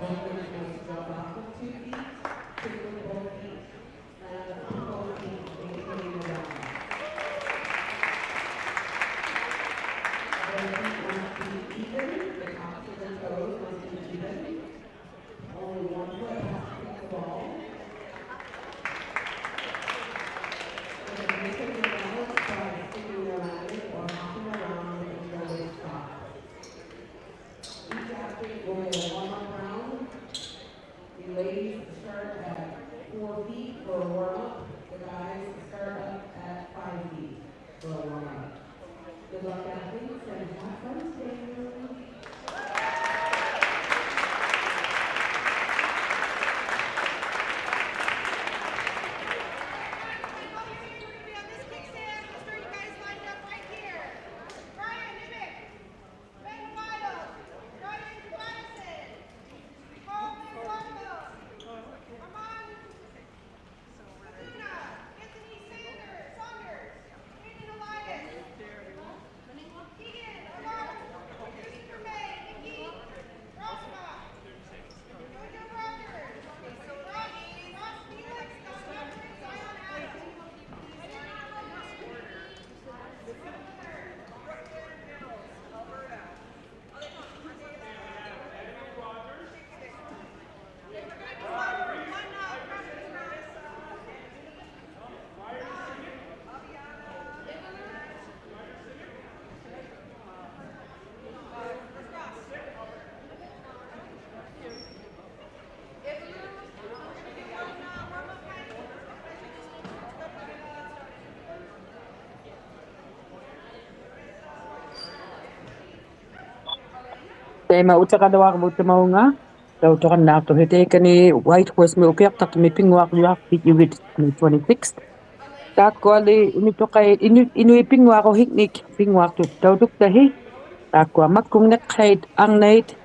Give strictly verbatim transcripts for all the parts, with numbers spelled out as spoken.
One minute must drop off of two feet, two with both feet, and on both feet, maintaining the balance. Both feet must be even, the tops of the toes must be even. Only one foot has to touch the ball. They can maintain the balance by spinning their racket or hopping around in the waist lock. Each athlete will get a warm-up round. The ladies start at four feet for a warm-up. The guys start up at five feet for a warm-up. Good luck, athletes, and have fun today. Taima utiqaluaqpuq tamaunga, tautuqannaaqtuq hitaikani Whitehorse-mi ukiaqtaqtumi pinnguaqluaqtijugit twenty twenty-six. Taakkuali inutuqait, inu, inuit pinnguaruhiknik pinnguaqtut tautuktahi. Taakkua makkungniqhait arnait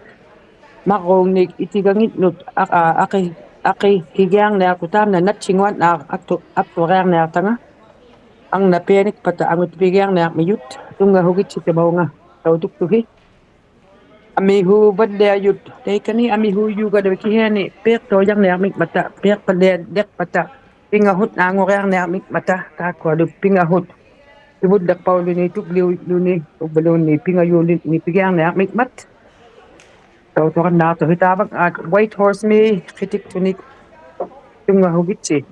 marruungnik itigannginnut a, a, aqi, aqihigiarniaqtut taamna nattinguannaaq aktu, akturiarniaqtanga. Arnat pianikpata angutit pigiarniarmijut, tunngahugitsi tamaunga tautuktuhi. Amihuuvalliajut taikani, amihuujugaluit kihiani piiqtaujarniarmikmata, piiqpallialiqpata, pingahut naanguriarniarmikmata, taakkualu pingahut. Ivulliqpauluni, tugliuluni, uvvaluunniit pingajuluni pigiarniarmikmat. Tautuqannaaqtuq hitaavak, a, Whitehorse-mi qitiktunik tunngahugitsi.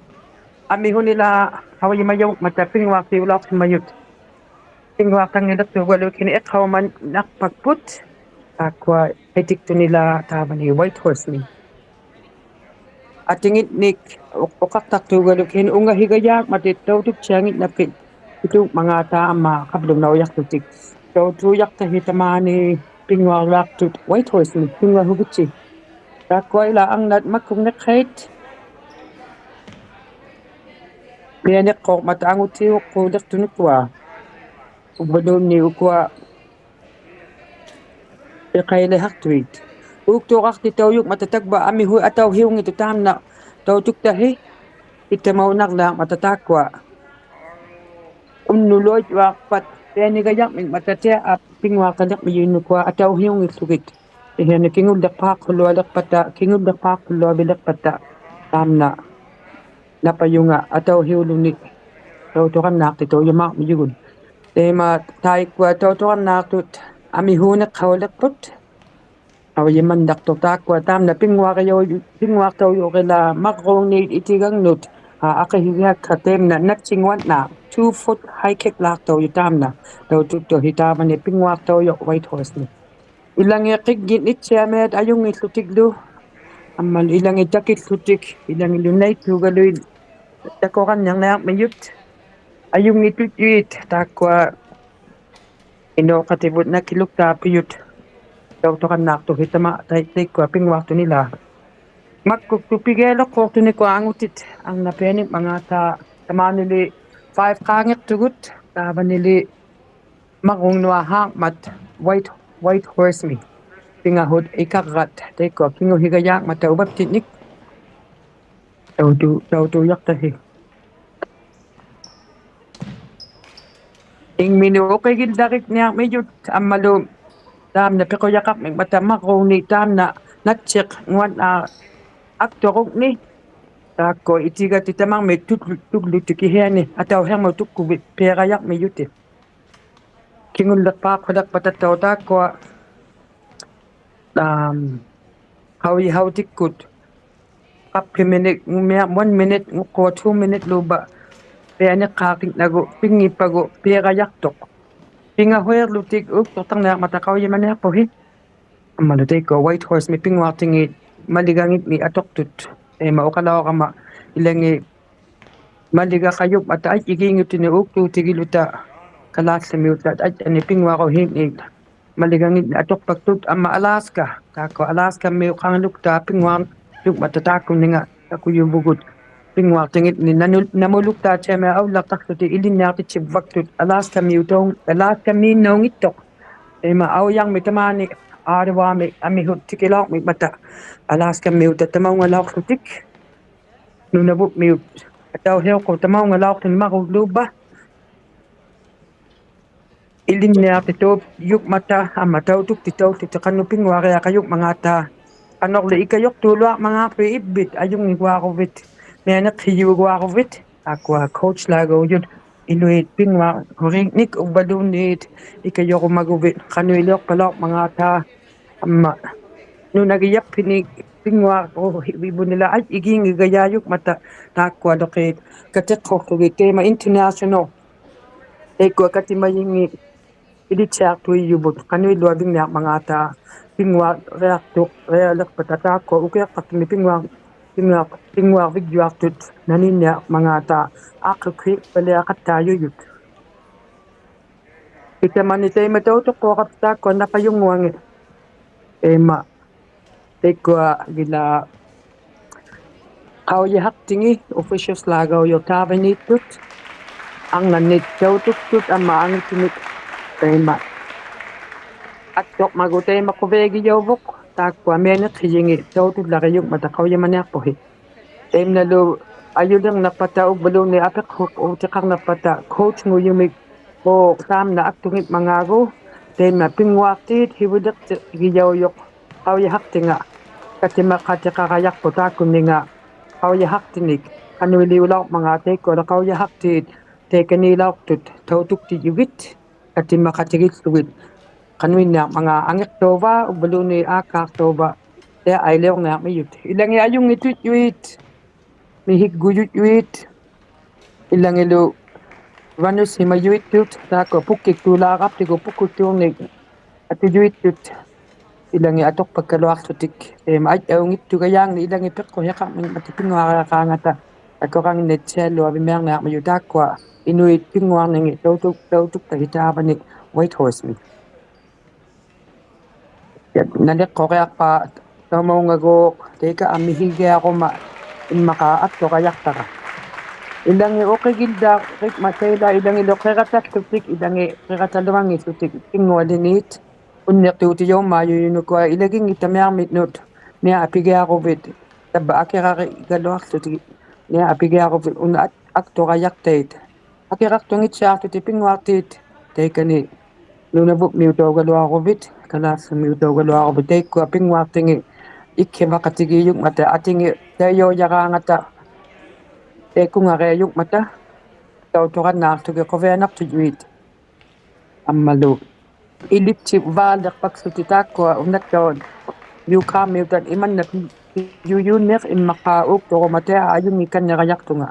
Amihunilaa haujimajummata pinnguaqtiulauqhimajut. Pinnguaqtanngiliqtuugaluit kini iqhaumanaqpakput. Taakkua qitiktunilaa taavani Whitehorse-mi. Atinginnik u, uqaqtaqtuugaluit kini ungahigajaangmatit tautuktianginnapit. Ituungmangaata amma qablunnaujaqtutik. Tautuujaqtahi tamaani pinnguaqluaqtut Whitehorse-mi tunngahugitsi. Taakkua ilaa arnat makkungniqhait. Pianiqquuqmata angutiuqquuliqtunikua. Uvvaluunniit ukua piqailihaqtuit. Uuktuuraqtitaujungmata tagva amihuit atauhiunngitut taamna tautuktahi. Itamaunarliarmata taakkua. Unnuluajuaqpat pianigajarmikmata tiaa pinnguaqtaliqmijunukua atauhiunngillugit. Ihiani kingulliqpaaqhulualiqpata, kingulliqpaaqhuluaviliqpata taamna napajunga atauhiuluni tautuqannaaqtitaujumaarmijugut. Taima taikkua tautuqannaaqtut amihuuniqhauliqput. Aujimannaqtuq taakkua taamna pinnguaqijau, pinnguaqtaujuq ilaa marruungniit itigangnut, a, aqihigiakka taamna nattinguannaaq, two foot high kick-laaqtaujut taamna. Tautuktuhi taavani pinnguaqtaujuq Whitehorse-mi. Ilangit qigginnittiamiat ajunngillutiglu. Ammalu ilangit takillutik, ilangillu naittuugaluit takuqannirniarmijut. Ajunngittujuit taakkua inuuqativut nakiluktaapijut. Tautuqannaaqtuhi tama, tai, taikkua pinnguaqtunilaa. Makkuktut pigialiqquuqtunikua angutit arnat pianikmangaata tamaanili five-qaangiqtugut, taavanili marruungnuahaarmat White, Whitehorse-mi. Pingahut ikarrat, taikkua kinguhigajaangmata uvaptinnik. Tautu, tautuujaqtahi. Ingminut uqigillarikniarmijut ammalu taamna piqujaqarmikmata marruungniit taamna nattiq nguanna akturungni. Taakku itigatit tamarmit tullu-, tullutik ihiani atauhiarmut tukkuvit piirajaqmijutit. Kingulliqpaaqquliqpata taakkua, am, qaujihautikkut qappiminik, ngumia-, one minute, nguqqua two minute-luuba pianiqqaaqinnagu, pinngippagu piirajaqtuq. Pingahuiqłutik uuktuqtarniarmata qaujimaniaqpuhi. Ammalu taikkua Whitehorse-mi pinnguaqtingit maligangitni atuqtut. Taima uqalaurama ilangit maligaqajungmata ajjigiinngittunik uuktuutigiluta kalaalimiutat ajjani pinnguaruhiinnik maligangitni atuqpaktut amma Alaska. Taakku Alaska-miuqangalukta pinnguaqjungmata taakkuninga takujuvugut pinnguaqtingitni nanu-, namuluktaatiami aullaqtaqłutik ilinniaqtitsivvaktut Alaska-miutaung-, Alaska-miinnaunngittuq. Taima aujangmi tamaani Ottawa-mi amihut tikilaurmimata Alaska-miutat tamaungalauqłutik. Nunavut-miut atauhiuqut tamaungalauqłuni marugluuba. Ilinniaqtittuujungmata amma tautuktitaullutik qanuq pinnguariaqajungmangaata. Qanurli ikajuqtuuluarmangaaqpit ivvit ajunngiguaruvit, mianiqhijuguaruvit, taakkua coach-laagaujut inuit pinnguaruriinnik uvvaluunniit ikajurumaguvit qanuiliuqpalauqmangaata. Amma nunagijappinik pinnguaruhivunila ajjigiinngigajaajungmata taakkualuqit katiqquqługit taima international taikkua katimajingit ilittiaqtuijuvut qanuiluavingniarmangaata. Pinnguariaqtuq, rialiqpata taakkua ukiaqpattumik pinnguar-, pinnguar-, pinnguarvigjuaqtut naninniarmangaata aaqqikhiqpaliaqattaajujut. Kitamani taima tautuqquuqapta taakkua naqajunnguangit. Taima taikkua gila qaujihaqtingi officials-laagaujuq taavaniittut, arnannit tautuktut amma angitinik taima aktuqmagu taima quviagijauvuq, taakkua mianiqhijingi tautullarijungmata qaujimaniaqpuhi. Taimnalu ajulirniqpata uvvaluunniit apiqhuqutiqarniqpata coach-ngujumik, uuq taamna aktungitmangaagu, taimna pinnguaqtiit hivuliqtigijaujuq qaujihaqtinga katimaqatiqarajaqpuq taakkuninga qaujihaqtinik qanuiliulaurmangaat taikkualu qaujihaqtiit taikaniilauqtut tautuktijugit katimaqatigillugit qanuinniarmangaat angiqtuuvaa uvvaluunniit aakkaaqtuuvaa taiailiurniarmijut. Ilangit ajunngittujuit, mihiggujutjuit, ilangilu runners-imajuittut, taakkua pukkiktuulaaraptigu pukkiktuurnik atujuittut, ilangit atuqpakkaluaqłutik. Taima ajjaunngittugajaangni ilangit piqquhiqarmingmata pinnguariaqaangata, takuranginnitsialuavimmiarniarmijut taakkua inuit pinnguarningit tautuk-, tautuktahit taavani Whitehorse-mi. Naliqquriaqpa tamaungaguuq taika amihigiaruma immaqa akturajaqtara. Ilangit uqigillaqimata ila ilangilu qiratallutik, ilangit qirataluanngillutik pinngualiniit unniqtuutijaumaajujunukkua ilaginngitamiarminnut, niaqa pigiaruvit, tavva akirarigaluaqłutik, niaqa pigiaruvit una ak-, akturajaqtait. Akiraqtunngittiaqłutik pinnguaqtiit, taikani Nunavut-miutaugaluaruvit, Kalaallit-miutaugaluaruvit, taikkua pinnguaqtingit ikkivaqatigiijungmata atingit taijaujaraangata, taikungariajungmata, tauturannaaqtugit quvianaqtujuit. Ammalu ilittivaaliqpakłutik taakkua unattauq Yukon-miutat imanna pi-, pijujunniq immaqa uukturumatai ajunngikannirajaqtunga.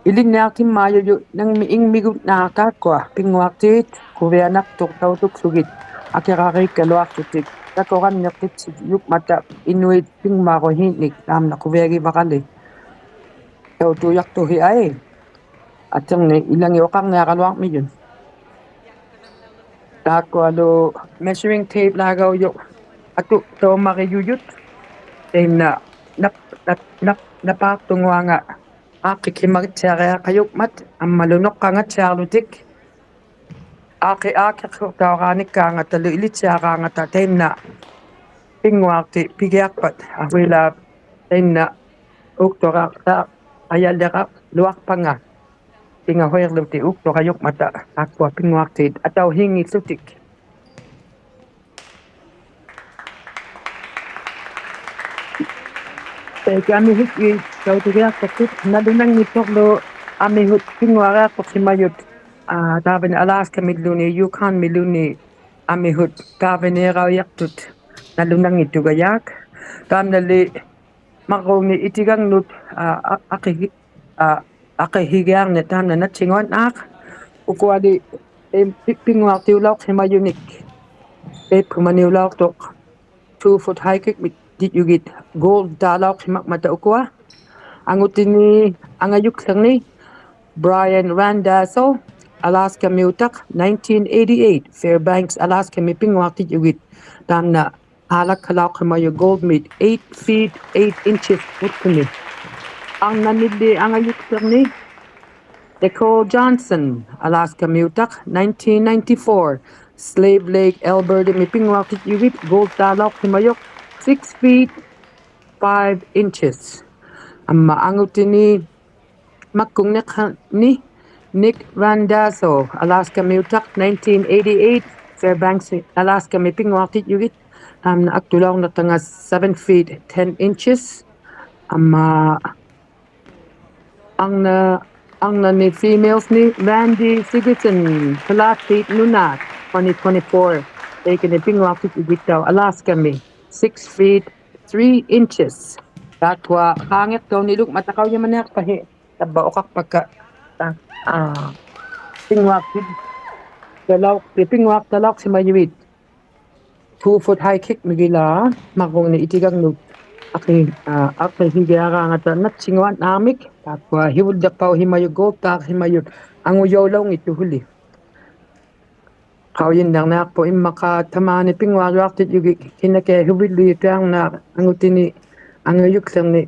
Ilinniaqtimmaajujuq nangmi ingmigunnaaq taakkua pinnguaqtiit quvianaqtuq tautuklugit akirariikkaluaqłutik takuranniqtitsijungmata inuit pinnguaruhiinnik taamna quviagivarali. Tautujaqtuhi ai. Atirni ilangit uqarniaraluarmijut. Taakkualu measuring tape-laagaujuq atuqtaumarijujut. Taimna nap-, nap-, nap-, napaaqtunguanga aaqqikhimangatsiariaqajungmat ammalu nuqqangatsiarlutik. Aaqqi-, aaqqiqhuqtauraannikkaangatalu ilittiaraangata taimna pinnguaqtiit pigiaqpat ahuilaat taimna uukturaqta ajaliqaluaqpanga. Pingahuiqłutik uukturajungmata taakkua pinnguaqtiit atauhiinngillutik. Taika amihut tautugijaqtuqtut, nalunanngittuqlu amihut pinnguariaqtuqsimajut, aa, taavani Alaska-miluunniit, Yukon-miluunniit amihut taavaniiraujaqtut nalunanngittugajak. Taamnali marruungni itigangnut, aa, a-, aqi-, aa, aqihigiarniq taamna nattinguannaq. Ukuali, ee, pi-, pinnguaqtiulauqsimajunik, ee, pumaniulauqtuq two foot high kick-mik tijugit gold-taalauqsimaqmata ukua. Angutini angajuklirni Brian Randazzo, Alaska-miutaq, nineteen eighty-eight, Fairbanks, Alaska-mi pinnguaqtijugit. Taamna haalakkalauqsimajut gold-mit eight feet eight inches uttuni. Arnanili angajuklirni Nicole Johnson, Alaska-miutaq, nineteen ninety-four, Slave Lake, Alberta-mi pinnguaqtijugit, gold-taalauqsimajuq, six feet five inches. Amma angutini makkungniqni Nick Randazzo, Alaska-miutaq, nineteen eighty-eight, Fairbanks, Alaska-mi pinnguaqtijugit, taamna aktulauqniqtanga seven feet ten inches. Amma arna-, arnani females-ni Randy Sigurdson, Kalaallit Nunaat, twenty twenty-four, taikani pinnguaqtijugittauq Alaska-mi, six feet three inches. Taakkua qaangiqtaunilukmata qaujimaniaqpahi, tavva uqaqpakka, aa, aa, pinnguaqti-, talauq-, pinnguaqtalauqsimajuit two foot high kick-mik ilaa, marruungni itigangnut aqi-, aa, aqihigiaraangata nattinguannarmik, taakkua hivulliqpauqsimajut, gold-taaqsimajut, angujaulaunngittuq suli. Qaujinniarniaqpuq immaqa tamaani pinnguariaqtijugit, kinakiaq hivuliutiarniaq. Angutini angajuklirni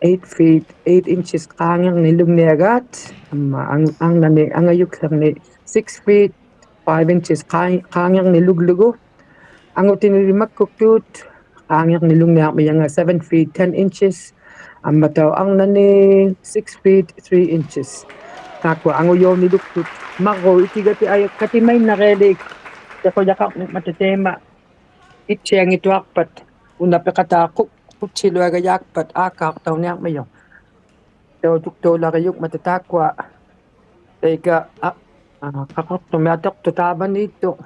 eight feet eight inches qaangirnilungniagaat, amma ang-, arnani angajuklirni six feet five inches qaang-, qaangirniluglugu. Angutinili makkuktut qaangirnilungniarmijanga seven feet ten inches, ammatauq arnani six feet three inches. Taakkua angujauniluktut marruuq itigati ajakkati mainnarialiik, piqujaqarnikmata taima ittianngituaqpat, una piqataa qu-, qutsiluagajaakpat aakkaaqtauniarmijuq. Tautuktaularijukmata taakkua, taika, a-, aa, qaqurtumik atuqtuq taavaniittuq.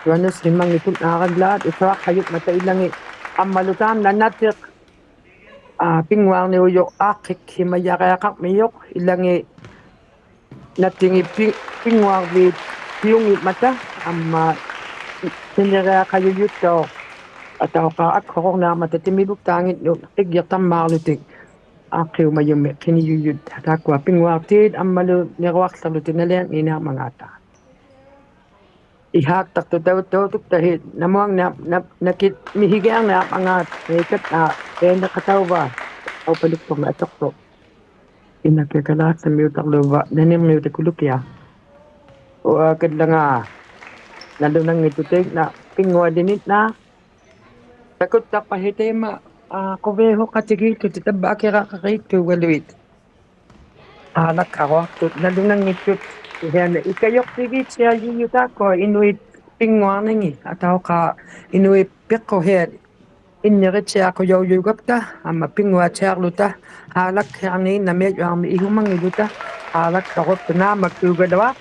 Runners-imanngittunaarallaat, ituaqajukmata ilangit ammalu taamna natiq, aa, pinnguarniujuq aaqqiksimajariaqarmijuq, ilangit natingit pi-, pinnguarviit piunngitmata, amma siniriaqajujuttauq atauqaq akkururniarmata timiluktaanngitnut qiggiqtammaarlutik aaqqiumajumik qinijujut, taakkua pinnguaqtiit ammalu niruaqłiqłutik nalianniiniarmangaata. Ihaaqtaqtut tau-, tautuktahi namuangniaq-, na-, nakitmihigiarniarmangaat, naikat, aa, tainiqatauva, aupalukpurmi atuqtuq. Inakiaq Kalaallit-miutaqluva nanirmiutakulukiaq. Uakallanga nalunanngittut taikna pinngualinitna. Takuttaqpahi taima, aa, quviuhuqatigiittut tavva akiraqariittuugaluit. Aalakkaruaqtut nalunanngittut, kihiani ikajuqtigiittiajujut taakkua inuit pinnguarningit, atauqaq inuit piqquhiat innirittiaqujaujugapta amma pinnguattiaqłuta, aalakkiarniinnamijuarmi ihumanngijuta, aalakkarutta naammaktuugaluaq.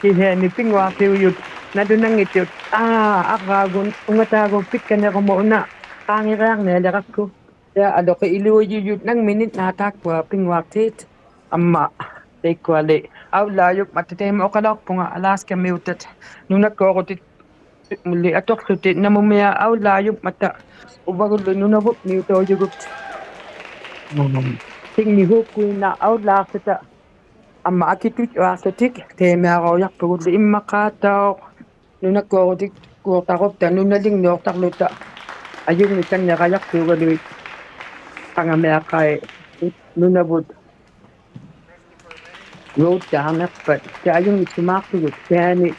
Kihiani pinnguaqtiujut nalunanngittut, aa, arraagun ungataagu pikkanirumun una qaangiriarnialirakku. Ja, aluqi iluajujut nangminitna taakkua pinnguaqtiit. Amma taikkuali aullaajukmata taima uqalauqpunga Alaska-miutat nunakkuurutit, muli atuqłutit namumiaq aullaajukmata uvagullu Nunavut-miutaujugut. Tingmihuukkuinnaq aullaaqłuta amma akitujjuaqłutik taimiaraujaqpugullu immaqaatauq nunakkuurutikkuuqtarupta nunalingniuqtarluta ajunngitannirajaqtuugaluit. Qangamiaqai Nunavut Road-taarniqpat, ti ajunngittumaaqtugut, kihiani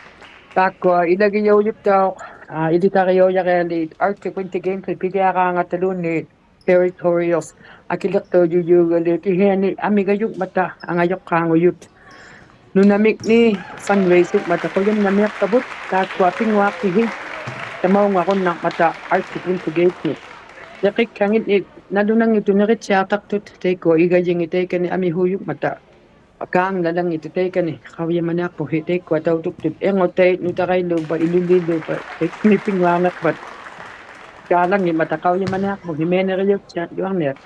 taakkua ilagijaujuptauq, aa, ilitarijaujarialiit Arctic Winter Games-mi pigiaraangataluunniit Territorials akiliqtaujujuugaluit, kihiani amigajukmata angajuqqaangujut. Nunamikni fundraise-jukmata qujannamiaqtavut, taakkua pinnguaqtihi tamaungarunnarmata Arctic Winter Games-mi. Niqikkangit nalunanngittuq niritsiaqtaqtut, taikkua igajingit taikani amihuujungmata. Kaanglalangittuq taikani qaujimaniaqpuhi, taikkua tautuktut irngutait nutarailluuba, iluliilluuba, taikani pinnguarniqpat. Kaalangimata qaujimaniaqpuhi, mianirijutsiaqjuarniat.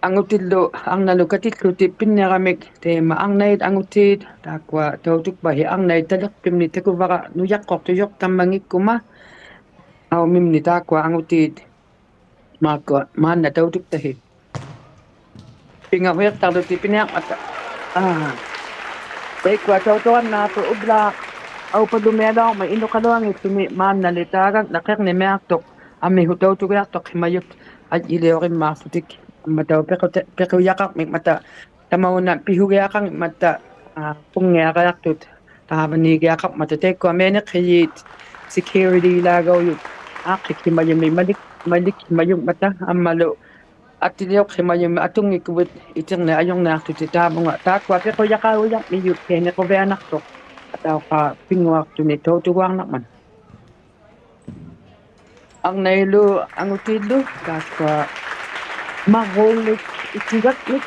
Angutillu arnalu katillutik pinniramik, taima arnait angutiit, taakkua tautukpahi arnait taliqpimni takuvara nujaqquqtujuq tammangikkuma, aumimni taakkua angutiit, maakkua, maanna tautuktahi. Pingahuiqtarlutik piniarmata. Aa. Taikkua tauturannaaqtut ublaaq, aupalumialaurmat inuqaluanngittumik maannali taagak naqirnimiaqtuq, amihut tautugiaqtuqhimajut, ajjiliurimmaaqłutik. Amma tau piqute-, piqujaqarmikmata, tamauna pihugiaqarmata, aa, punngiariaqtut, taavaniigiaqarmata, taikkua mianiqhijiit security-laagaujut, aaqqikhimajumik malik-, malikhimajungmata, ammalu attiliuqhimajumik atunngikuvit itirniq ajurniaqtutik taavunga, taakkua piqujaqaujaqmijut, kiani quvianaqtuq, atauqa pinnguaqtunik tautuguarnarmat. Arnailu angutiillu, taakkua marruullit itigaknik.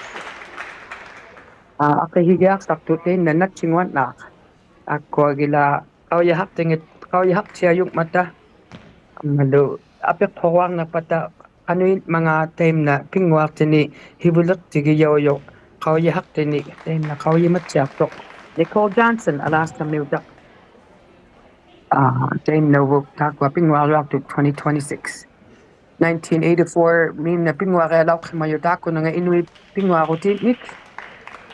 Aa, aqihigiaqtaqtut tainna nattinguannaaq. Taakkua gila qaujihaqtingit, qaujihaqtiajungmata. Ammalu apiqhuruarniqpata qanuitmangaat taimna pinnguaqtini hivuliqtigijaujuq qaujihaqtini taimna qaujimatsiaqtuq. Nicole Johnson, Alaskamiutaq. Aa, taimnauvuk taakkua pinnguariaqtut twenty twenty-six. Nineteen eighty-four-minna pinnguarialauqhimajut taakkunanga inuit pinnguarutinik.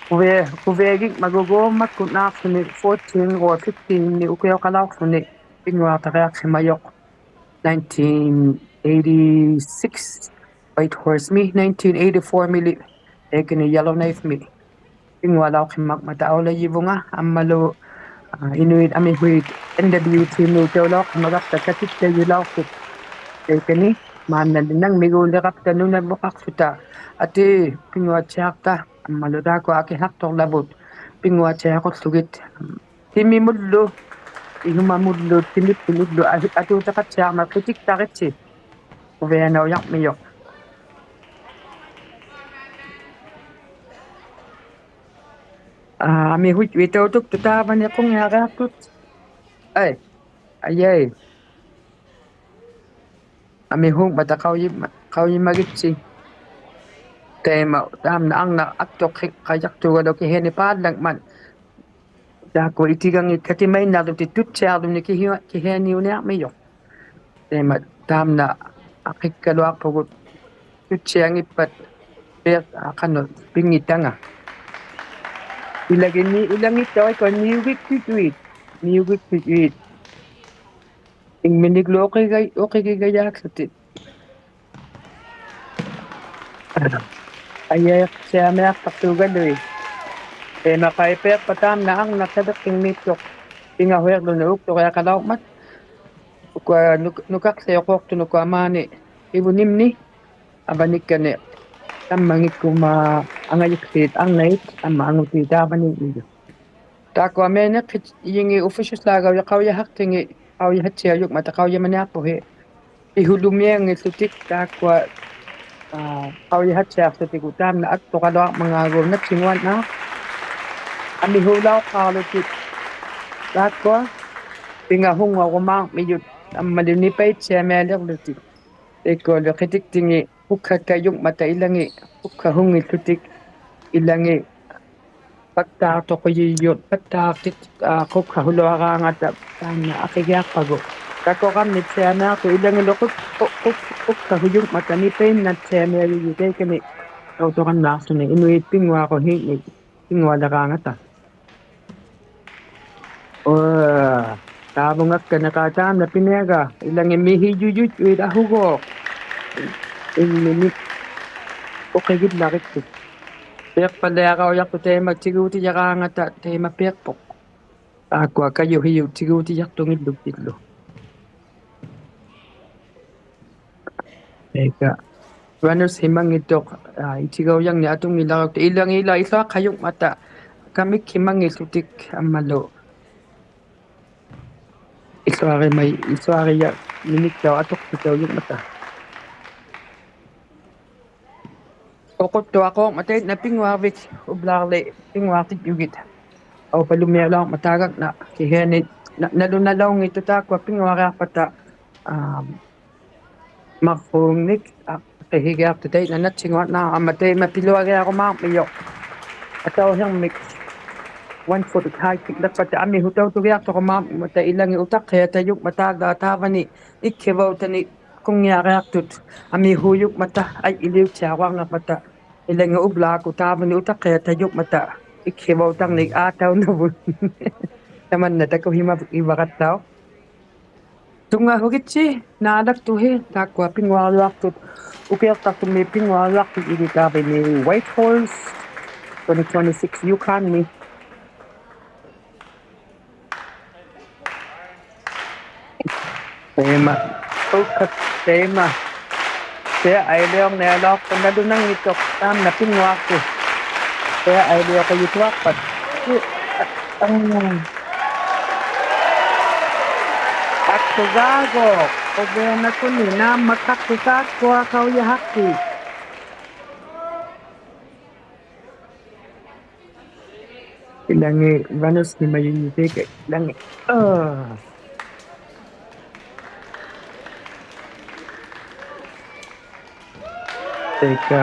Quvia-, quviagingmaguuq makkunnaaqłuni fourteen or fifteen-ni ukiuqalauqłuni pinnguartariaqhimajuq. Nineteen eighty-six Whitehorse-mi, nineteen eighty-four-mili taikani Yellowknife-mi. Pinngualauqhimangmata aulajivunga ammalu, aa, inuit amihuit N W T-miutaulauqhimagapta katiktajulauqtut. Taikani maannali nangmiguulirapta nunavuqaqłuta. Atii, pinnguatsiaqta, ammalu taakkua akihaqtuqlavut pinnguatsiaquqługit. Timimullu, ihumamullu, timippunullu, a-, atuutiqatsiarmat qitiktaritsi. Quvianaujaqmijuq. Aa, amihuit tautuktut taavani qungiariaqtut. Ai, ai, ai. Amihuungmata qaujima-, qaujimagitsi. Taima, taamna arnaq aktuqhiqajaqtugalu kihiani paallangmat. Taakkua itigangit katimainnaqłutik tutsiarluni kihi-, kihianiuniarmijuq. Taima taamna aqikkaluaqpugut tutsiangippat piaq-, aa, qanuq pinngitanga. Ilagini, ilangit tauikua niugikkujuit, niugikkujuit. Ingminiglu uqiga-, uqigigajaaqłutik. Ajaiqsiamiaqtaqtugaluit. Taima qaipiaqpat taamna arnaq taliqpingmiittuq. Pingahuiqłuni ukturiaqalaurmat. Ukua nuk-, nukaqłiuquuqtut ukua maani ivunimni. Avanikkani tammangikkuma angajuksiit arnait amma angutiit taavaniimmijut. Taakkua mianiqhijingit officials-laagaujuq qaujihaqtingit, qaujihatsiajungmata qaujimaniaqpuhi. Pihulumianngillutik taakkua, aa, qaujihatsiaqłutigu taamna aktuqaluarmangaagu nattinguannaaq. Amihuulauqqaaqłutik taakkua pingahungurumaarmijut ammali nipaittiamialirlutik. Taikkuali qitiktingit qukhakkajungmata ilangit qukhahunngillutik ilangit paktaaqtuqujijut, paktaaqtit, aa, qukhahuluaraangata taanna aqigiaqpagu. Takuqannittiamiaqtut ilangillu quk-, quk-, quk-, qukhahujungmata nipainnattiamiajujut taikani tauturannaaqłuni inuit pinnguaquhiinnit pinngualiraangata. Ua, taavungakkaniqaa taamna piniaga, ilangit mihijujujut ahuguuq. Ingminik uqigillariktit. Piqpaliaraujaqtut taima tiguutijaraangata taima piqpuq. Taakkua kajuhijut tiguutijaqtunngillugtillu. Ika. Runners-himanngittuq, aa, itigaujanik atunngillarukta. Ilangila illuaqajungmata kamikhimanngillutik ammalu. Illuarimai, illuarija-, ᓄᓇᖅᑕᐅᖅ ᐊᑐᖅᑎᑕᐅᔪᖕᒪᑕ. ᐅᖁᑦᑐᐊᖅᑰᖕᒪᑕ ᐃᓐᓇ ᐱᙳᐊᕐᕕᒃ ᐅᑉᓛᕐᓕ ᐱᙳᐊᖅᑎᔾᔪᒋᑦ. ᐊᐅᐸᓗᒥᐊᓚᐅᕐᒪᑕ ᒐᖕᓇ ᑭᓯᐊᓂ ᓇ-, ᓇᓗᓇᓚᐅᙱᑦᑐᖅ ᑖᒃᑯᐊ ᐱᙳᐊᕆᐊᖅᐸᑕ, ᐋᒻ, ᒪᕐᕉᖕᓂᒃ ᐊᖅ-, ᐊᖅᑭᓯᒋᐊᖅᑐᑦ ᑕᐃᓐᓇ ᓇᑦᓯᙳᐊᕐᓇᕐᒪᑕ ᐃᒫᒃ ᐱᓗᐊᒋᐊᕈᒫᕐᒥᔪᖅ. ᐊᑕᐅᓯᕐᒥᒃ one foot high kick-ᓚᖅᐸᑕ ᐊᒥᓱᑕᐅᑐᒋᐊᖅᑐᕈᒫᕐᒪᑕ ᐃᓚᖏᑦ ᐅᑕᖅᑭᐊᑕᔪᖕᒪᑕ ᑖᓐᓇ ᑖᕙᓂ ᐃᒃᓯᕙᐅᑕᓂ ᖁᙱᐊᕆᐊᖅᑐᑦ ᐊᒥᓱᔪᖕᒪᑕ ᐊᐃᓪᓕᐅᑦᓯᐊᕈᐊᕐᓂᕐᒪᑕ ᐃᓚᖏᑦ ᐅᑉᓛᒃᑯᑦ ᑖᕙᓂ ᐅᑕᖅᑭᐊᑕᔪᖕᒪᑕ ᐃᒃᓯᕙᐅᑕᕐᓂᒃ ᐋᑕᐅᓇᕗᑦ. ᑕᒪᓐᓇ ᑕᑯᓯᒪᒋᕙᕋᑦᑕᐅᖅ. ᑐᙵᓱᒋᑦᓯ ᓈᓚᒃᑐᓯ ᑖᒃᑯᐊ ᐱᙳᐊᕐᔪᐊᖅᑐᑦ ᐅᑭᐅᖅᑕᖅᑐᒥ ᐱᙳᐊᕐᔪᐊᖅᑐᑦ ᐃᓕᑖᕕᓂ Whitehorse twenty twenty-six Yukon-ᒥ. ᑕᐃᒪ. ᐅᒃᓴ ᑕᐃᒪ. ᑕᐃᔭ ᐊᐃᓕᐅᕐᓂᐊᓚᐅᖅᑐᖅ ᓇᓗᓇᙱᑦᑐᖅ ᑖᒻᓇ ᐱᙳᐊᖅᑐᖅ. ᑕᐃᔭ ᐊᐃᓕᐅᕆᔪᑐᐊᖅᐸᑦ. ᐊᒻᒪ. ᐊᒃᓱᕋᒍ. ᐅᕕᐊᓇᒃᑯᓂ ᓇᒻᒪᖃᖅᑐᖅ ᑖᒃᑯᐊ ᖃᐅᔨᓴᖅᑎ. ᐃᓚᖏᑦ ᕙᓄᔅ ᓂᒪᔪᓐᓂᑦ ᑕᐃᑲ ᐃᓚᖏᑦ. ᐋ. ᑕᐃᑲ.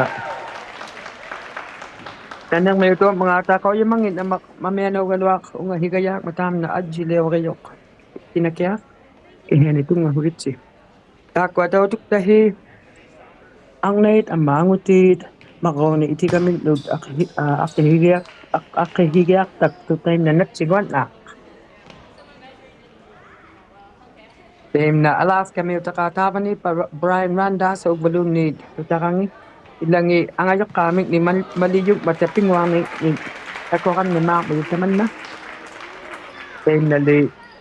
ᓇᓂᕐᒥᐅᑕᐅᖕᒪᖔᑕ ᖃᐅᔨᒪᙱᓐᓇᒪ ᒪᒥᐊᓇᐅᒐᓗᐊᖅ ᐅᖓᓯᒐᔭᖅ ᒪᑕᒻᓇ ᐊᔾᔨᓕᐅᕆᔪᖅ. ᑭᓇᑭᐊᖅ. ᐃᓯᐊᓂ ᑐᙵᓱᒋᑦᓯ. ᑖᒃᑯᐊ ᑕᐅᑐᒃᑕᓯ ᐊᕐᓇᐃᑦ ᐊᒻᒪ ᐊᖑᑏᑦ ᒪᕐᕉᖕᓂᒃ ᐃᑎᒐᒥᓪᓗᑦ ᐊᖅᑭᓯ-, ᐋ, ᐊᖅᑭᓯᒋᐊᖅ-, ᐊᖅ-, ᐊᖅᑭᓯᒋᐊᖅᑕᖅᑐᑦ ᑕᐃᓐᓇ ᓇᑦᓯᒍᐊᓐᓈᖅ. ᑕᐃᓐᓇ ᐊᓛᔅᑲᒥᐅᑕᖃ ᑖᕙᓂ ᐸ-, Brian Randus ᐅᕝᕙᓘᓐᓃᑦ ᐅᑕᕋᖏᑦ. ᐃᓚᖏᑦ ᐊᖓᔪᖅᑳᒥᖕᓂᒃ ᒪᓪ-, ᒪᓕᔪᖕᒪᑕ ᐱᙳᐊᕐᓂᖕᓂᒃ ᑕᑯᕋᓐᓂᒫᕐᒥᔪᑦ ᑕᒪᓐᓇ. ᑕᐃᓐᓇᓕ,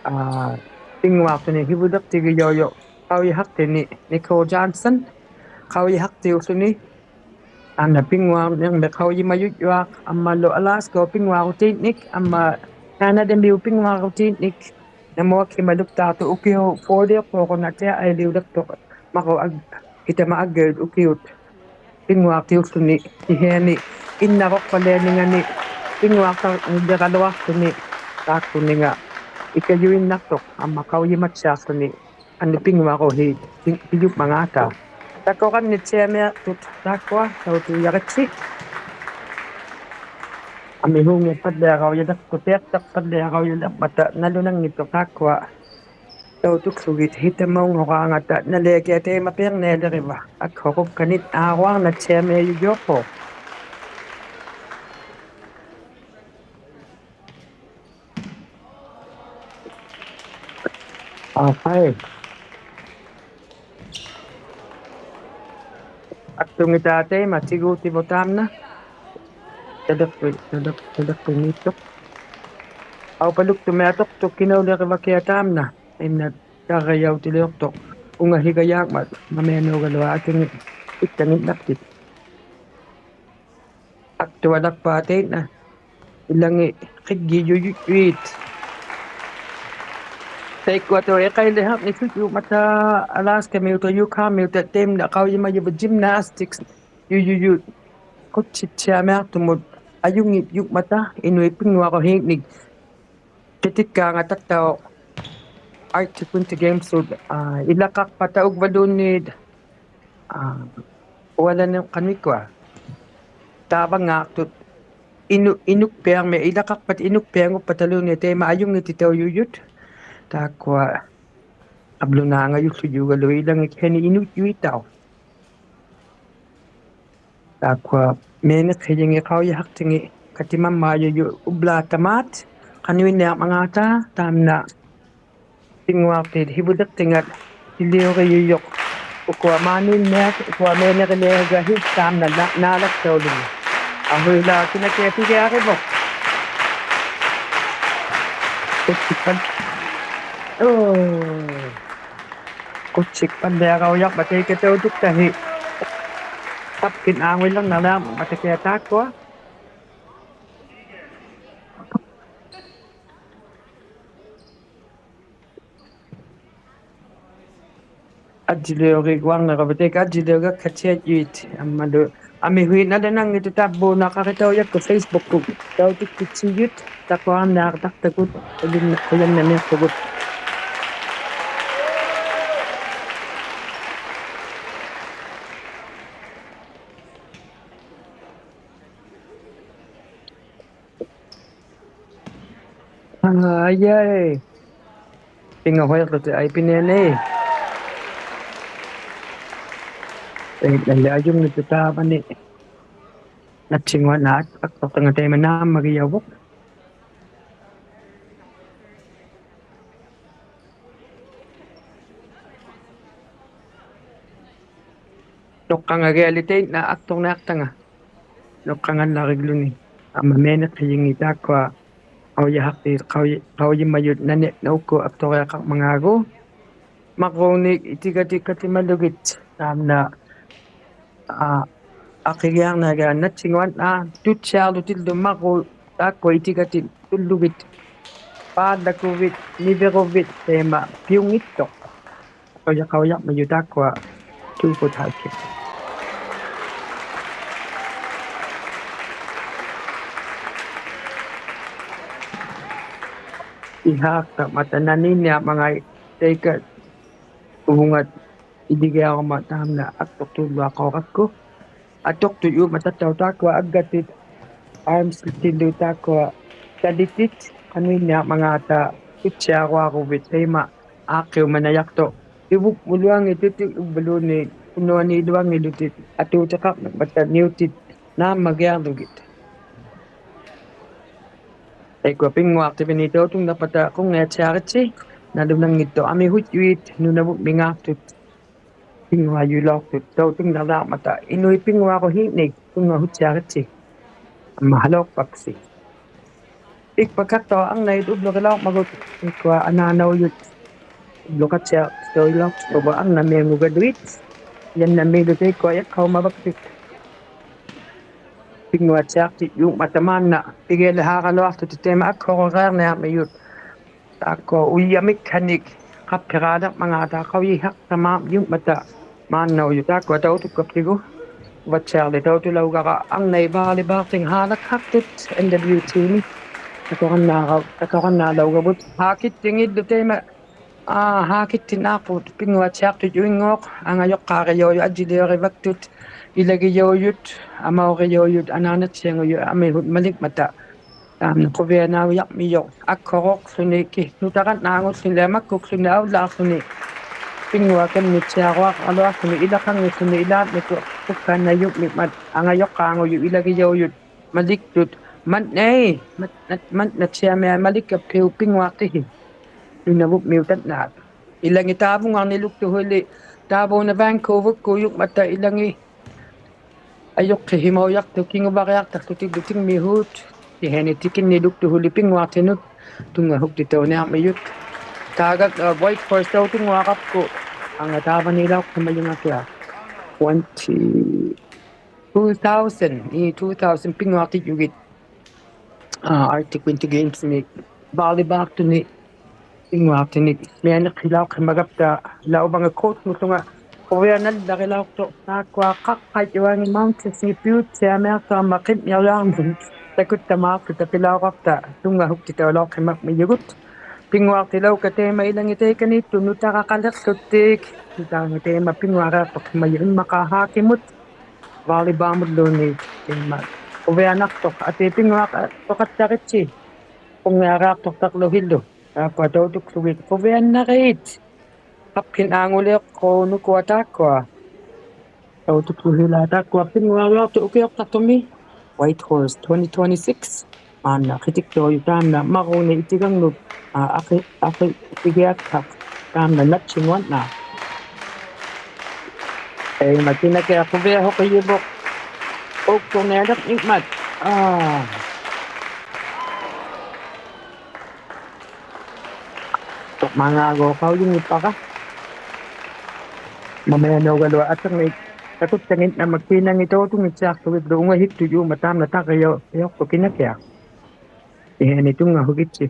ᐋ, ᐱᙳᐊᖅᑐᓂᒃ ᓯᕗᓕᖅᑎᒋᔭᐅᔪᖅ ᖃᐅᔨᓴᖅᑎᓂᒃ Nicole Johnson, ᖃᐅᔨᓴᖅᑎᐅᓪᓗᓂ. ᐊᓐᓇ ᐱᙳᐊᕐᓂᕐᒥᒃ ᖃᐅᔨᒪᔪᔾᔪᐊᖅ, ᐊᒻᒪᓗ Alaska-ᐅᑉ ᐱᙳᐊᕈᑏᓐᓂᒃ, ᐊᒻᒪ Canada-ᒥᐅᑉ ᐱᙳᐊᕈᑏᓐᓂᒃ, ᓇᒧᐊᒃᓯᒪᓗᒃᑖᖅᑐᖅ ᐅᑭᐅ forty-ᖅᑲᐅᒍᓐᓇᑦᑎᐊᖅ ᐊᐃᓕᐅᓕᖅᑐᖅ, ᒪᕐᕉᒃ ᐊᒃ-, ᐃᑕᒪ ᐊᒡᒐᔪᑦ ᐅᑭᐅᑦ. ᐱᙳᐊᖅᑎᐅᓪᓗᓂ, ᑭᓯᐊᓂ, ᐃᓐᓇᕈᖅᐸᓪᓕᐊᓂᖓᓂ, ᐱᙳᐊᖅᑕᕐᓂᓕᕋᓗᐊᖅᑐᓂ, ᑖᒃᑯᓂᖓ, ᐃᑲᔪᐃᓐᓇᖅᑐᖅ, ᐊᒻᒪ ᖃᐅᔨᒪᑦᓯᐊᖅᑐᓂ, ᐊᓐᓂ ᐱᙳᐊᕈᓯ, ᐱ-, ᐱᔪᖕᒪᖔᑕ. ᑕᑯᕋᓐᓂᑦᓯᐊᒥᐊᖅᑐᑦ, ᑖᒃᑯᐊ, ᑕᐅᑐᔭᕆᑦᓯ. ᐊᒥᓲᖏᖅᐸᓪᓕᐊᖃᐅᔭᓕᖅᑯ, ᐱᐊᖅᑕᖅᐸᓪᓕᐊᖃᐅᔭᓕᕐᒪᑕ, ᓇᓗᓇᙱᑦᑐᖅ ᑖᒃᑯᐊ. ᑕᐅᑐᒃᖢᒋᑦ ᓯᑕᒪᐅᙳᕌᖓᑕ ᓇᓕᐊᑭᐊᖅ ᑕᐃᒪ ᐱᕐᓂᐊᓕᕆᕙ. ᐊᒃᓱᕈᒃᑲᓐᓂᖅ ᐊᕈᐊᕐᓇᑦᓯᐊᒥᐊᔪᔪᖅᐳᖅ. ᐊᕼᐊᐃ. ᐊᒃᑐᖏᑕ ᑕᐃᒪ ᑎᒍᑎᕗᑦ ᑕᒪᓐᓇ. ᑕᓕᖅᐱ-, ᑕᓕᖅ-, ᑕᓕᖅᐱᖏᑦᑐᖅ. ᐊᐅᐸᓗᒃᑐᒥᒃ ᐊᑐᖅᑐᖅ ᑭᓇᐅᓕᕆᕙᑭᐊᖅ ᑕᒪᓐᓇ. ᐃᓐᓇ ᑕᒐᔭᐅᑎᓕᐅᖅᑐᖅ. ᐅᖓᓯᒐᔭᖕᒪᑦ ᒪᒥᐊᓇᐅᒐᓗᐊᖅ ᐊᑭᖏᑦ ᐃᒃᑕᖏᓐᓇᖅᑎᑦ. ᐊᒃᑐᐊᓚᒃᐸ ᑕᐃᓐᓇ. ᐃᓚᖏᑦ ᕿᒡᒋᔪᔪᔪᐃᑦ. ᑕᐃᒃᑯᐊᑦᑕᐅᖅ ᐃᖃᐃᓕᓴᕐᓂᓱᔪᖕᒪᑕ Alaska-ᒥᐅᑕᖅ Yukon-ᒥᐅᑕᖅ ᑕᐃᒪᓐᓇ ᖃᐅᔨᒪᔪᕗᑦ gymnastics-ᔪᔪᔪᑦ. ᖁᑦᓯᑦᓯᐊᒥᐊᖅᑐᒧᑦ ᐊᔪᙱᔪᖕᒪᑕ ᐃᓄᐃᑦ ᐱᙳᐊᕈᓰᖕᓂᒃ. ᑭᑎᒃᑳᖓᑕᒃᑕᐅᖅ Arctic Winter Games-ᐅᑦ, ᐋ, ᐃᓚᖃᖅᐸᑕ ᐅᕝᕙᓘᓐᓃᑦ, ᐋ, ᐅᐊᓚᓂᖅᑲᓐᓂᒃᑯᐊ. ᑖᕙᙶᖅᑐᑦ ᐃᓄ-, ᐃᓄᒃᐱᐊᕐᒥ, ᐃᓚᖃᖅᐸᑕ ᐃᓄᒃᐱᐊᙳᑉᐸᑕᓘᓐᓃᑦ ᑕᐃᒪ ᐊᔪᙱᑎᑕᐅᔪᔪᑦ. ᑖᒃᑯᐊ ᐊᑉᓗᓈᖓᔪᓪᓗᔪᒐᓗ ᐃᓚᖏᑦ ᑭᓯᐊᓂ ᐃᓄᔾᔪᐃᑦᑕᐅᖅ. ᑖᒃᑯᐊ ᒥᓂᖅᓯᔨᖏᑦ ᖃᐅᔨᓴᖅᑎᖏᑦ ᑲᑎᒪᒻᒪᔪᔪᖅ ᐅᑉᓛᑦᑕᒫᑦ, ᖃᓄᐃᓐᓂᐊᕐᒪᖔᑕ ᑖᒻᓇ ᐱᙳᐊᖅᑏᑦ ᓯᕗᓕᖅᑎᖓᑦ ᓯᓕᐅᕆᔪᔪᖅ. ᐅᑯᐊ ᒫᓃᓐᓂᐊᖅ, ᐅᑯᐊ ᒥᓂᕆᓕᐊᓱᒐᓯ ᑖᒻᓇ ᓇ-, ᓈᓚᒃᑕᐅᓗᓂ. ᐊᓱᐃᓛᒃ ᑭᓇᑭᐊᖅ ᐱᒋᐊᕆᕗᖅ. ᖁᑦᓯᒃᐸᓪ-, ᐆ. ᖁᑦᓯᒃᐸᓪᓕᐊᖅ ᖃᐅᔭᖅᐸᑕ ᑕᐃᑲ ᑕᐅᑐᒃᑕᓯ. ᑕᑉᑭᓐ ᐋᖑᐃᓛᓐᓇᓛᒻᒪᑕ ᑭᐊ ᑖᒃᑯᐊ. ᐊᔾᔨᓕᐅᕆᐊᙱᕈᕕᑦ, ᑕᐃᒃᑲ ᐊᔾᔨᓕᐅᕋᒃᑲᑦᑎᐊᔪᐃᑦ, ᐊᒻᒪᓗ ᐊᒥᓱᐃᓐᓇᓕᕐᓇᙱᑦᑐᑦ ᑕᑉᐳᓇᖃᕆᑕᐅᔭᒃᑯᑦ Facebook-ᑯᑦ, ᑕᐅᑐᒃᑯᑦᓯᔪᑦ, ᑕᒃᑯᐊᕐᓂᐊᖅᑕᖅᑕᒍᑦ, ᖁᔭᓐᓇᕐᓂᐊᖅᑕᒍᑦ. ᐊᐃ, ᐊᐃ. ᐱᖓᓱᐃᖅᖢᑎᒃ ᐊᐃᐱᓂᐊᓂ. ᐄ, ᓇᓪᓕ ᐊᔪᙱᑦᑐᖅ ᑕᕝᕙᓂ. ᓇᑦᓯᙳᐊᕐᓇᖅ ᐊᒃᑐᖅᑕᖓ ᑕᐃᒪ ᓈᒻᒪᒋᔭᕗᖅ. ᓄᖅᑲᖓᒋᐊᓕ ᑕᐃᓐᓇ ᐊᒃᑐᕐᓂᐊᖅᑕᖓ. ᓄᖅᑲᖓᓐᓇᕆᒡᓗᓂ. ᐊᒻᒪ ᒥᐊᓂᖅᓴᔨᖏᑦ ᑖᒃᑯᐊ ᖃᐅᔨᓴᖅᑏᑦ ᖃᐅᔨ-, ᖃᐅᔨᒪᔪᑦ ᓇᓂ ᓄᒃᑯᑦ ᐊᒃᑐᕆᐊᖃᕐᒪᖔᒍ. ᒪᕐᕉᓐᓃᑦ ᐃᑎᒐᑎᒃᑲᑎᒪᓗᒋᑦ ᑖᒻᓇ, ᐋ, ᐊᕿᒋᐊᕐᓇᕋ ᓇᑦᓯᙳᐊᕐᓇᖅ ᑐᑦᓯᐊᕐᓗᑎᓪᓗ ᒪᕐᕉᒃ ᑖᒃᑯᐊ ᐃᑎᒐᑎᒃ ᑐᓪᓗᒋᑦ. ᐹᓪᓚᒃᑯᕕᑦ, ᓂᕕᕈᕕᑦ, ᑕᐃᒪ ᐱᐅᙱᑦᑐᖅ. ᖃᐅᔨ-, ᖃᐅᔨᒪᔪᑦ ᑖᒃᑯᐊ two foot high kick. ᐃᓵᖅᑕᒪᑕ ᓇᓃᓐᓂᐊᕐᒪᖔᑦ ᑕᐃᑲ ᐅᕗᖓᑦ ᐃᓕᒋᐊᕈᒪ ᑖᒻᓇ ᐊᒃᑐᖅᑑᓪᓗᐊᖅᑲᐅᕋᒃᑯ. ᐊᑐᖅᑐᔫᒻᒪᑕᑦᑕᐅᖅ ᑖᒃᑯᐊ ᐊᒡᒐᑎᑦ, arms-ᑎᓪᓗ ᑖᒃᑯᐊ ᑕᓕᑎᑦ, ᖃᓄᐃᓐᓂᐊᕐᒪᖔᑕ ᑐᑦᓯᐊᕈᐊᕈᕕᑦ ᑕᐃᒪ ᐋᖅᑭᐅᒪᓇᔭᖅᑐᖅ. ᐃᕗᒻᒧᓗᐊᙱᑦᑐᑎᒃ ᐅᕝᕙᓘᓐᓃᑦ ᓱᓄᐊᓃᓗᐊᙱᓗᑎᒃ ᐊᑑᑎᖃᕐᓂᕐᒪᑕ ᓂᐅᑎᑦ ᓈᒻᒪᒋᐊᕐᓗᒋᑦ. ᑕᐃᒃᑯᐊ ᐱᙳᐊᖅᑎᕕᓂᒃ ᑕᐅᑐᖕᓇᖅᐸᑕ ᖁᙱᐊᑦᓯᐊᕆᑦᓯ, ᓇᓗᓇᙱᑦᑐᖅ ᐊᒥᓱᐃᑦ ᓄᓇᕗᒻᒥᖔᖅᑐᑦ. ᐱᙳᐊᔪᓚᐅᖅᑐᑦ ᑕᐅᑐᖕᓇᓛᕐᒪᑕ ᐃᓄᐃᑦ ᐱᙳᐊᕈᓰᖕᓂᒃ ᖁᙱᐊᑦᓯᐊᕆᑦᓯ. ᐊᒻᒪ ᓴᓚᐅᖅᐸᒃᓯ. ᐃᒃᐸᒃᓴᖅᑕᐅᖅ ᐊᕐᓇᐃᑦ ᐅᑉᓗᕆᓚᐅᕐᒪᒍᑦ, ᑕᐃᒃᑯᐊ ᐊᓈᓇᐅᔪᑦ ᐅᑉᓗᖃᑦᓯᐊᖅᑕᐅᓚᐅᖅᑐᖅ ᐊᕐᓇᒥᐊᖑᒐᓗᐃᑦ. ᔭᓐᓇᒦᓗ ᑕᐃᒃᑯᐊ ᐃᖅᑲᐅᒪᕙᒃᑐᑦ. ᐱᙳᐊᑦᓯᐊᖅᑎᔫᒻᒪᑕ ᒫᓐᓇ ᐱᒋᐊᓕᓵᕋᓗᐊᖅᑐᑎᒃ ᑕᐃᒪ ᐊᒃᓱᕈᕆᐊᕐᓂᐊᕐᒥᔪᑦ. ᑖᒃᑯᐊ ᐅᔭᒥᒃᓴᓂᒃ ᖃᑉᓯᕌᓕᕐᒪᖔᑕ ᖃᐅᔨᓴᖅᑕᒫᕐᔪᒻᒪᑕ ᒫᓐᓇᐅᔪᑦ ᑖᒃᑯᐊ ᑕᐅᑐᒃᑲᑉᑎᒍ. ᐅᐊᑦᓯᐊᕐᓕ ᑕᐅᑐᓚᐅᒐᕋ ᐊᕐᓇᐃᑦ volleyball-ᑎᖓ ᓵᓚᒃᓴᖅᑐᑦ N W T-ᒥ. ᑕᑯᕋᓐᓈᕋ-, ᑕᑯᕋᓐᓈᓚᐅᒐᕗᑦ. ᕼᐋᑭᑦᑎᖏᓪᓗ ᑕᐃᒪ, ᐋ, ᕼᐋᑭᑦᑎᓐᓈᖅᐳᑦ ᐱᙳᐊᑦᓯᐊᖅᑐᔫᙳᖅ, ᐊᖓᔪᖅᑳᕆᔭᐅᔪᑦ, ᐊᔾᔨᓕᐅᕆᕙᒃᑐᑦ, ᐃᓚᒋᔭᐅᔪᑦ, ᐊᒪᐅᕆᔭᐅᔪᑦ, ᐊᓈᓇᑦᓯᐊᖑᔪᑦ ᐊᒥᓱᑦ ᒪᓕᖕᒪᑕ. ᑖᒻᓇ ᖁᕕᐊᓇᐅᔭᕐᒥᔪᖅ, ᐊᒃᓱᕈᖅᖢᓂ ᑭᓱᑕᕋᓐᓈᖑᖅᖢᓂ, ᒪᒃᑯᒃᖢᓂ, ᐊᐅᓪᓛᖅᖢᓂ, ᐱᙳᐊᑲᓐᓂᑦᓯᐊᕈᐊᕐᓗᐊᖅᖢᓂ, ᐃᓚᖃᙱᖅᖢᓂ, ᐃᓛᓐᓂᒃᑯᑦ ᖁᒃᑲᓐᓇᔪᖕᒥᖕᒪᑦ, ᐊᖓᔪᖅᑳᖑᔪᑦ, ᐃᓚᒋᔭᐅᔪᑦ, ᒪᓕᒃᑐᑦ, ᒪᑦᓇᐃ, ᒪᑦ-, ᒪᑦ-, ᒪᑦᓇᑦᓯᐊᒥᐊᑦ ᒪᓕᒃᑲᑉᐱᐅᒃ ᐱᙳᐊᖅᑎᓯ. ᓄᓇᕗᒻᒥᐅᑕᓐᓈᑦ. ᐃᓚᖏᑦ ᑖᕗᖓᕐᓂᓗᒃᑐᓱᓕ, ᑖᕗᓇ Vancouver-ᑯᔪᖕᒪᑕ ᐃᓚᖏᑦ ᐊᔪᖅᑭᓯᒪᐅᔭᖅᑐᖅ ᑭᖑᕙᕆᐊᖅᑕᖅᑐᑎᓪᓗ ᑎᖕᒥᓲᑦ. ᐃᕼᐃᓂ ᑎᑭᓐᓂᓗᒃᑐᓱᓕ ᐱᙳᐊᖅᑎᓄᑦ ᑐᙵᓱᒃᑎᑕᐅᓂᐊᕐᒥᔪᑦ. ᑖᒐᒃ, ᐋ, Whitehorse-ᑕᐅᖅ ᑐᙳᐊᕋᑉᑯ. ᐊᖓ ᑖᕙᓃᓚᐅᖅᓯᒪᔪᖓᑭᐊᖅ. Twenty, two thousand, ᐄ, two thousand ᐱᙳᐊᖅᑎᔾᔪᒋᑦ. ᐋ, Arctic Winter Games-ᒥ volleyball-ᑐᓂ ᐱᙳᐊᖅᑎᓂᒃ ᒥᐊᓂᖅᓯᓚᐅᖅᓯᒪᒐᑉᑕ, ᓚᐅᕙᖓ coach-ᖑᖅᖢᖓ ᖁᕕᐊᓇᓪᓚᕆᓚᐅᖅᑐᖅ, ᑖᒃᑯᐊ ᖃᖅᑲᔾᔪᐊᖏᑦ Mounties-ᒥ ᐱᐅᑦᓯᐊᒥᐊᖅᑐᐊᒻᒪ ᕿᖕᓂᕐᔪᐊᕐᒧᑦ ᑕᑯᑦᑕᒫᖅᑐᑦ ᑕᐱᓚᐅᕋᑉᑕ, ᑐᙵᓱᒃᑎᑕᐅᓚᐅᖅᓯᒪᖕᒥᔪᒍᑦ. ᐱᙳᐊᖅᑎᓚᐅᒃᑲ ᑕᐃᒪ ᐃᓚᖏᑦ ᑕᐃᑲᓃᑦᑐᑦ ᓄᑕᕋᖃᓕᖅᖢᑎᒃ, ᓄᑕᕋᖓ ᑕᐃᒪ ᐱᙳᐊᕆᐊᖅᑐᖅᓯᒪᔪᑦ ᐃᒻᒪᖄ ᕼᐋᑭᒧᑦ, volleyball-ᒧᓪᓘᓐᓃᑦ ᑕᐃᒪ ᖁᕕᐊᓇᖅᑐᖅ, ᐊᑏ ᐱᙳᐊᖅᑐᖃᑦᑕᕆᑦᓯ, ᖁᙱᐊᕆᐊᖅᑐᖅᑕᕐᓗᓯᓪᓗ. ᑖᒃᑯᐊ ᑕᐅᑐᒃᖢᒋᑦ ᖁᕕᐊᓇᕆᑦ. ᖃᑉᓯᓐᓇᖑᓕᖅᑯᓄᑯᐊ ᑖᒃᑯᐊ. ᑕᐅᑐᒃᖢᓯᓛ ᑖᒃᑯᐊ ᐱᙳᐊᕐᔪᐊᖅᑐᖅ ᐅᑭᐅᖅᑕᖅᑐᒥ Whitehorse twenty twenty-six. ᒫᓐᓇ ᕿᑎᒃᑕᐅᔪᑦ ᑖᒻᓇ ᒪᕐᕉᓐᓃᑦ ᐃᑎᒐᖕᓄᑦ, ᐋ, ᐊᕿ-, ᐊᕿ-, ᐃᑎᒋᐊᒃᓴᖅ ᑖᒻᓇ ᓇᑦᓯᙳᐊᕐᓇᖅ. ᑕᐃᒪ ᑭᓇᑭᐊᖅ ᖁᕕᐊᓱᕿᔪᕗᖅ ᐆᒃᑐᕐᓂᐊᓕᕐᓂᖕᒪᑦ. ᐋ. ᑐᕐᒪᖔᒎᖅ ᖃᐅᔨᙱᑉᐸᕋ. ᒪᒥᐊᓇᐅᒐᓗᐊᖅ ᐊᑎᕐᓂᒃ ᑕᑯᑦᑕᖏᓐᓇᒪ ᑭᓇᖏᑦ ᑕᐅᑐᙱᑦᓯᐊᖅᑐᕕᓪᓗ ᐅᖓᓯᒃᑐᔫᒻᒪᑦ ᑖᒻᓇ ᑕᕐᕆᔭᐅᔪᖅᑐᖅ ᑭᓇᑭᐊᖅ. ᐃᕼᐃᓂ ᑐᙵᓱᒋᑦᓯ.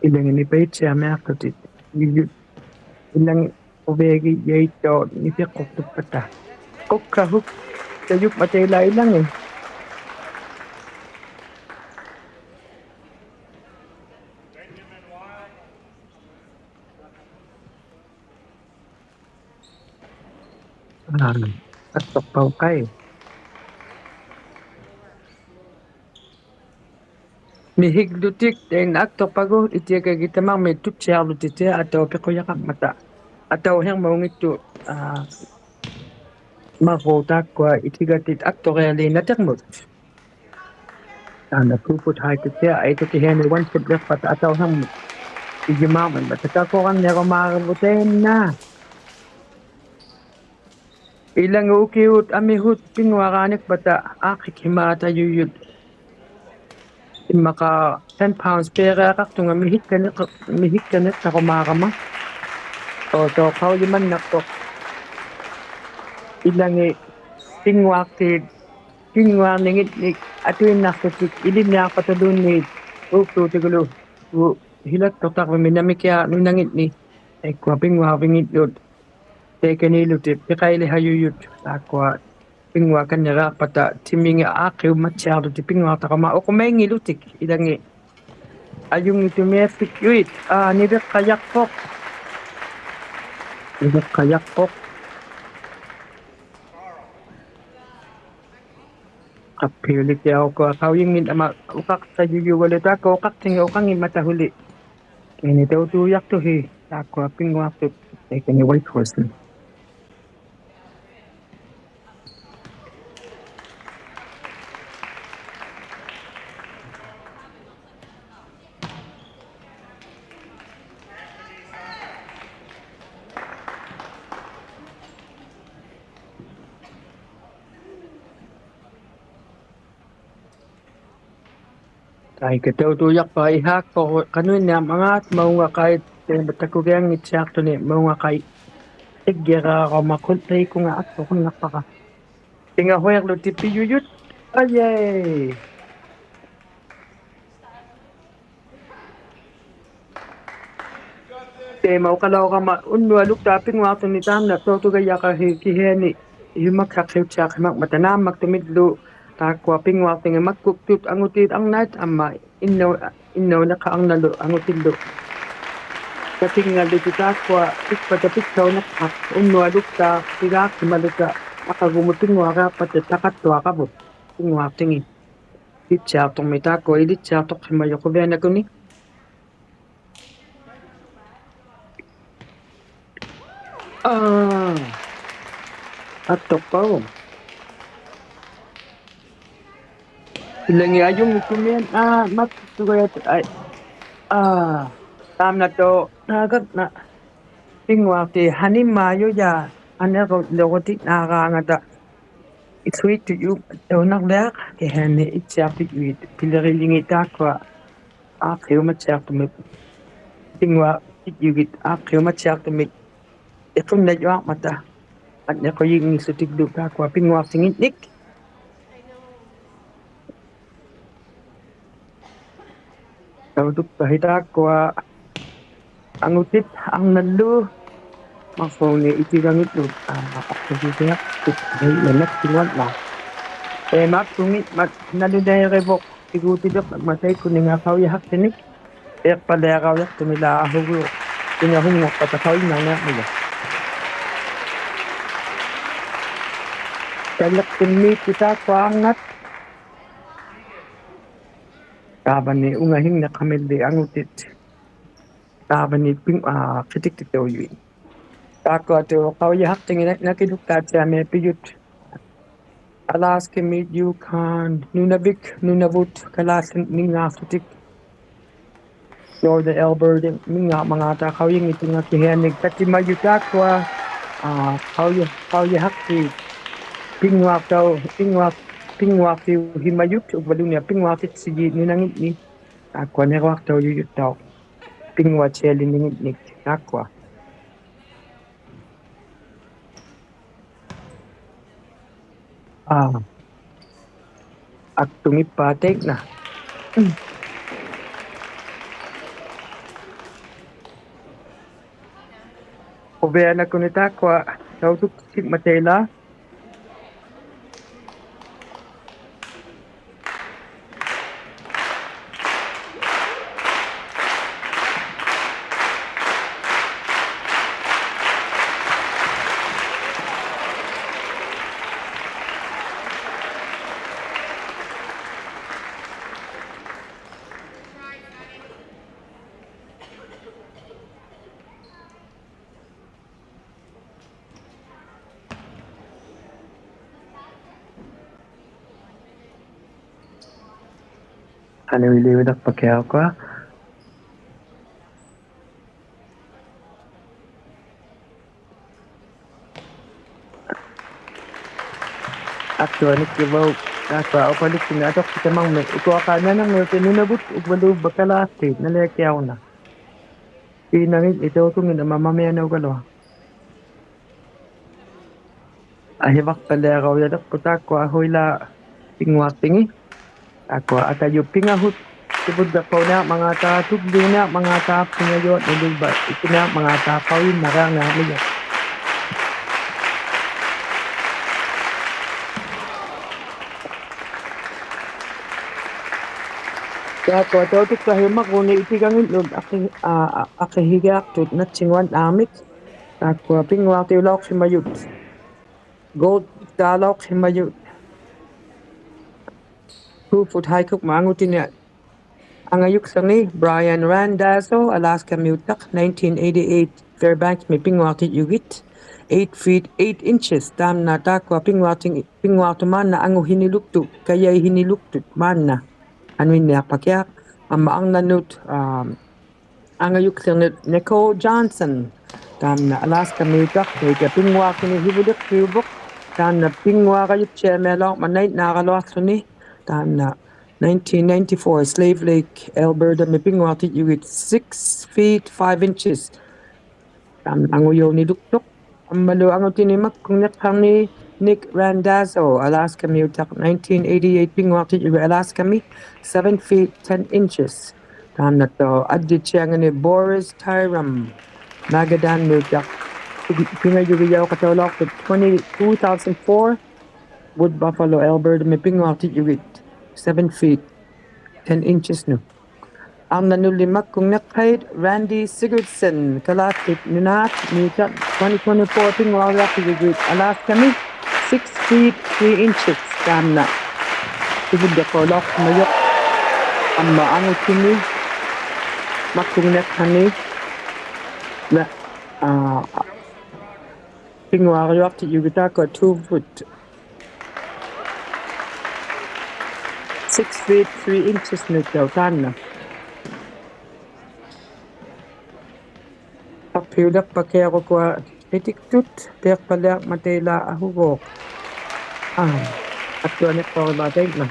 Ilangit nipayutsiamiaqłutit. Yuyut. Ilangit quviagijaittuq nipiqquqtuppata. Qukkahuk. Tayukmata ilaa ilangit. Aa, aktuqpauq ai. Mihiglutik tain aktuqpagu itiakagit tamarmik tutsiarlutit ataupiqujaqarmata. Atauhirmaunngittuq, aa, marruuq taakkua itigatit aktuqrialiinnatirmut. Taanna two foot high kick-ia, aittukihiani one foot-liqpata atauhirmut. Ijumaarmimmat, takakurannirumaarivut taanna. Ilangit ukiut amihut pinnguaraanikpata aaqqikhimaata Yuyut. Immaqa ten pounds piiriaqaqtunga mihikkaniq-, mihikkaniqtarumaarama. Tautuq qaujimannaqtuq. Ilangit pinnguaqtiit pinnguarningitnik atuinnaqłutik ilinniaqpataluunniit uuktuutigulu u-, hilattuqtarvimmi namikiaq nunangitni. Taikkua pinnguarvingitnut. Taikanilutik piqailiha Yuyut taakkua pinnguaqanniriaqpata timingit aaqqiumatsiarlutik pinnguaqtarama uqumaingilutik ilangit. Ajunngittumiappit Yuyut, aa, niviqqajaqpuq. Niviqqajaqpuq. Qaphiulikiaq ukua qaujinngit ama uqaqtajuyugalu taakkua uqaqtingi uqanngimmatahuli. Ini tautuujaqtuhi taakkua pinnguaqtut taikani Whitehorse-ni. Taika tautuujaqpa ihaaqpuq qanuinniarmangaat maungaqait taima takugianngitsiaqtuni maungaqait. Iggiraarama qulliikunga aktuqunnaqpara. Pingahuiqlutik Yuyut. Ajai. Taima uqalaurama unnualuktaaq pinnguaqtuni taamna tautugajaqahi kihiani ihumaksaqhiutsiaqhimaqmata naammaktumillu taakkua pinnguaqtingi makkuktut angutiit arnait amma innau-, innauniqarnalu angutillu. Katingalutik taakkua pikpata piktauniqpaq unnualuktaaq pigaaqhimaluta aqagumut pinnguariaqpata taqattuaqavut pinnguaqtingi. Ilitsiaqtuqmi taakkua ilitsiaqtuqhimajuq quvianakuni. Aa. Aktuqpauq. Ilangit ajunngittumian, aa, maktugayat, ai. Aa. Taamnatauq, naagakna. Pinnguaqtiit hanimmaajujaq, anirulirutit naaraangata. Isuittujuq taunarliaq, kihiani itsiaqtijugit, pilirijingit taakkua aaqqiumatsiaqtumit. Pinnguaqtijugit aaqqiumatsiaqtumit. Iqunnajuarmata. Anniqujinngillutiglu taakkua pinnguaqtingitnik. Tautuktahi taakkua angutit arnallu. Marruuni itigangitlu, aa, aqqusiutiaqtut, hei, manaktinguanna. Ee, maktungit, mat, nalunairivuq, tiguutiliqmat taikkuninga qaujihaqtinik. Iqpaliaraujaqtumila ahugu, pingahunnaqpata qaujinarniarmila. Taliqtimmiittut taakkua arnat. Taavani ungahingniqamili angutit. Taavani pin-, aa, qitiktiktaujuit. Taakkuatauq qaujihaqtingi na-, nakiluktaatsiami pijut. Alaska-mit, Yukon, Nunavik, Nunavut, Kalaallit Nunaanngaqłutik. Northern Alberta-minngaaqmangaata qaujinngittunga kihiani katimajut taakkua, aa, qauji-, qaujihaqtiit. Pinnguaqtau, pinnguaq-, pinnguaqtiuhimajut, uvvaluunniit pinnguaqtitsijiit nunangitni. Taakkua niruaqtaujujuttauq. Pinnguatsialingitnik taakkua. Aa. Aktungippaa taikna. Mm. Quvianakuni taakkua tautuksikmatailaa. Qanuiliuilarpakkiarukua. Aktuanikkivuq, taakkua uqaliktuni atuqsitamangmi, ukuaqaaq nanirmiutit nunavut, uvaluuvva kalaattiit, naliakkiaruna. Piinangit ituutunginama mamianaugaluaq. Ahivaqpaliaraujaliqput taakkua huilaa pinnguaqtingi. Taakkua akajuq pingahut, sivuddiqpauniarmangaataa, tugliuniarmangaataa, pingajuat niluvva ikiniarmangaataa, qaujimariarniarmijuq. Taakkua tautuksahiumaguuni ipiganginnut aqi-, aa, aqihigiaqtut natsinguannaarmik. Taakkua pinnguaqtiulauqsimajut. Gold-taalauqsimajut. Two foot high-kukmat angutini angajukłuni Brian Randazzo, Alaska-miutaq, nineteen eighty-eight Fairbanks-mi pinnguaqtijugit, eight feet eight inches. Taamna taakkua pinnguaqti-, pinnguaqtut maanna anguhiniluktut, kajaihiniluktut maanna. Qanuinniaqpakkiaq, amma arnanut, um, angajukłirnut Nicole Johnson. Taamna Alaska-miutaq, taiga pinnguaqtini hivuliqpiuvuq. Taamna pinnguaqajuktiamialauqmat nainnaaraluaqłuni. Taamna nineteen ninety-four Slave Lake, Alberta-mi pinnguaqtijugit six feet five inches. Taamna angujuuniluktuq. Ammalu angutini makkungniqharni Nick Randazzo, Alaska-miutaq, nineteen eighty-eight pinnguaqtijugit Alaska-mi, seven feet ten inches. Taamnatauq ajjittiangani Boris Tyrum, Magadan-miutaq, pingajugijauqataulauqtut twenty, two thousand four, Wood Buffalo, Alberta-mi pinnguaqtijugit, seven feet ten inches-nut. Arnanulli makkungniqhait Randy Sigurdson, Kalaallit Nunaat-miutaq, twenty twenty-four pinnguariaqtijugit Alaska-mi, six feet three inches. Taamna sivuddiqpaulauqsimajuq, amma angutini makkungniqhani, na, aa, pinnguariaqtijugit taakkua two foot, six feet three inches-nuttauq taanna. Appiuliqpakkiarukua itiktut, piaqpaliaqmatailaa ahuguuq. Aa, aktuaniqpaurivaa taimma.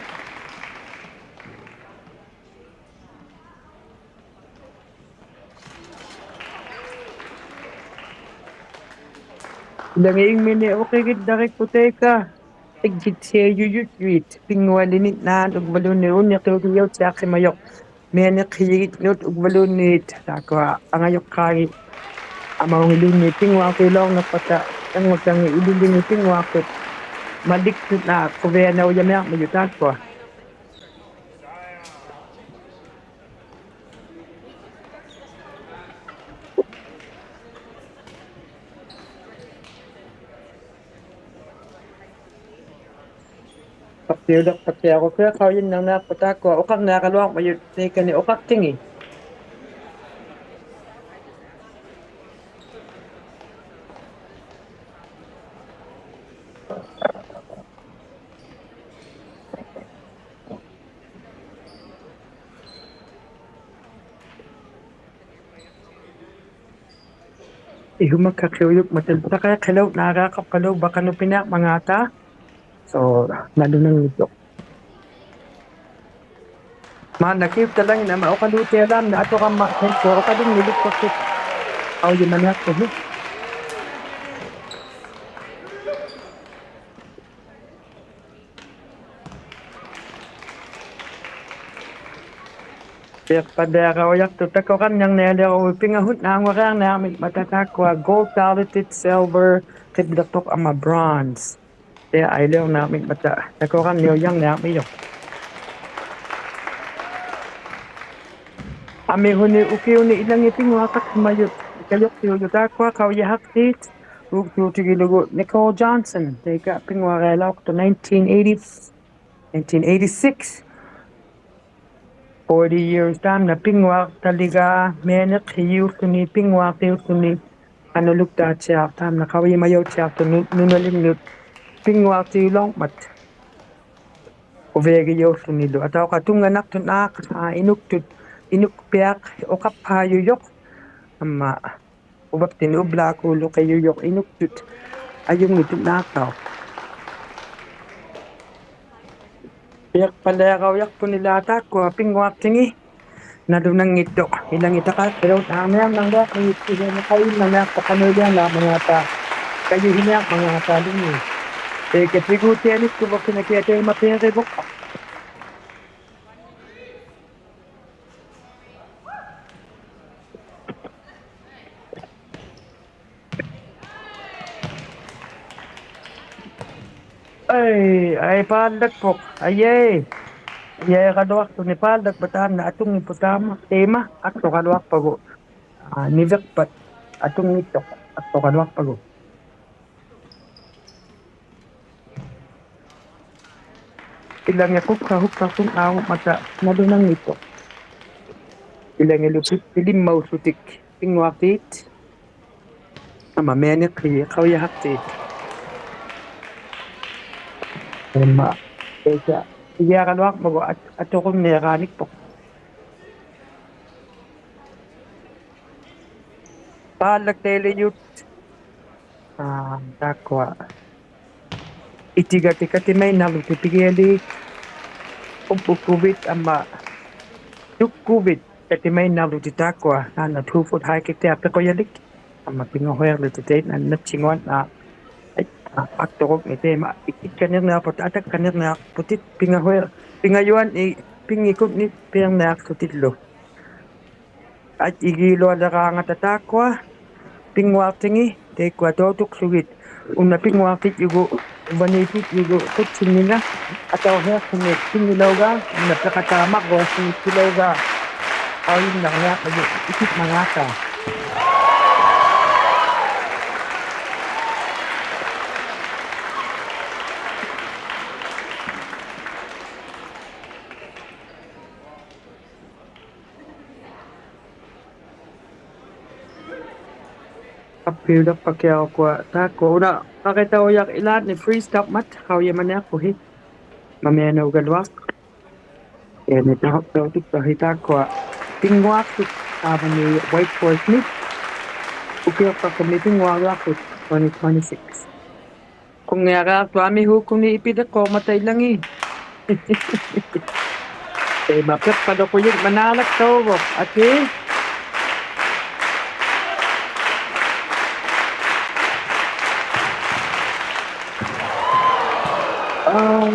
Ilangit ingmini uqigiddarikput taika, ijjittiajujutjuit, pinngualinitnaat, ugvaluunniit unniqiugijauttiaqsimajuq, mianiqhijigitnut, ugvaluunniit, taakkua angajuqqaagit, amaungiluunniit pinnguaqtilaurniqpata, irngutangit ililini pinnguaqtut, maliktutnaat, quvianaujamiaqmijut taakkua. Appiuliqpakkiarukua, qaujinnarniaqput taakkua uqarniaraluaqmajut taikani uqaqtingi. Ihumakkaqiujukmatil taqaiqhilautnaariaqaqpaluuvva qanupiniarmangaataa. So, nalunanngittuq. Maanna kiuttalanginama uqaluutialaamna atuqamma, thank you, uqalunngilikkuqtut. Qaujimaniaqtuhi. ᐱᖅᐸᓪᓕᐊᕋᐅᔭᖅᑐᖅ ᑕᑯᕋᓐᓂᕐᓂᐊᓕᕈᕕᑦ ᐱᖓᓱᑦᓈᖑᐊᕆᐊᕐᓂᐊᕐᒥᖕᒪᑕ ᑖᒃᑯᐊ gold, solid, silver, ᕿᓪᓕᖅᑐᖅ ᐊᒻᒪ bronze. ᐱᐊᖅᓚᐅᕐᓂᐊᕐᒥᖕᒪᑕ ᑕᑯᕋᓐᓂᐅᔭᕐᓂᐊᕐᒥᔪᖅ. ᐊᒥᓱᓂ ᐅᑭᐅᓂ ᐃᓚᖏᑦ ᐱᙳᐊᖅᑕᖅᓯᒪᔪᑦ ᐃᑲᔪᖅᑎᐅᔪᑦ ᑖᒃᑯᐊ ᖃᐅᔨᐊᖃᖅᑏᑦ. ᐆᒃᑑᑎᒋᓗᒍ Nicole Johnson, ᑕᐃᑲ ᐱᙳᐊᕆᐊᓚᐅᖅᑐᖅ nineteen eighty, nineteen eighty-six. Forty years ᑖᒻᓇ ᐱᙳᐊᖅᑕᓕᒐ ᒥᐊᓂᖅᓯᔨᐅᓪᓗᓂ ᐱᙳᐊᖅᑎᐅᓪᓗᓂ ᐊᓄᓗᒃᑖᑦᓯᐊᖅ ᑖᒻᓇ ᖃᐅᔨᒪᔭᐅᑦᓯᐊᖅᑐᖅ ᓄ-, ᓄᓇᓕᖕᓄᑦ ᐱᙳᐊᖅᑎᐅᓚᐅᕐᒪᑦ ᐅᕕᐊᒋᔭᐅᓪᓗᓂᓗ. ᐊᑕᐅᖅᑲ ᑐᙵᓇᖅᑐᑦ ᐋᖅ, ᐋ, ᐃᓄᒃᑐᑦ, ᐃᓄᒃᐱᐊᖅ ᐅᖃᑉᐸᔪᔪᖅ. ᐊᒻᒪ ᐅᕙᑉᑎᓐ ᐅᑉᓛᑯᓗᕿᔪᔪᖅ ᐃᓄᒃᑐᑦ ᐊᔪᙱᑦᑐᓐᓈᖅᑕᐅᖅ. ᐱᖅᐸᓪᓕᐊᕋᐅᔭᖅᐳᓂᓛᒃ ᑖᒃᑯᐊ ᐱᙳᐊᖅᑎᖏᑦ ᓇᓗᓇᙱᑦᑐᖅ. ᐃᓚᖏᑦ ᑕᖃᖅᑭᓚᐅᑦ ᐋᕐᓂᐊᕐᓇᕐᓂᐊᖅ ᐃᑦᓯᓕᐊᓂ ᖃᐅᔨᒪᓂᐊᖅ ᖃᓄᐃᓕᐊᓛᒻᒪᖔᑕ, ᑲᔪᓯᓂᐊᕐᒪᖔᑕᓗᓂ. ᑕᐃᑲ ᑎᒍᑎᐊᓂᒃᑐᕗᖅ ᑭᓇᑭᐊᖅ ᑕᐃᒪ ᐱᕆᕗᖅ. ᐊᐃ, ᐊᐃ, ᐹᓪᓚᒃᐳᖅ, ᐊᐃ, ᐊᐃ. ᐊᐃ, ᐊᐃ, ᖃᓗᐊᖅᑐᓂ ᐹᓪᓚᒃᐸᑦ ᑖᒻᓇ ᐊᑐᙱᑉᐳᑦ ᑖᒪ, ᑕᐃᒪ, ᐊᒃᑐᖃᓗᐊᖅᐸᒍ. ᐋ, ᓂᕕᖅᐸᑦ ᐊᑐᙱᑦᑐᖅ, ᐊᒃᑐᖃᓗᐊᖅᐸᒍ. ᐃᓚᖏᑦ ᖁᒃᓴᖅ ᖁᒃᓴᖅᑐᓐᓇᐅᖕᒪᑕ ᓇᓗᓇᙱᑦᑐᖅ. ᐃᓚᖏᓪᓗ ᐱ-, ᐱᓕᒻᒪᐅᓱᑎᒃ ᐱᙳᐊᖅᑏᑦ. ᐊᒻᒪ ᒥᐊᓂᖅᓯᔨ ᖃᐅᔨᐊᖃᖅᑏᑦ. ᐊᒻᒪ, ᑕᐃᑲ, ᐃᒋᐊᕋᓗᐊᕐᒪᒍ ᐊᑦ-, ᐊᑐᕈᓐᓃᕌᓂᒃᐳᖅ. ᐹᓪᓚᒃᑕᐃᓕᔪᑦ. ᐋ, ᑖᒃᑯᐊ. ᐃᑎᒐᑎᑦ ᑲᑎᒪᐃᓐᓇᕐᓗᑎᑦ ᐱᒋᐊᓖᑦ. ᐅᑉᐳᑯᕕᑦ ᐊᒻᒪ ᑐᒃᑯᕕᑦ ᑲᑎᒪᐃᓐᓇᕐᓗᑎᑦ ᑖᒃᑯᐊ. ᑖᓐᓇ two foot high kick-ᑕᐃᑦ ᐱᖁᔭᓕᒃ. ᐊᒻᒪ ᐱᖓᓱᐃᕐᓗᑎᑦ ᑕᐃᓐᓇ ᓇᑦᓯᙳᐊᓐᓈ. ᐊᐃ, ᐋ, ᐊᒃᑐᕈᖕᓂ ᑕᐃᒪ ᐃᒃᑲᓐᓂᕐᓂᐊᖅᐳᑎᑦ, ᐊᑕᒃᑲᓐᓂᕐᓂᐊᖅᐳᑎᑦ, ᐱᖓᓱᐃ-, ᐱᖓᔪᐊᓐᓂ, ᐱᖏᑯᓐᓂ ᐱᐊᕐᓂᐊᖅᖢᑎᓪᓗ. ᐊᐃ, ᐃᒋᓗᐊᓕᕌᖓᑕ ᑖᒃᑯᐊ ᐱᙳᐊᖅᑎᖏᑦ, ᑕᐃᒃᑯᐊ ᑕᐅᑐᒃᖢᒋᑦ, ᐅᓇ ᐱᙳᐊᖅᑎᑦᔪᒍᑦ, ᐅᕙᓃᑎᑦᔪᒍᑦ, ᖁᑦᓯᓐᓂᖓ, ᐊᑕᐅᓯᐊᖅᖢᓂ ᐱᙳᓚᐅᕋ, ᐅᓇ ᐱᖃᑖᒻᒪᕐᕈᐊᖅᖢᓂ ᐱᓚᐅᕋ, ᐊᐅᔪᓐᓇᕐᓂᐊᖅᐸᔪᑦ ᐃᑎᒃᒪᖔᑕ. ᐊᐱᐅᓚᒃᐸᑭᐊᖅᑯᐊ ᑖᒃᑯᐊ ᐅᓇ ᖃᕆᑕᐅᔭᖅ ᐃᓛᓐᓂ freeze-ᑕᕐᒪᑦ ᖃᐅᔨᒪᓂᐊᖅᐳᓯ. ᒪᒥᐊᓇᐅᒐᓗᐊᖅ. ᐃᐊᓂ ᑕ-, ᑕᐅᑐᒃᑕᕼᐃ ᑖᒃᑯᐊ ᐱᙳᐊᖅᑐᑦ ᑖᕙᓂ Whitehorse-ᒥ. ᐅᑭᐅᖅᑕᖅᑐᒥ ᐱᙳᐊᕐᓗᐊᖅᐳᑦ twenty twenty-six. ᖁᙱᐊᕆᐊᖅᑐᖅ ᐊᒥᓲᒃᑯᓂ ᐃᐱᓕᖅᑯᕐᒪᑕ ᐃᓚᖏᑦ. ᑕᐃᒪ ᐱᖅᐸᓗᖁᔨᒃ ᒪᓈᓚᒃᑕᐅᕗᖅ, ᐊᑏ. ᐋ,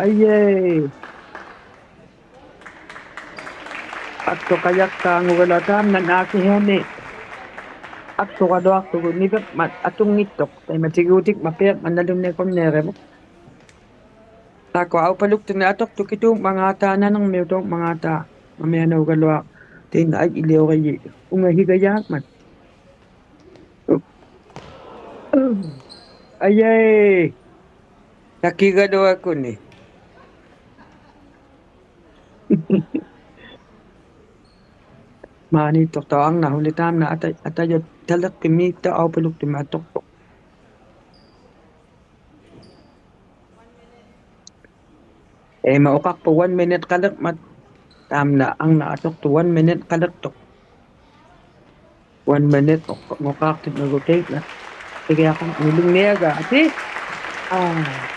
ᐊᐃ, ᐊᐃ. ᐊᒃᑐᖃᔭᖅᑖᖑᒐᓗᐊᖅ ᑖᒻᓇ ᐋᑭᓯᐅᓂ. ᐊᒃᑐᖃᓗᐊᖅᑐᒍᑦ ᓂᕕᖅᒪᑦ ᐊᑐᙱᑦᑐᖅ. ᑕᐃᒪ ᑎᒍᑎᒃᒪᑦ ᐱᐊᒃᒪ ᓇᓗᓇᐃᒃᑯᓐᓂᐊᕆᕗᖅ. ᑖᒃᑯᐊ ᐊᐅᐸᓗᒃᑐᓂᒃ ᐊᑐᖅᑐᕿᑦ ᑑᒻᒪᖔᑕ ᓇᓇᕐᒥᐅᑑᒻᒪᖔᑕ ᒪᒥᐊᓇᐅᒐᓗᐊᖅ ᑕᐃᓐᓇ ᐊᐃᓕᐅᕆᔨ ᐅᖓᓯᒐᔮᖕᒪᑦ. ᐊᐃ, ᐊᐃ. ᑕᑭᒐᓗᐊᖅᑯᓂ. ᒫᓃᑦᑐᖅᑕᐅᖅ ᐊᕐᓇᓱᓕ ᑖᒻᓇ ᐊᑕ-, ᐊᑕᔪᑦ ᑕᓕᖅᑭᒻᒦᑦᑕᐅᖅ ᐊᐅᐸᓗᒃᑐᒥᒃ ᐊᑐᖅᑐᖅ. ᐃᒫᒃ ᐅᖃᖅᐳᖅ one minute-ᖃᓕᕐᒪᑦ. ᑖᒻᓇ ᐊᕐᓇᖅ ᐊᑐᖅᑐᖅ one minute-ᖃᓕᖅᑐᖅ. One minute, ᖑ-, ᖑᖃᖅᑎᒃ ᒪᒍ ᑕᐃᓐᓇ. ᑕᐃᒐᖅ ᖃᓄᓕᖕᓂᐊᖅᑲ, ᐊᑏ? ᐋ.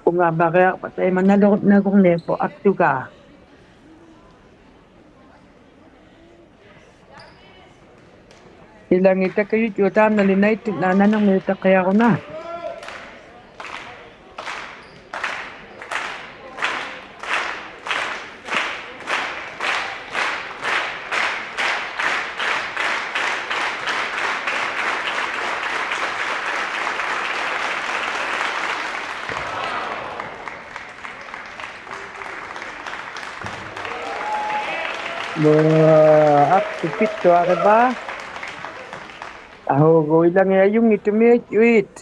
ᐅᖓᒪᕆᐊᖅᐸᑦ ᑕᐃᒪ ᓇᓗ-, ᓇᓗᓇᖅᐳᖅ ᐊᒃᑐᒐ. ᐃᓚᖏᑦ ᑕᑲᔪᔾᔪᖅ ᑖᒻᓇᓕ ᓇᐃᑦᑐᓐᓇ ᓇᓇᕐᒥᐅᑕᕿᐊᕈᓇ. Aqtupittuarivaa. Ahuugu ilangit ajunngittumiit.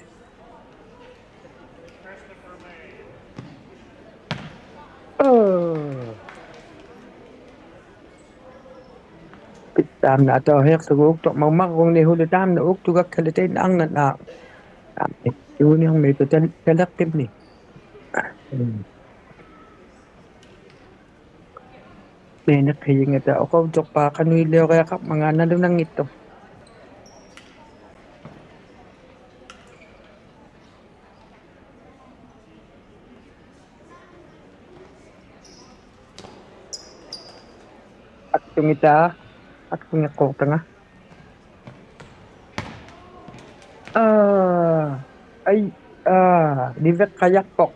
Pitsaamna atauhiiqługu uktuq maumagungni huli taamna uktugakkali tainna arnanna. Juuniarmiitu tal-, taliqtimmi. Miiniqhijingata uqautuqpaa qanuiliuriaqarmangaa nalunanngittuq. Aqtungitaa, aqtungiqquuqtanga. Aa, ai, aa, niviqqajaqpuq.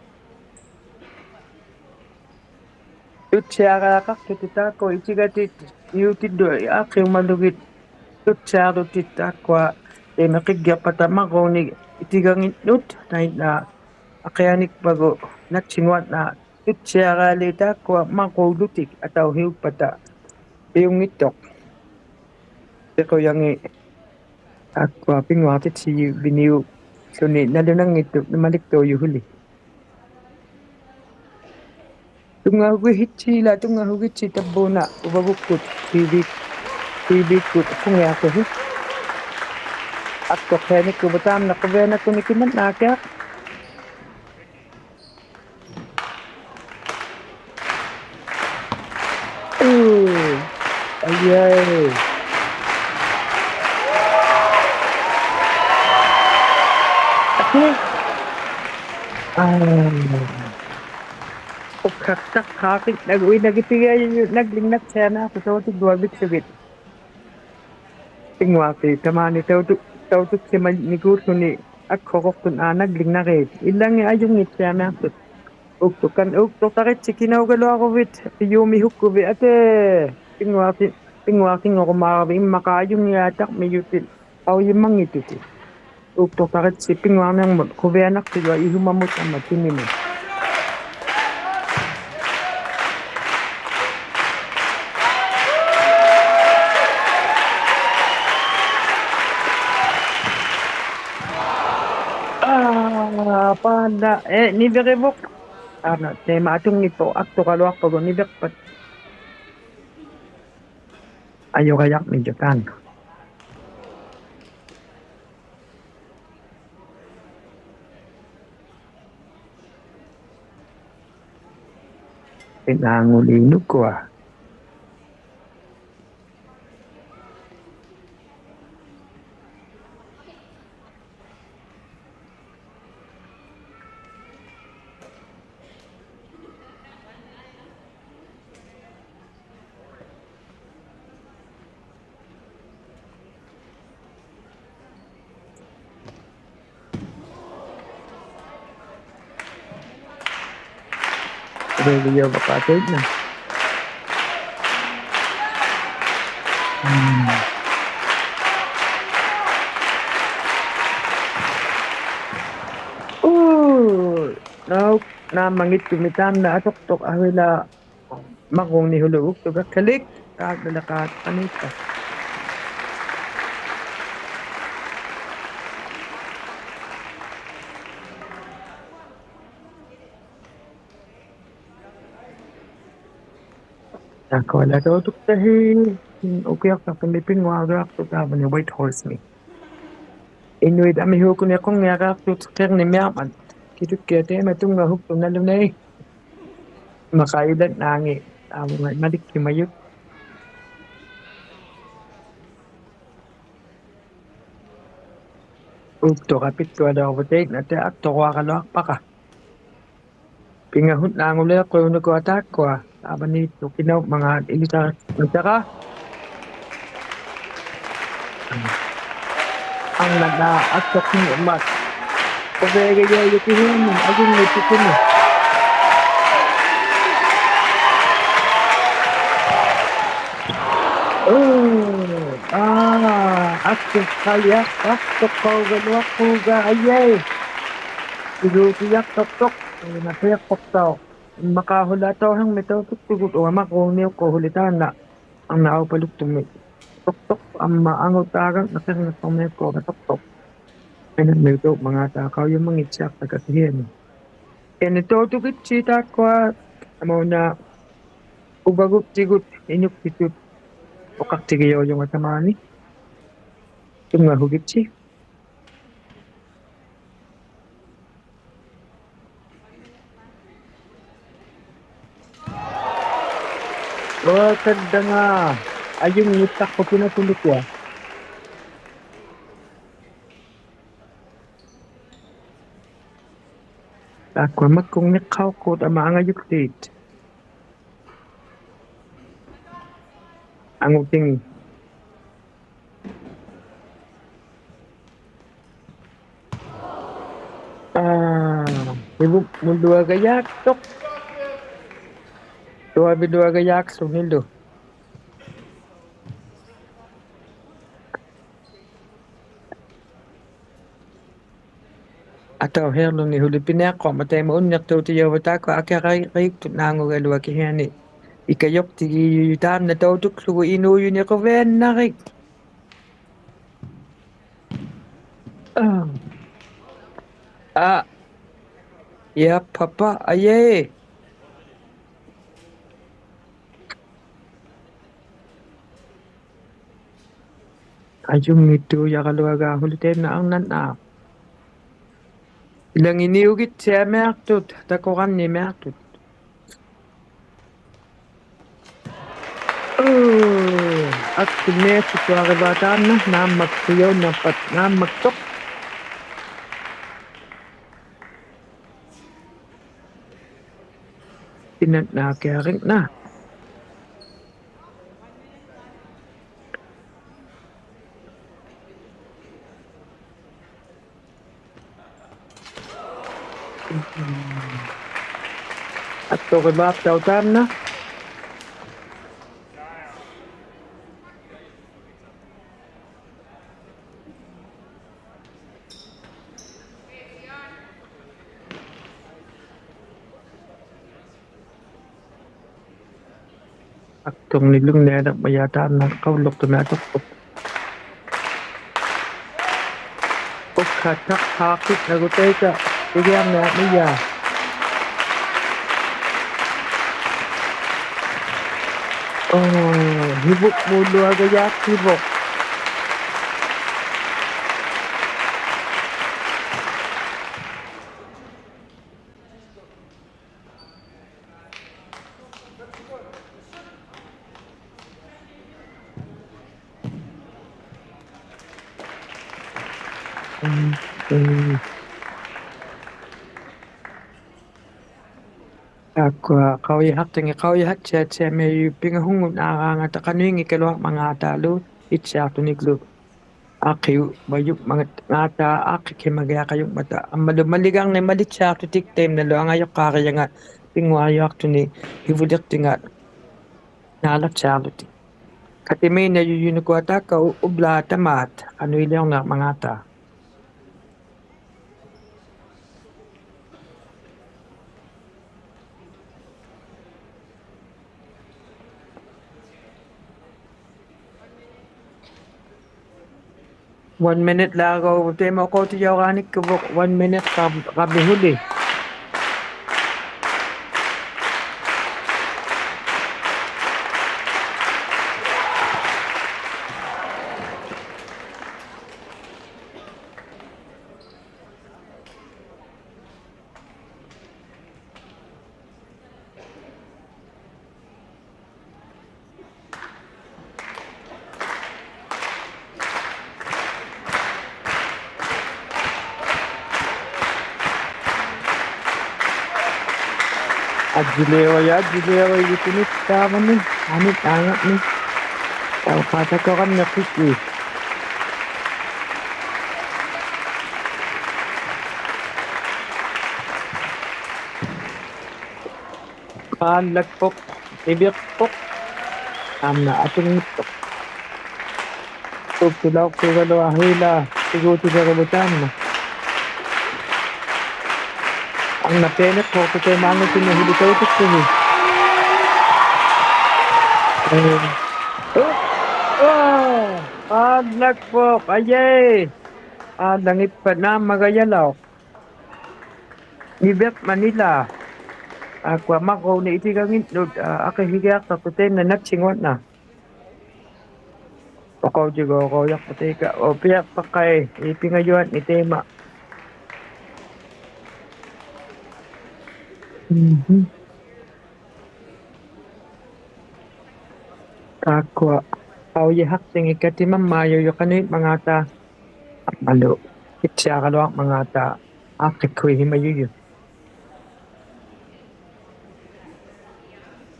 Tutsiariaqaqtutit taakku itigatit niutillu aqiumalugit tutsialutit taakkua taima qiggiqpata marruuni itiganginnut tainna aqianikpagu natsinguatna tutsiarialit taakkua marruulutik atauhiukpata piunngittuq. Piqujangit taakkua pinnguaqtitsijuviniulluni nalunanngittuq maliktuujut huli. Tunngahugihitsi, ilaa tunngahugitsi tavvuuna uvagukkut, TV, TV-kkut uqungiaqtuhi. Aqtuq qianikkuvut taamna quvianaqtunik imannaakiaq. Uu, ajai. Aa. Ukkaqtaqaaqit nagu inagitigaijut naglingnaqsianaqtut tautuguaviksugit. Pinnguaqtit tamaani tautu-, tautuksimanikuulluni akhuruqtun aa naglingnaqit. Ilangit ajunngittiamiaqtut. Uktuq kan-, uktuqtaritsi kinaugaluaruvit, pijuumi hukkuvit, atii, pinnguaqti-, pinnguaqtingurumaaruvit, immaqa ajunngiaqtaqmijutit, qaujimanngittuttit. Uktuqtaritsi pinnguarnirmut, quvianaqtijua ihumamut amma tunimut. Aa, paanna, ee, nivirivuq. Taanna, taima atunngittuq aqtuqaluaqpagu niviqpat. Ajugajaqmijuq taanna. Inaanguli nukua. Review baqatigna. Hmm. Uu, nau, naammanngittumik taanna atuqtuq ahuilaa. Marruungnihulu uktugakkalik, taaknaliqaat qaniippa. Taakkua tautuktahi, ukiaqtaqtumi pinnguariaqtuq taavani Whitehorse-mi. Inuit amihuukuni qunngiariaqtut qirnimiarmat, kitukkiaq taima tunngahuktuq nalunait. Maqailat naangi, taavunga malikkimajut. Uktuq apittualuarvutit, nati aqturuaraluaqpara. Pingahut naanguliiqqujuq nukua taakkua, taavaniittuq kinaupmangaat ilitariqmitara. Arnanna aqtuqnirmat. Quviagijuajukihuummi, ajunngittukuni. Uu, aa, aqtuqaja, aqtuqaugaluaqquuga, ajai. Iluutijaqtuqtuq, una piiqquqtauq. Immaqaa huli atauhirmit tautuktugut, uva marruungniuqquuq huli taanna. Arnaq aupaluktumik. Tuqtuq amma angutaagaq naqirnaqtumiakkuuq tuqtuq. Qinanniutuuqmangaata qaujumangittiaqtaka kihiani. Kini tautukitsi taakkua, amuuna uvaguttigut inuktitut uqaqtigijuujunga tamaani. Tunngahugitsi. Uatadanga ajunngitaqput pinakulukkua. Taakkua makkungniqhauqquut amma angajuktiit. Angutingi. Aa, hivumuluagajaaqtuq. Tuaviluagajaaqłunilu. Atauhiaqłuni huli piniaqquqmat taima unniqtuutijauvat taakkua akiraijuktut naangugaluaq kihiani. Ikajuqtigijujuq taanna tautukługu inuujuni quviannarik. Aa. Aa. Ija papa, ajai. Ajunngittuujaraluagaa huli taanna arnanna. Ilanginiugittiamiaqtut, takuqannimiaqtut. Uu, aktinniaqtut tuarivaa taanna, naammaktujaunniqpat, naammaktuq. Pinannaakiarikna. Attugivaaqtauq taanna. Aktuqnilungniarmajaa taanna qauluqtumiaq tuqtuq. Ukkattaqhaaqitnagutaiga tigiarniarmajaa. Oo, hivumuluagajaaqtivuq. Taakkua qaujihaqtingi, qaujihattiattiamiajut pingahungngunaaraangata qanuinngikkaluaqmangaataalu ittiaqtuniglu. Aaqqijumajungmangaata, aaqqikhimagiaqajungmata. Ammalu maligarni malittiaqtutik taimnalu angajuqqaarijanga pinnguaqjuaqtuni hivuliqtinga naalattiaqłutik. Katimiinajujunukua taakka u-, ublaat tamaat qanuiliurniqmangaata. One minute laagu taima uqautijauraanikkuvuq, one minute qab-, qabihuli. Ajjileua ja ajjileua jitinittaavani, anit aangani. Tauqaatakuranniqtittiit. Qaallakpuq, iviqpuq, taamna atunngittuq. Tuktulauqtugaluaq hiila, tiguutigirivut taamna. Arnaq pianiqquuqtuq taima angutinni huli tautuktuhi. Ee. ᐋ, ᐋᓪᓚᒃᐳᖅ, ᐊᔭᐃ. ᐋᓪᓚᙱᑉᐸᑦ ᓈᒻᒪᒐᔭᓚᐅᖅ. ᓂᕕᖅ ᒪᓂᓚ. ᑖᒃᑯᐊ ᒪᕐᕉᓐᓂᒃ ᐃᑎᒐᖏᓐᓄᑦ, ᐋ, ᐊᕿᓯᒋᐊᖅᑕᖅᑐᑦ ᑕᐃᓐᓇ ᓇᑦᓯᙳᐊᓐᓇ. ᐅᖃᐅᑎᒍ ᐅᖃᐅᔭᖅᐸᑦ ᑕᐃᑲ, ᐅᐱᐊᖅᐸᖃᐃ, ᐃ ᐱᖓᔪᐊᓐᓂ ᑕᐃᒪ. ᒻᕼᒻ. ᑖᒃᑯᐊ, ᐊᐅᔭᖃᖅᑎᖏᒃᑲ ᑎᒪᒻᒪᔪᔪᖅ ᖃᓄᐃᒻᒪᖔᑕ, ᐊᒻᒪᓗ, ᑭᑦᑎᐊᕋᓗᐊᕐᒪᖔᑕ, ᐋᖅᑭᒃᑯᐃᓯᒪᔪᔪᖅ.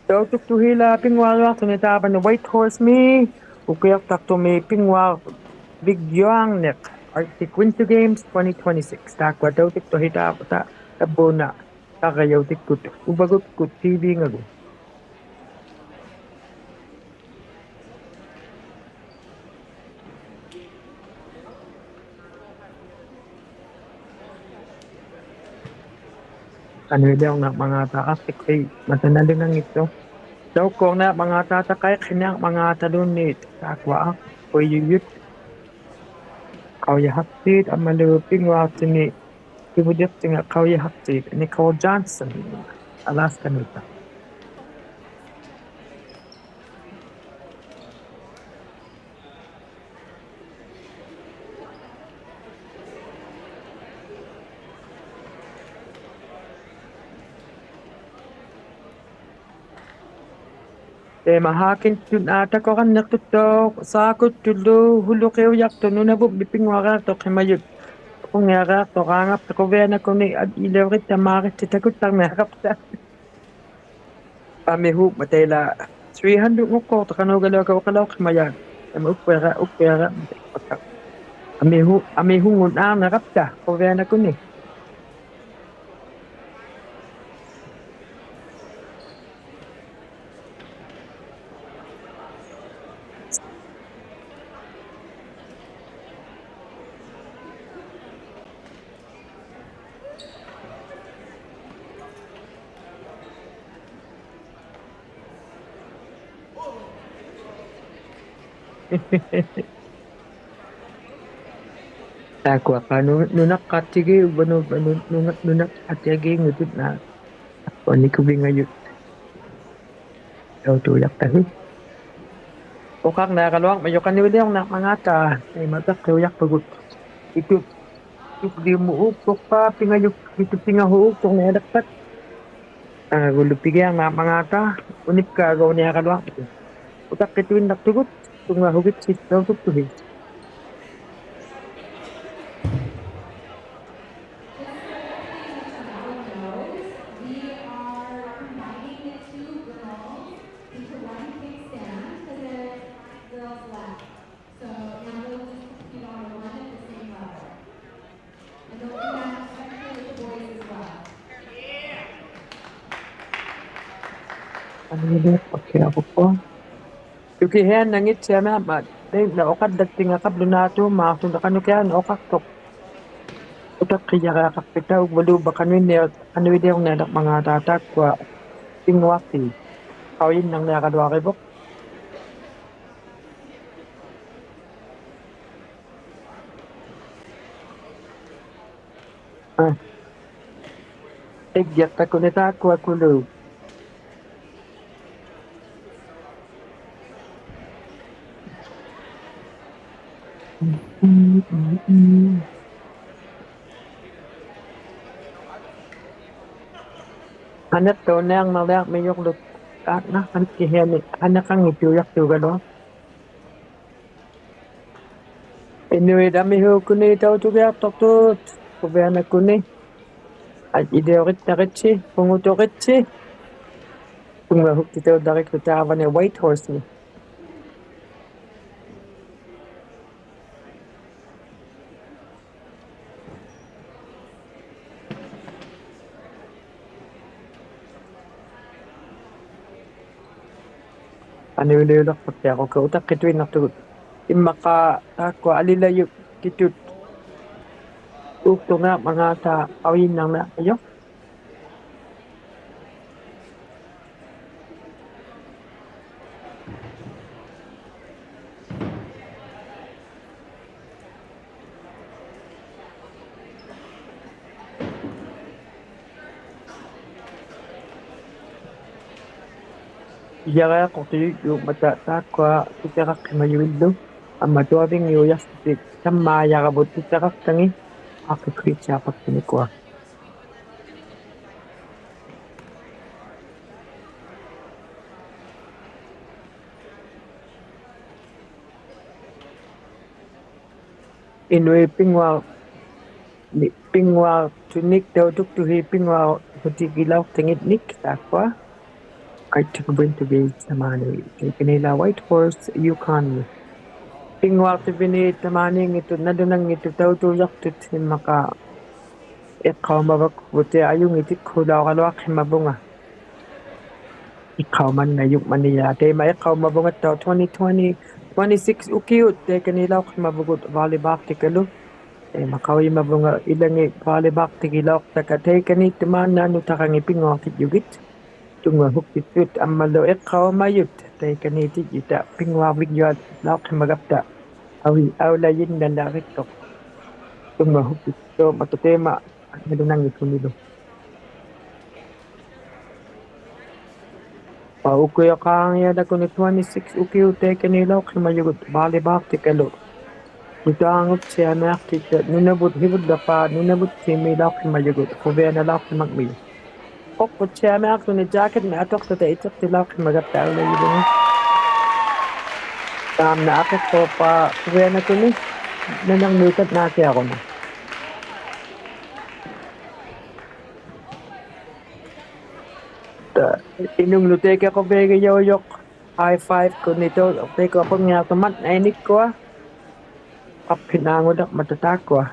ᑕᐅᑐᒃᑐᕼᐃᓛ ᐱᙳᐊᕐᔪᐊᖅᑐᓂ ᑖᕙᓂ Whitehorse-ᒥ, ᐅᑭᐊᖅᑕᖅᑐᒥ ᐱᙳᐊᕐᕕᒡᔪᐊᕐᓂᖅ, Arctic Winter Games twenty twenty-six. ᑖᒃᑯᐊ ᑕᐅᑐᒃᑐᕼᐃ ᑖᕙ ᑕ, ᑕᕝᕘᓇ, ᑕᕐᕆᔭᐅᑎᒃᑯᑦ, ᐅᕙᒍᑦᑯᑦ ᑏᕕᖓᒍᑦ. ᖃᓄᐃᓕᐅᕐᓂᐊᕐᒪᖔᑕ ᐋᖅᑭᒃᑯᐃ ᒪᑕᓇᓕᖓᙱᑦᑐᖅ. ᑕᐅᒃᑯᕐᓂᐊᕐᒪᖔᑕ ᑕᖃᐃᖅᓯᓂᐊᕐᒪᖔᑕᓘᓐᓃᑦ ᑖᒃᑯᐊ ᐋᖅᑭᒃᑯᐃᔪᔪᑦ. ᖃᐅᔨᖃᖅᑏᑦ ᐊᒻᒪᓗ ᐱᙳᐊᖅᑎᖏᑦ ᑭᕗᓪᓕᖅᑎᖓ ᖃᐅᔨᖃᖅᑏᑦ Nicole Johnson, Alaska-ᓄᑕ. ᑕᐃᒪ ᕼᐋᑭᓐᑐᑦ ᐋ ᑕᑯᕋᓐᓂᖅᑐᑦᑕᐅᖅ ᓵᑯᑦᑐᓪᓗ ᓱᓗᕿᐅᔭᖅᑐᖅ ᓄᓇᕗᒻᒥ ᐱᙳᐊᕆᐊᖅᑐᖅᓯᒪᔪᑦ. ᖁᙱᐊᕆᐊᖅᑐᖅ ᕌᖓᑉᑕ ᖁᕕᐊᓇᖅᑯᓂ ᐊᔾᔨᓕᐅᕆᑦᑕᒫᕆᑦᓯ ᑕᑯᑦᑕᕐᓂᐊᕋᑉᑕ. ᐊᒥᓲᖕᒪᑕ ᐃᓛ three hundred-ᖑᖅᑰᖅᑕᖅ ᖃᓄᒐᓗᐊᖅ ᐅᖃᓚᐅᖅᓯᒪᔭᖅ. ᑕᐃᒪ ᐅᒃᐱᐊᕋ, ᐅᒃᐱᐊᕋ, ᐊᒥᓲ, ᐊᒥᓲᖑᓐᓈᕐᓂᐊᕋᑉᑕ ᖁᕕᐊᓇᖅᑯᓂ. ᑖᒃᑯᐊᖅᑲ ᓄ-, ᓄᓇᖅᑲᑦᑎᒋ, ᐅᕝᕙ ᓄ-, ᓄ-, ᓄᓇᖅᑲᑦᑎᐊᕇᖑᑎᑦ ᓈ. ᐅᓂ ᖁᕕᖓᔪᑦ. ᑕᐅᑐᔭᖅᑕᕼᐃ. ᐅᖃᕐᓂᐊᕋᓗᐊᕐᒪᔪᖅ ᖃᓄᐃᓕᐅᕐᓂᐊᕐᒪᖔᑕ. ᑕᐃᒪ ᑕᖅᑭᐅᔭᖅᐸᒍᑦ. ᐃᑐᑦ. ᑐᒃᓕᐅᒧᑦ ᐆᒃᑐᖅᐹ ᐱᖓᔪᒃ, ᐃᑐᑦ ᐱᖓᓱᑦ ᐆᒃᑐᕐᓂᐊᓕᖅᐸᑦ. ᐊᖓᒍᓗ ᐱᒋᐊᕐᓂᐊᕐᒪᖔᑕ, ᐅᓂᒃᑳᒎᕐᓂᐊᕋᓗᐊᕐᒪᒍ. ᐅᑕᖅᑭᑐᐃᓐᓇᖅᑐᒍᑦ, ᑐᙵᓱᒋᑦᓯ ᑕᐅᑐᒃᑐᕼᐃᑦ. ᐊᓄᐃᓕᐅᖅᐸᒃᑭᐊᕈᒃᑯ. ᑐᑭᓯᐊᓐᓇᙱᑦᓯᐊᒥᐊᕐᒪᑦ, ᑕᐃᓐᓇ ᐅᖃᓪᓚᑦᑎᖓ ᖃᑉᓗᓈᑐᐊᒻᒫᖅᑐᖓ ᖃᓄᑭᐊᓐ ᐅᖃᖅᑐᖅ. ᐅᑕᖅᑭᔭᕆᐊᖃᖅᐱᑕᐅᒍᓗ ᖃᓄᐃᓐᓂᐊ-, ᖃᓄᐃᓕᐅᕐᓂᐊᓕᕐᒪᖔᑕ ᑖᒃᑯᐊ ᐱᙳᐊᖅᑏᑦ. ᖃᐅᔨᓐᓇᕐᓂᐊᕋᓗᐊᕆᕗᖅ. ᐋ. ᐃᒡᒐᑦᑕᑯᓂ ᑖᒃᑯᐊᑯᓗ. ᖃᓂᖅᑑᓐᓂᐊᕐᓇᓕᐊᕐᒥᔪᕐᓗ. ᐋ, ᓇ, ᖃᓂᖅᑭᓯᐊᓂ, ᖃᓂᖅᑲᙱᑦᑑᔭᖅᑑᒐᓗᐊᖅ. ᐃᓄᐃᑦ ᐊᒥᓲᒃᑯᓂᒃ ᑕᐅᑐᒋᐊᖅᑐᖅᑑᑦ, ᖁᕕᐊᓇᖅᑯᓂ. ᐊᔾᔨᓕᐅᕆᑦᑕᕆᑦᓯ, ᐳᖑᑐᕆᑦᓯ. ᑐᙵᓱᒃᑎᑕᐅᓪᓚᕆᒃᑯ ᑖᕙᓂ Whitehorse-ᒥ. ᐊᓄᐃᓕᐅᓕᖅᐸᒃᑭᐊᕈᒃᑭᑦ ᐅᑕᖅᑭᑐᐃᓐᓇᖅᑐᒍᑦ. ᐃᒻᒪᖄ ᑖᒃᑯᐊ ᐊᓕᓚᔪᒃ ᑭᑐᑦ. ᐆᒃᑐᕐᓂᐊᕐᒪᖔᑕ ᖃᐅᔨᓐᓇᕐᓂᐊᕐᒪᔪᖅ. ᐃᔭᕆᐊᖅᑯᖅᑐᔪᔪᒪᑕ ᑖᒃᑯᐊ ᑎᑎᕋᖅᓯᒪᔪᐃᓪᓗ. ᐊᒻᒪ ᑐᐊᕕᙱᐅᔭᖅᓯᑎᒃ ᑕᒪᔭᕋᕗᑦ ᑎᑎᕋᖅᑕᖏᑦ ᐋᖅᑭ ᑯᐃᑦᓯᐊᖅᐸᒃᑎᓂᑯᐊ. ᐃᓄᐃᑦ ᐱᙳᐊ-, ᓂ-, ᐱᙳᐊᖅᑐᓂᒃ ᑕᐅᑐᒃᑐᓯ ᐱᙳᐊᖁᑎᒋᓚᐅᖅᑕᖏᓐᓂᒃ ᑖᒃᑯᐊ. Right to win to be ᑕᒫᓂ. ᑕᐃᑲᓂᓚ Whitehorse, Yukon. ᐱᙳᐊᖅᑐᕕᓃᑦ ᑕᒫᓃᙱᑦᑐᑦ, ᓇᓗᓇᙱᑦᑐᑦ, ᑕᐅᑑᔭᖅᑐᑦ, ᐃᒻᒪᖄ ᐃᖅᑲᐅᒪᕙᒃᑯᑦ ᐊᔪᙱᑎᒃᑯᓚᐅᕋᓗᐊᖅᓯᒪᕗᖓ. ᐃᖅᑲᐅᒪᓐᓇᔪᒻᒪᓂᐊ. ᑕᐃᒪ ᐃᖅᑲᐅᒪᕗᖓᑦᑕᐅᖅ twenty twenty, twenty-six ᐅᑭᐅᑦ ᑕᐃᑲᓃᓚᐅᖅᓯᒪᕗᒍᑦ volleyball-ᑎᑲᓗ. ᑕᐃᒪ ᖃᐅᔨᒪᕗᖓ ᐃᓚᖏᑦ volleyball-ᑎᒋᓚᐅᖅᑕᒃᑲ ᑕᐃᑲᓃᑦᑐᒫᓐᓇ ᓄᑕᖅᑲᖏᑦ ᐱᙳᐊᖅᑎᔾᔪᒋᑦ. ᑐᙵᓱᒃᑎᑦᑐᑦ ᐊᒻᒪᓗ ᐃᖅᑲᐅᒪᔪᑦ ᑕᐃᑲᓃᑎᔾᔪᑕ ᐱᙳᐊᕕᒡᔪᐊᓚᐅᖅᓯᒪᒐᑉᑕ. ᐊᐅ-, ᐊᐅᓚᔨᓐᓇᓚᕆᑦᑐᖅ. ᑐᙵᓱᒃᑎᑦᑐᒪᑕ ᑕᐃᒪ ᓇᓗᓇᙱᑦᑐᓂᓗ. ᐅᑯᔭᖅᑳᖑᔭᓚᒃᑯᓂ twenty-six ᐅᑭᐅᑦ ᑕᐃᑲᓃᓚᐅᖅᓯᒪᔪᒍᑦ volleyball-ᑎᑲᓗ. ᓄᑖᖑᑦᓯᐊᒥᐊᖅᑎᑦᑕ ᓄᓇᕗᑦ ᓯᕗᓪᓕᖅᐹᑦ ᓄᓇᕗᑦ ᑏᒥᓚᐅᖅᓯᒪᔪᒍᑦ ᖁᕕᐊᓇᓚᐅᖅᓯᒪᖕᒥᔪᑦ. ᖁᖅᑯᑦᓯᐊᒥᐊᖅᑐᓂ jacket-ᓂᒃ ᐊᑐᖅᑕᑕ ᐃᑎᖅᑎᓚᐅᖅᓯᒪᒐᑉᑕ ᐊᐅᓚᔨᕗᖓ. ᑖᒻᓇ ᐊᑭᖅᑰᖅᐹᖅ ᖁᕕᐊᓇᖅᑐᓂ ᓇᓇᕐᒦᒃᑲᓐᓈᑎᐊᕈᓐᓇ. ᐃᓄᖕᓄᑦ ᑕᐃᑲ ᖁᕕᐊᒋᔭᐅᔪᖅ high five-ᑯᓐᓂᑦ ᑕᐃᑲ ᖁᙱᐊᖅᑐᖅ ᒪᑦᓇᐃᓂᒃᑯᐊ. ᐊᐱᓈᖑᑕᕐᒪᑕ ᑖᒃᑯᐊ.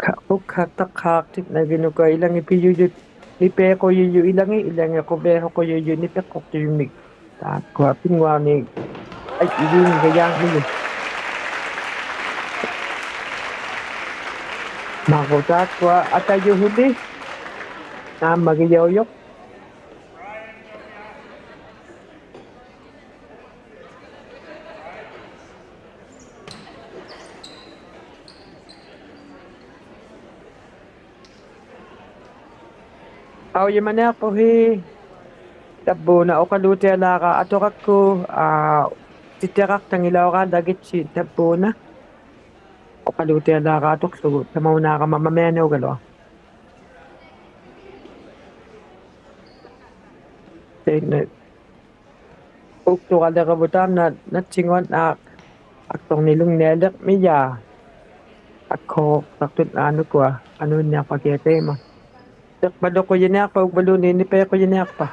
ᖃ-, ᐅᖃᑦᑕᖅᑳᖅᑎᓐᓇᒋᓄᑲ ᐃᓚᖏᑦ ᐱᔪᔪᑦ, ᓂᐱᖁᔪᔪᑦ ᐃᓚᖏᑦ, ᐃᓚᖏᑦ ᖁᕕᐊᓱᖁᔪᔪᑦ ᓂᐱᖅᑯᖅᑐᔪᒥᒃ. ᑖᒃᑯᐊ ᐱᙳᐊᕐᓂᒃ ᐊᔾᔨᒌᙱᔮᕐᒥᔪᑦ. ᒪᕐᕉᒃ ᑖᒃᑯᐊ ᐊᑕᔪᓱᓕ ᓈᒻᒪᒋᔭᐅᔪᖅ. ᐊᐅᔪᒪᓂᐊᖅᐳᓯ ᑕᕝᕘᓇ ᐅᖃᓘᑎᐊᓛᕋ ᐊᑐᕋᒃᑯ, ᐋ, ᑎᑎᕋᖅᑕᖏᓚᐅᕌᓚᒋᑦᓯ ᑕᕝᕘᓇ. ᐅᖃᓘᑎᐊᓛᕋ ᐊᑐᖅᖢᒍ ᑕᒪᐅᓈᕋᒪ ᒪᒥᐊᓇᐅᒐᓗᐊᖅ. ᑕᐃᓐᓇ ᐆᒃᑐᕋᓕᕋᕗᑦ ᑖᒻᓇ ᓇᑦᓯᙳᐊᑦ ᐋᒃ ᐊᒃᑐᕐᓂᓗᖕᓂᐊᓕᕐᒥᔭ. ᐊᒃᓱᖅᑕᖅᑐᑦ ᐋᓄᑯᐊ ᐊᓄᐃᓐᓂᐊᖅᐸᑭᐊᖅ ᑕᐃᒪ. ᑎᖅᐸᓗᖁᔨᓂᐊᖅᐸ ᐅᕝᕙᓘᓐᓃᑦ ᓂᐱᖁᔨᓂᐊᖅᐸ.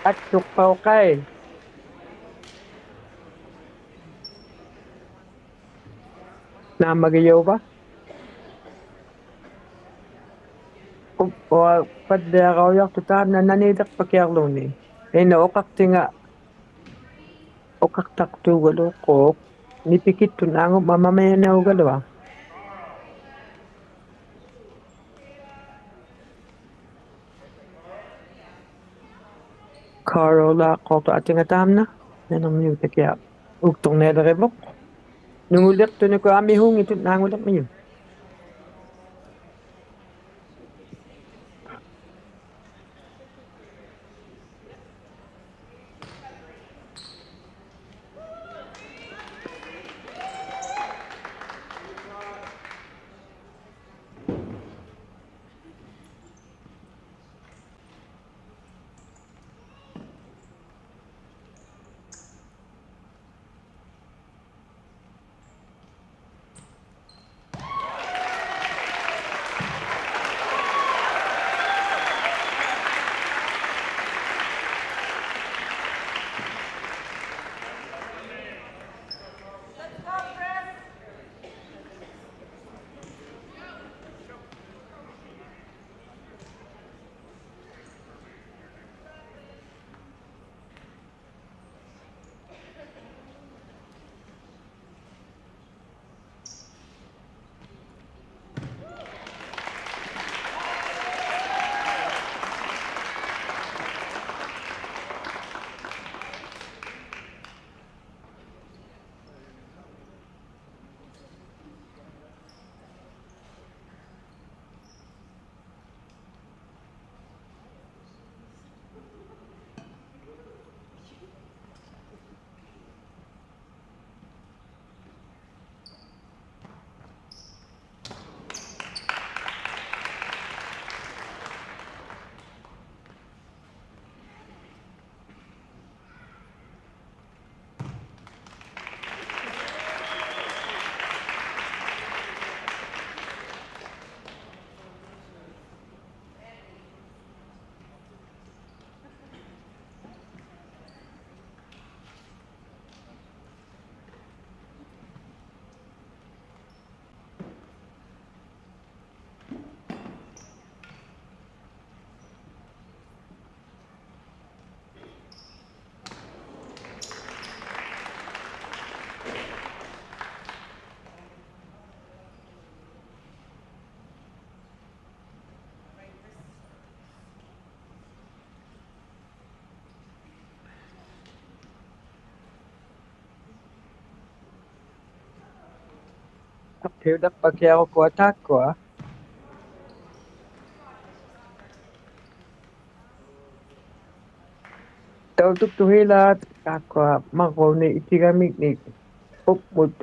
ᐊᒃᓱᖅᐸᐅᖃᐃ. ᓈᒻᒪᒋᔭᐅᕙ? ᐅᑉ-, ᐅᐊ ᐸᓪᓕᐊᕋᐅᔭᖅᑐᖅ ᑖᒻᓇ ᓇᓃᓕᖅᐸᑭᐊᕐᓗᓂ. ᐃᓄ ᐅᖃᖅᑎᖓ ᐅᖃᖅᑕᖅᑑᒐᓗᒃᑯ ᓂᐱᑭᑦᑐᓐᓇᖑᒪ ᒪᒥᐊᓇᐅᒐᓗᐊᖅ. ᖃᕈᓚᖅᑯᖅᑐᖅ ᐊᑎᖓ ᑖᒻᓇ ᓇᓇᒻᒥᐅᑕᑭᐊᖅ ᐆᒃᑐᕐᓂᐊᓕᕆᕗᖅ. ᓄᖑᓕᖅᑐᓂᑯ ᐊᒥᓲᙱᑦᑐᓐᓇᖑᓕᕐᒥᔪᑦ. ᓴᖅᑭᐅᑎᖅᐸᑭᐊᖅ ᐅᑯᐊ ᑖᒃᑯᐊ. ᑕᐅᑐᒃᑐᕼᐃᓛᖅ ᑖᒃᑯᐊ ᒪᕐᕉᓐᓂᒃ ᐃᑎᒐᒥᖕᓂᒃ ᐅᑉᒧᑦ,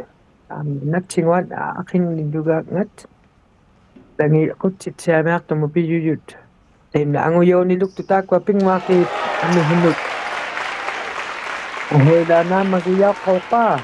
ᐊᒻ, ᓇᑦᓯᙳᐊᑦ ᐊ-, ᐊᕿᙱᓪᓗᒐᖓᑦ. ᑕᖏ ᖁᑦᓯᑦᓯᐊᒥᐊᖅᑐᒧᑦ ᐱᔪᔪᑦ. ᑕᐃᓐᓇ ᐊᖑᔭᐅᓂᓗᒃᑐᑦ ᑖᒃᑯᐊ ᐱᙳᐊᖅᑮᑦ ᐊᒥᓱᓄᑦ. ᐅᕼᐅᐃᓛ ᓈᒻᒪᒋᔭᐅᖅᑲᐅᖅᐹ.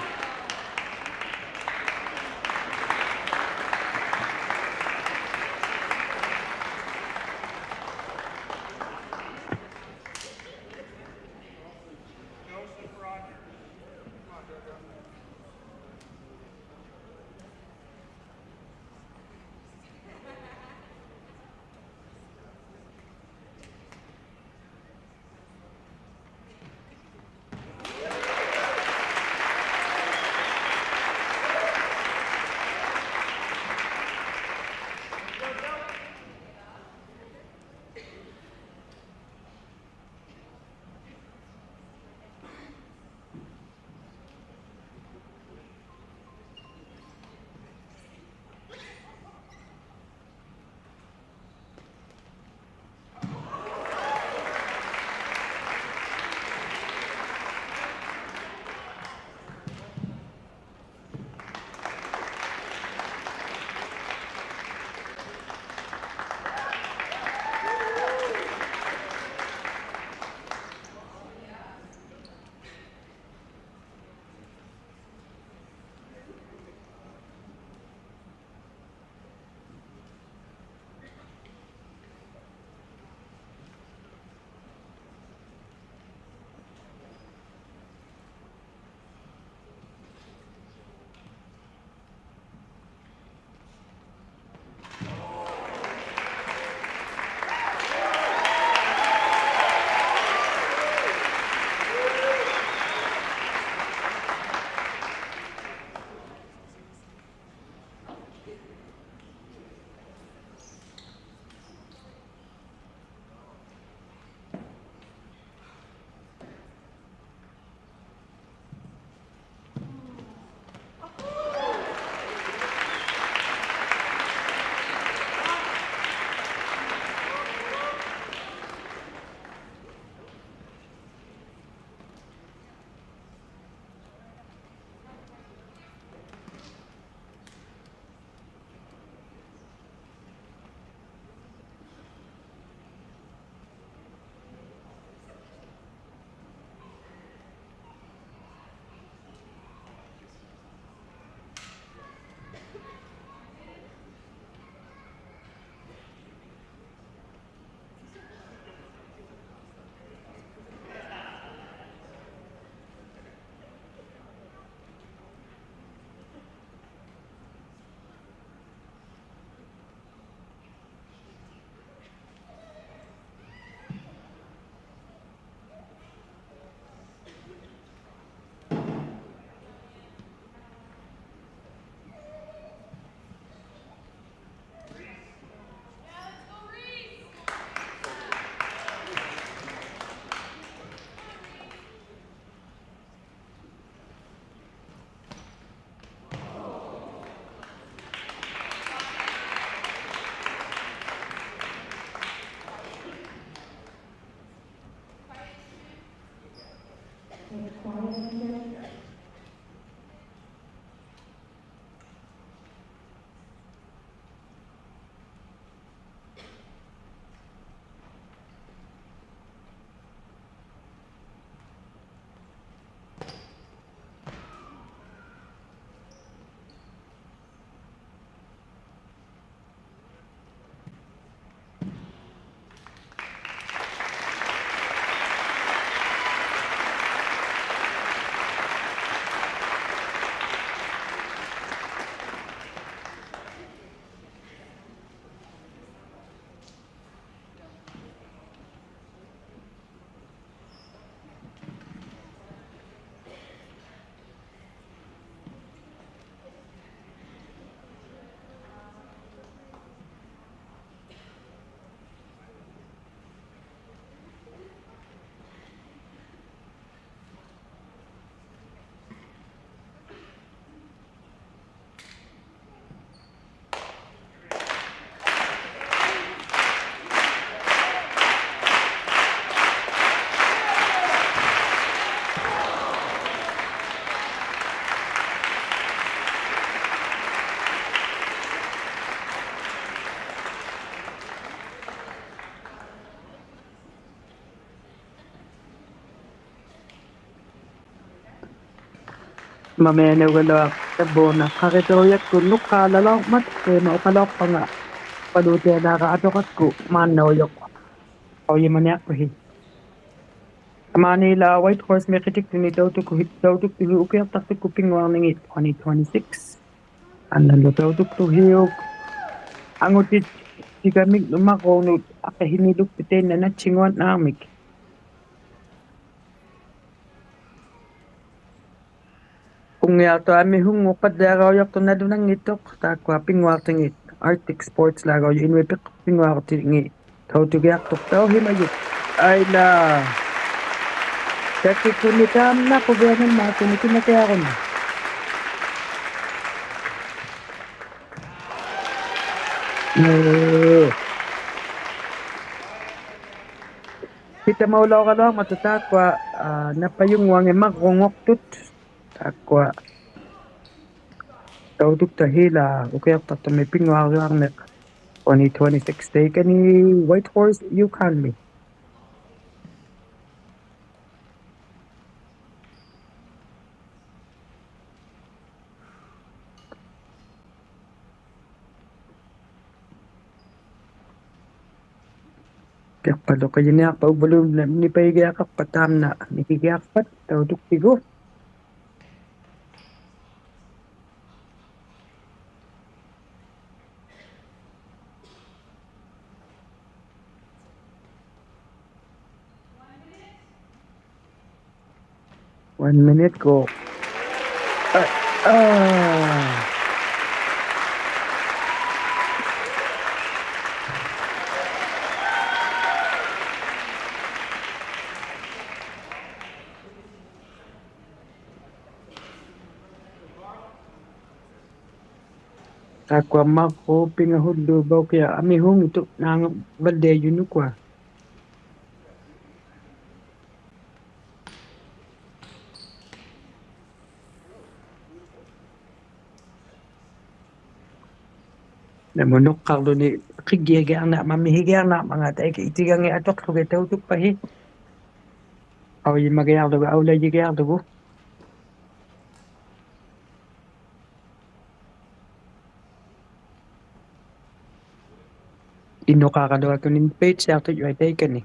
Mamianaugaluaq Tabuuna, qaqitaujakkut nuqqaalaluaqmat, taima uqalauqpanga uqaluutialaura atuqakkut maannaujuq qaujimaniaqpuhi. Tamaaniila Whitehorse-mi qitiktunik tautuktuhi, tautuktuhi ukiuqtaqtukkut pinnguarningit twenty twenty-six. Annalu tautuktuhiuk angutit tigamik numaruunut aqihiniluktut tainna nattinguannaarmik. Unngiaqtuq amihungnguq paddiaraujaqtuq nalunanngittuq, taakkua pinnguaqtingit Arctic Sports-laagaujuq inuit piq-, pinnguaqtingit tautugiaqtuq tauhimajuq. Aila. Takikkuni taamna quvianut maakuni kinakiarunni. Ii. Hitamaulauraluarmata taakkua, aa, napayunnguangi marrunguqtut. Taakkua tautuktahiila ukiuqtaqtumi pinnguarjuarniq twenty twenty-six taikani Whitehorse, Yukon-mi. Kiaqpaluqijiniaqpat uvvalu nipaigiaqaqpat taamna nikigiaqpat tautuktigu. One minute go. Ah, ah. Taakkua marru pingahullu vaukia amihungitut naangavalliajunukua. Namunuqqarluni qiggiagiarnaq mamihigiarnarmanga taiki itigangit atuqługit tautukpahi. Aujimagiarlugu, aulajigiarlugu. Inuqaqaluaqtuni page-iaqtut juai taikani.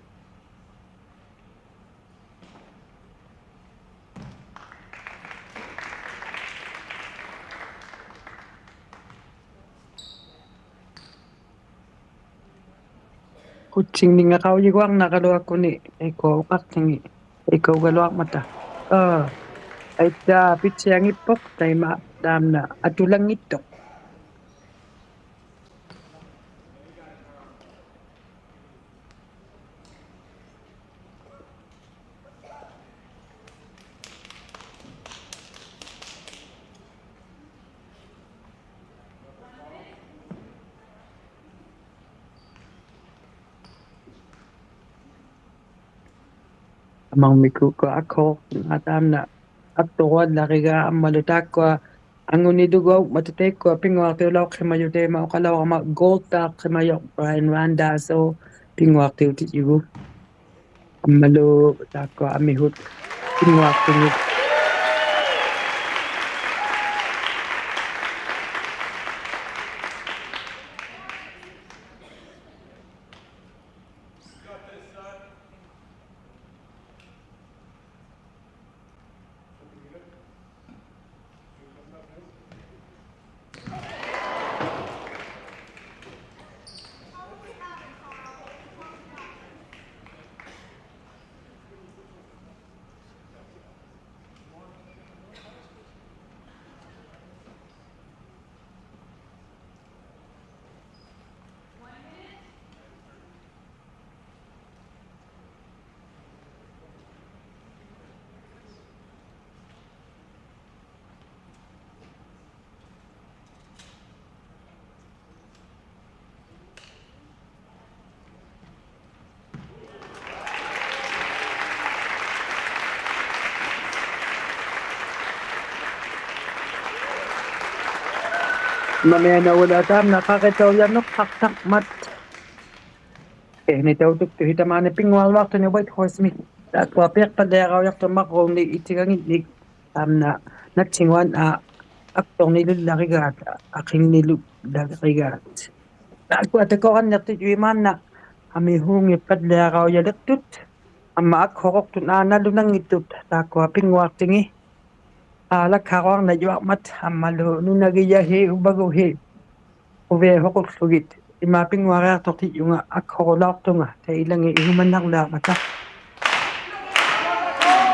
Quttingningaqaujiguarnaqaluaqtuni, ikua uqaqtingi, ikua ugaluaqmata. Aa, aita pitchiangippuq taima taamna atulanngittuq. Amangmikukua akhuq, taamna atuqallariga ammalu taakkua angunilugu aumata taikkua pinnguaqtiulauqhimajuq taima uqalaurama gold-tauqhimajuq Brian Randazzo pinnguaqtiutijugu. Ammalu taakkua amihut pinnguaqtingi. Mamianaugaluaq taamna qaqitaujanuqaqtaqmat. Taini tautuktuhi tamaani pinngualuaqtuni Whitehorse-mi. Taakkua piqpalliaraujaqtut marruunit itigangitnik. ᑕᒪᓐᓇ ᓇᑦᓯᖑᐊᓐ ᐊ, ᐊᒃᑐᕐᓂᓗᓪᓚᕆᒐᑦ, ᐊᕿᖕᓂᓗᓪᓚᕆᒐᑦ. ᑖᒃᑯᐊ ᑕᑯᕋᓐᓂᖅᑎᑦ ᐅᐃᒪᓐᓇ, ᐊᒥᓲᖏᑉᐸᓪᓕᐊᕋᐅᔭᓕᖅᑐᑦ, ᐊᒻᒪ ᐊᒃᓱᕈᖅᑐᑦ ᐊ ᓇᓗᓇᙱᑦᑐᑦ, ᑖᒃᑯᐊ ᐱᙳᐊᖅᑎᖏᑦ. ᐋ, ᓚᒃᓴᕈᐊᕐᓇᔪᐊᕐᒪᑦ, ᐊᒻᒪᓗ ᓄᓇᒋᔭᓯ ᐅᕙᒍᓯ ᐅᕕᐊᓱᕈᓪᓗᒋᑦ, ᐃᒫᒃ ᐱᙳᐊᕆᐊᖅᑐᖅᑎᔾᔪᖓ ᐊᒃᓱᕈᓚᐅᖅᑐᖓ, ᑕᐃᓚᖏᑦ ᐃᓱᒪᓇᕐᓕᐊᕐᒪᑕ.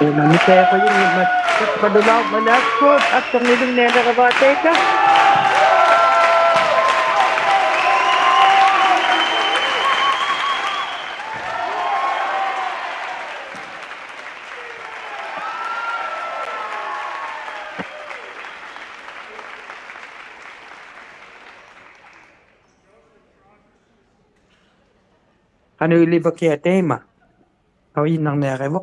ᐃᒫᒃ ᒥᑕᐃᖁᔨᙱᒻᒪᑦ, ᑕᒃᐸᓗᓚᐅᕐᒪᑕ ᐊᒃᓱᑦ, ᐊᒃᓱᕐᓂᓗᓐᓃᓕᕋᕙ ᑕᐃᑲ. ᖃᓄᐃᓕᕙᑭᐊᖅ ᑕᐃᒪ? ᖃᐅᔨᓐᓇᕐᓂᐊᕆᕗᖅ.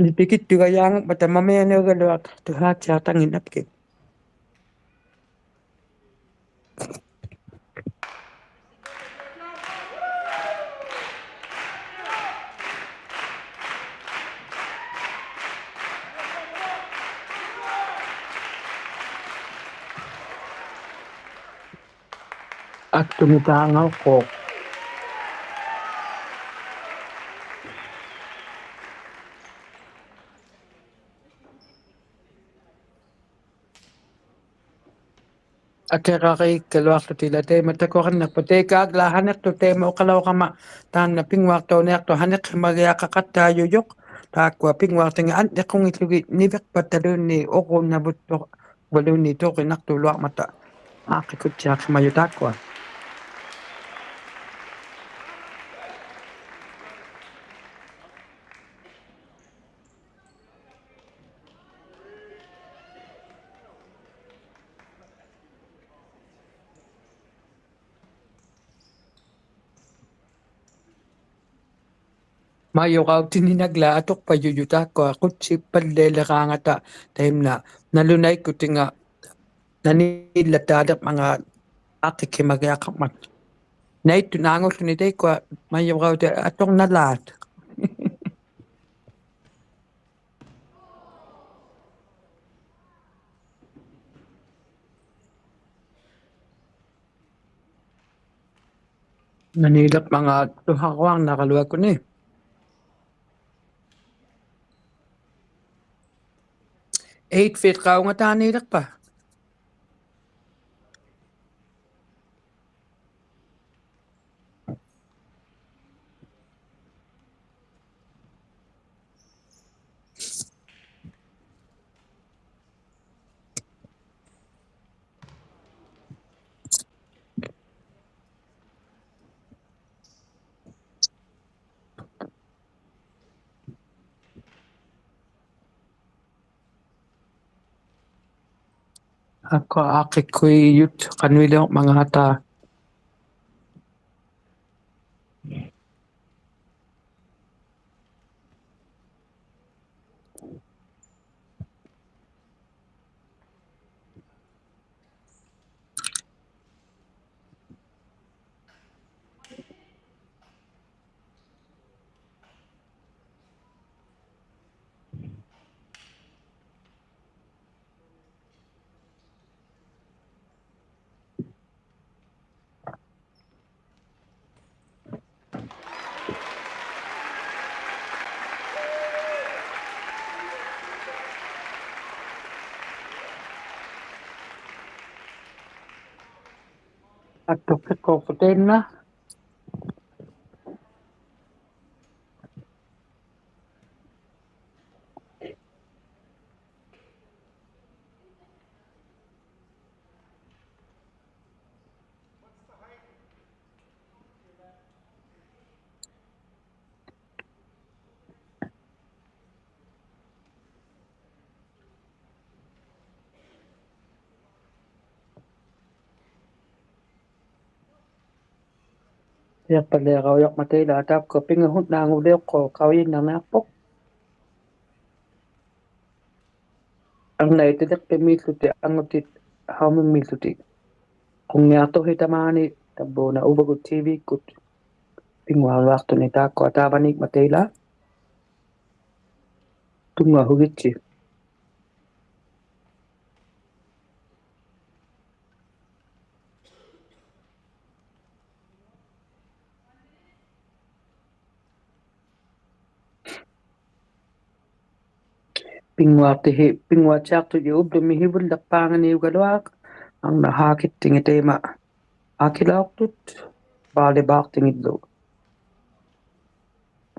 ᓂᐱᑭᑦᑐᒐᔮᖑᖕᒪᑕ ᒪᒥᐊᓇᐅᒐᓗᐊᖅ ᑐᓵᑦᓯᐊᖅᑕᖏᓐᓇᑉᑭᑦ. ᐊᒃᑐᒥᑖᖓᖅᑯᖅ. ᐊᑭᕋᕆᒃᑲᓗᐊᖅᖢᑎᓪᓗ ᑕᐃᒪ ᑕᑯᕋᓐᓂᖅᐳᑦ, ᑕᐃᑲ ᐊᒡᓛ ᓴᓂᖅᑐᖅ ᑕᐃᒪ ᐅᖃᓚᐅᕋᒪ, ᑖᓐᓇ ᐱᙳᐊᖅᑕᐅᓂᐊᖅᑐᖅ ᓴᓂᖅᓯᒪᒋᐊᖃᖃᑦᑕᔪᔪᖅ, ᑖᒃᑯᐊ ᐱᙳᐊᖅᑎᖏᑦ ᐊᓐᓂᖁᙱᓪᓗᒋᑦ ᓂᕕᖅᐸᑕᓘᓐᓃᑦ ᐅᕈᓐᓇᕗᑦᑐ- ᕙᓘᓐᓃᑦ ᑐᕆᓇᖅᑑᓗᐊᕐᒪᑕ. ᐋᖅᑭᒃᑯᑦᑎᐊᖅᓯᒪᔪᑦ ᑖᒃᑯᐊ. ᒪᔪᕋᐅᑎᓂᓐᓇᒡᓛ ᐊᑐᖅᐸᔪᔪᑦ ᑖᒃᑯᐊ ᖁᑦᓯᑉᐸᓪᓕᐊᓕᕌᖓᑕ ᑕᐃᒪᓐᓇ ᓇᓗᓇᐃᒃᑯᑎᖓ ᓇᓃᓪᓚᑖᓕᕐᒪᖔᑦ ᐋᖅᑭᒃᓯᒪᒋᐊᖃᕐᒪᑦ. ᓇᐃᑦᑐᓐᓇᖑᓪᓗᓂ ᑕᐃᒃᑯᐊ ᒪᔪᕋᐅᑎ ᐊᑐᕐᓇᓛᑦ. ᓇᓃᓕᕐᒪᖔᑦ ᑐᓴᕈᐊᕐᓇᕋᓗᐊᒃᑯᓂ. Eight feet-ᖃᐅᖓᑖᓃᓕᕐᐸ. ᐊᒃᑯᐊ ᐋᖅᑭᒃᑯᐃᔪᑦ ᖃᓄᐃᓕᐅᕐᒪᖔᑕ. ᐊᑐᖅᑭᒃᑯᖅ ᑕᐃᓐᓇ. ᐃᔭᖅᐸᓪᓕᐊᕋᐅᔭᕐᒪᑕ ᐃᓛ ᑖᒃᑯᐊ ᐱᖓᓱᓐᓇᖑᓕᐅᖅᑯᖅ ᖃᐅᔨᓐᓇᕐᓂᐊᖅᐳᖅ. Arnait iliqpimmiillutik angutit haumimmiillutik. Qunngiaqtuqhit tamaani tavvuuna uvagut T V-kkut. Pinnguaruaqtuni taakkua taavaniikmatailaa. Tunngahugitsi. Pinnguaqtihi, pinnguaqtiaqtut ublumi hivulliqpaanganiugaluaq, arnaq haakittingit taima. Akilauqtut, baalibaaqtingillu.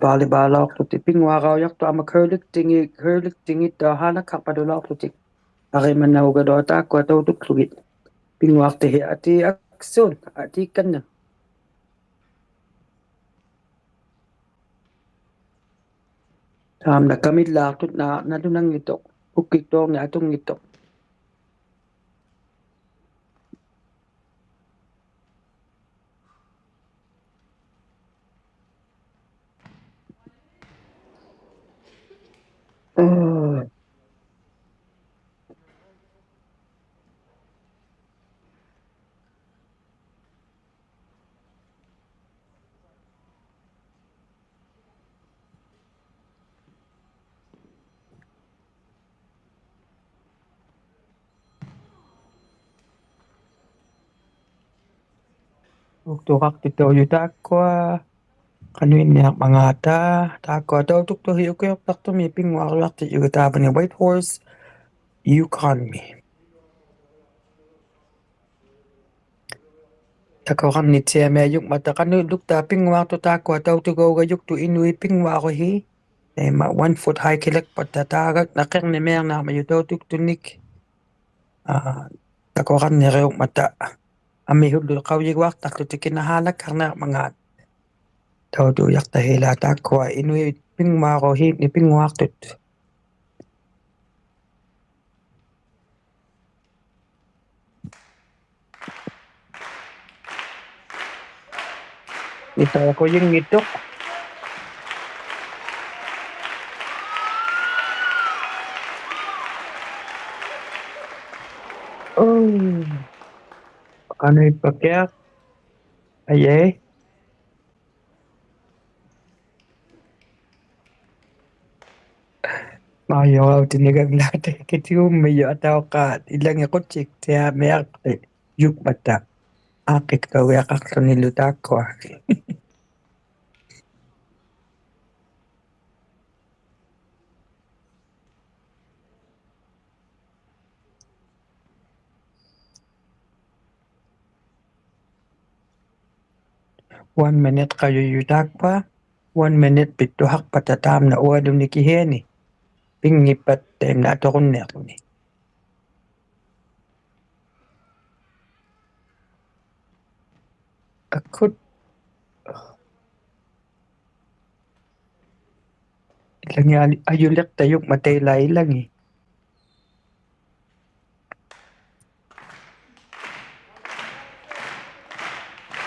Baalibaalauqtuti, pinnguaraujaqtut amma curlingtingi, curlingtingit tauhalakkaqpalulauqtutik. Arimanaugaluaq taakkua tautuklugit. Pinnguaqtihi atii aksun, atii kanna. Taamna kamillaaqtut na, nalunanngittuq, ukkiktuurni atunngittuq. Uktuqaqtitaujuq taakkua. Qanuinniaqmangaata taakkua tautuktuhi ukiuqtaqtumi pinnguaruaqtijuq taavani Whitehorse, Yukon-mi. Takuqannittiamiajukmata qanuillukta pinnguaqtut taakkua tautugaugajuktut inuit pinnguaruhi. Taima one foot high-kilikpata taagakna qirnimiarniarmajuq tautuktunik. Aa, takuqanniriukmata. Amihullu qaujiguaqtaqłutik kinahaalakkarniarmangaat. Tautujaqtahilaa taakkua inuit pinnguaruhiit ni pinnguaqtut. Nitauqujinngittuq. Uu. Qanuippakiaq. Ajai. Majuautinigaglautakitigummijut atauqaat ilangit qutsiktiamiaqtijukmata. Aaqqikkaujaqaqłunilu taakkua. One minute-qajujut taakkua. One minute pittuhaqpata taamna ualunikihiani. Pinngippat taimna atuqunniaqłuni. Akut. Ilangit ajuliqtajukmatailaa ilangit.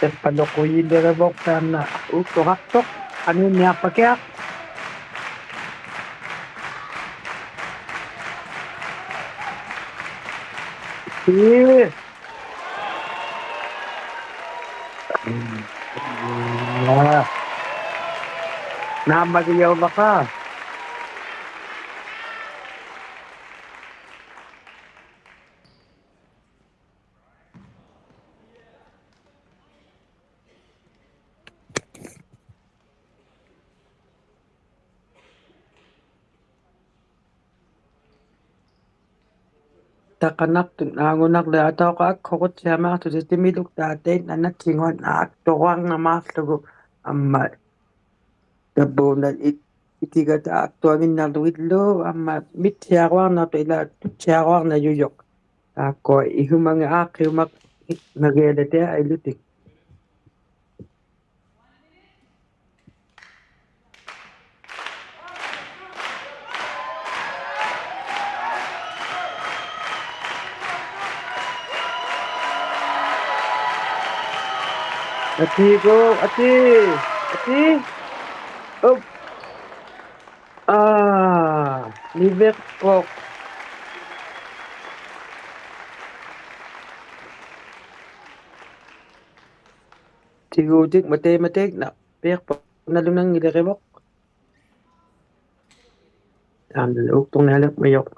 Tiqpaluqujilirivuq taamna uktuqaqtuq, qanuinniaqpakiaq. Ii. Naammagijauvaqaa. Taqanaqtut naangunaqli atauqa akhuquttiamiaqtutit timiluktaat tainna nattinguat akturuarnamaaqługu amma tavvuuna it-, itigata aktuanginnaqługillu amma mittiaruarnaqtut ilaa tuttiaruarnajujuq. Taakkua ihumangit aaqqiumaqnagialatit ailutik. Atiigu, atii, atii. Up. Aa, niviqquq. Tiguutikmat taima taikna, piaqpa nalunanngilirivuq. Taamna uukturnialiqmajuq.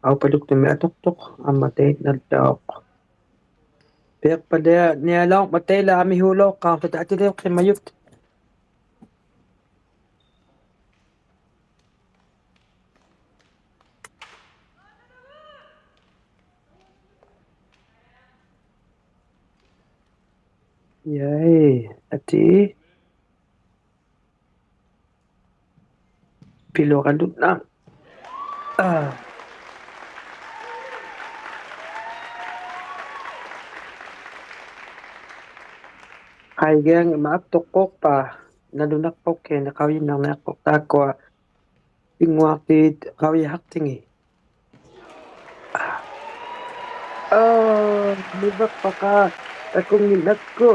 Aupaluktumi atuqtuq, amma taiknaltauq. Piaqpalianialauqmat taila amihuulauqqaaqtut atiliuqhimajut. Yay, ati. Piluqalutna. Ah. Qaigianngimmat atuqquqpa, nalunaqpuq kiini qaujinnarniaqpuq taakkua. Pinnguaqtiit qaujihaqtingi. Aa, niviqpaqqa takunnginnakku.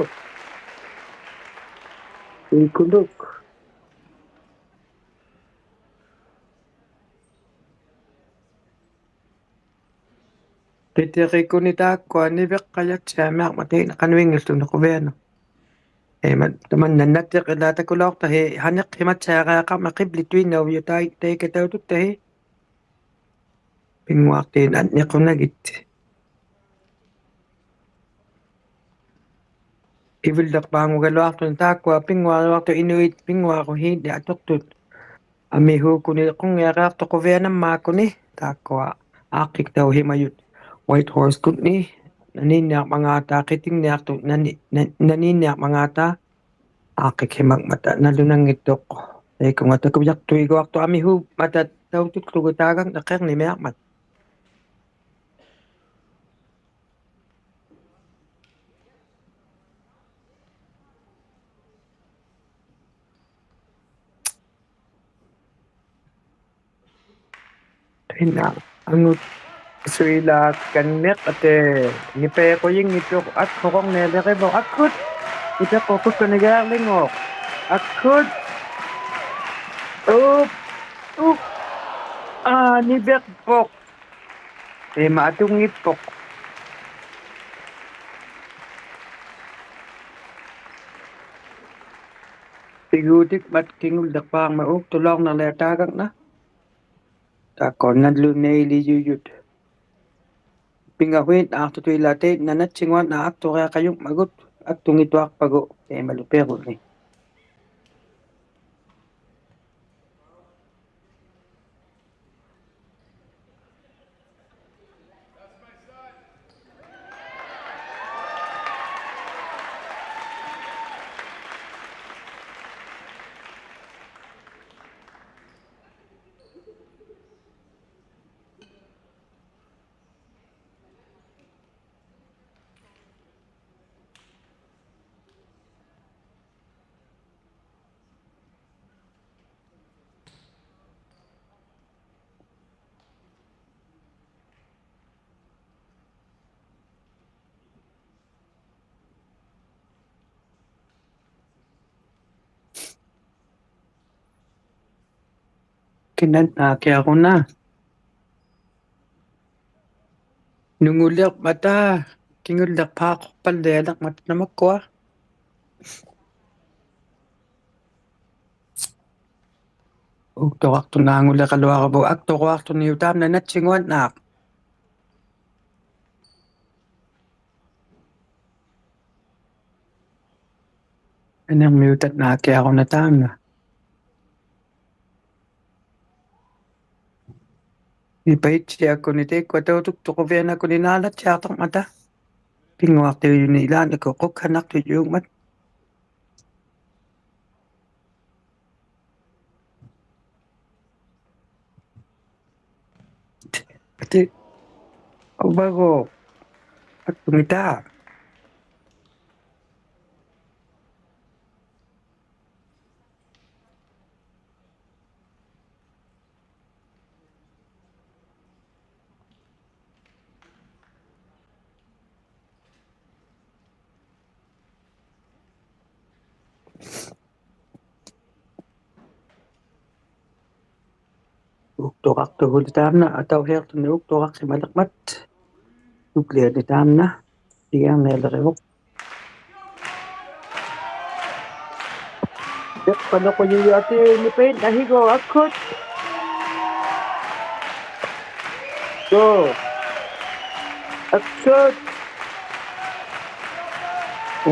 Ikunuk. Qitiqikuni taakkua niviqqajattiamiaqmat taikna qanuinngilluni quvianaq. Ima, tamanna natiqilaa takulauqtahi, haniqhimatsiariaqarmat qiblituinnauviuq tai-, taikatautuktahi. Pinnguaqtiit anniqunagit. Ivilliqpaanngugaluaqtuni taakkua pinnguaruaqtut inuit pinnguaruhiit atuqtut. Amihuukuni qunngiariaqtuq quvianaq maakuni taakkua aaqqiktauhimajut. Whitehorse-kuni naniinniaqmangaata, qitinniaqtut nani-, na-, naniinniaqmangaata aaqqikhimangmata nalunanngittuq. Taikunga takujaqtuiguaqtuq amihuummata tautuklugu taagangniq qirnimiaqmat. Taina, angut suilaakkanniq, ati, nipaiqujinngittuq, akkut qurungnialirivuq, akkut, nipiqquq kukkunigiarlinguq, akkut, up, up, aa, nipiqpuq. Ima atunngitpuq. Tiguutikmat kingulliqpaangmat uuktuliaqnarliaq taagangna. Taakkua nalunailijujut. Pingahuinnaqtut ilaa tainna nattinguannaq akturiaqajungmagut, aktunngittuaqpagu, taimalu piruni. Kinat naakiaruna. Nunguliqmata, kingulliqpaaqquqpallialiqmata namakkua. Uktuqaqtunanguliqaluarvut, akturuaqtuniutaamna nattinguannaq. Anirmiutat naakiaruna taamna. Nipaittiakuni taikkua tautuktuq quvianakuni naalattiaqtaqmata. Pinnguaqtiujuni ilaannakkut qukkanaqtujungmat. Ati, uvagu, aktumita. Uktuqaqtuhuli taamna, atauhiaqtuni uktuqaqhimaliqmat. Tupliani taamna, igiarnialirivuq. ᐃᖅᐸᓗᖁᔨᔪᐊᑏ ᓂᐱᓐᓇᕼᐃᒎᖅ ᐊᒃᑯᑦ. ᔪ. ᐊᒃᑯᑦ.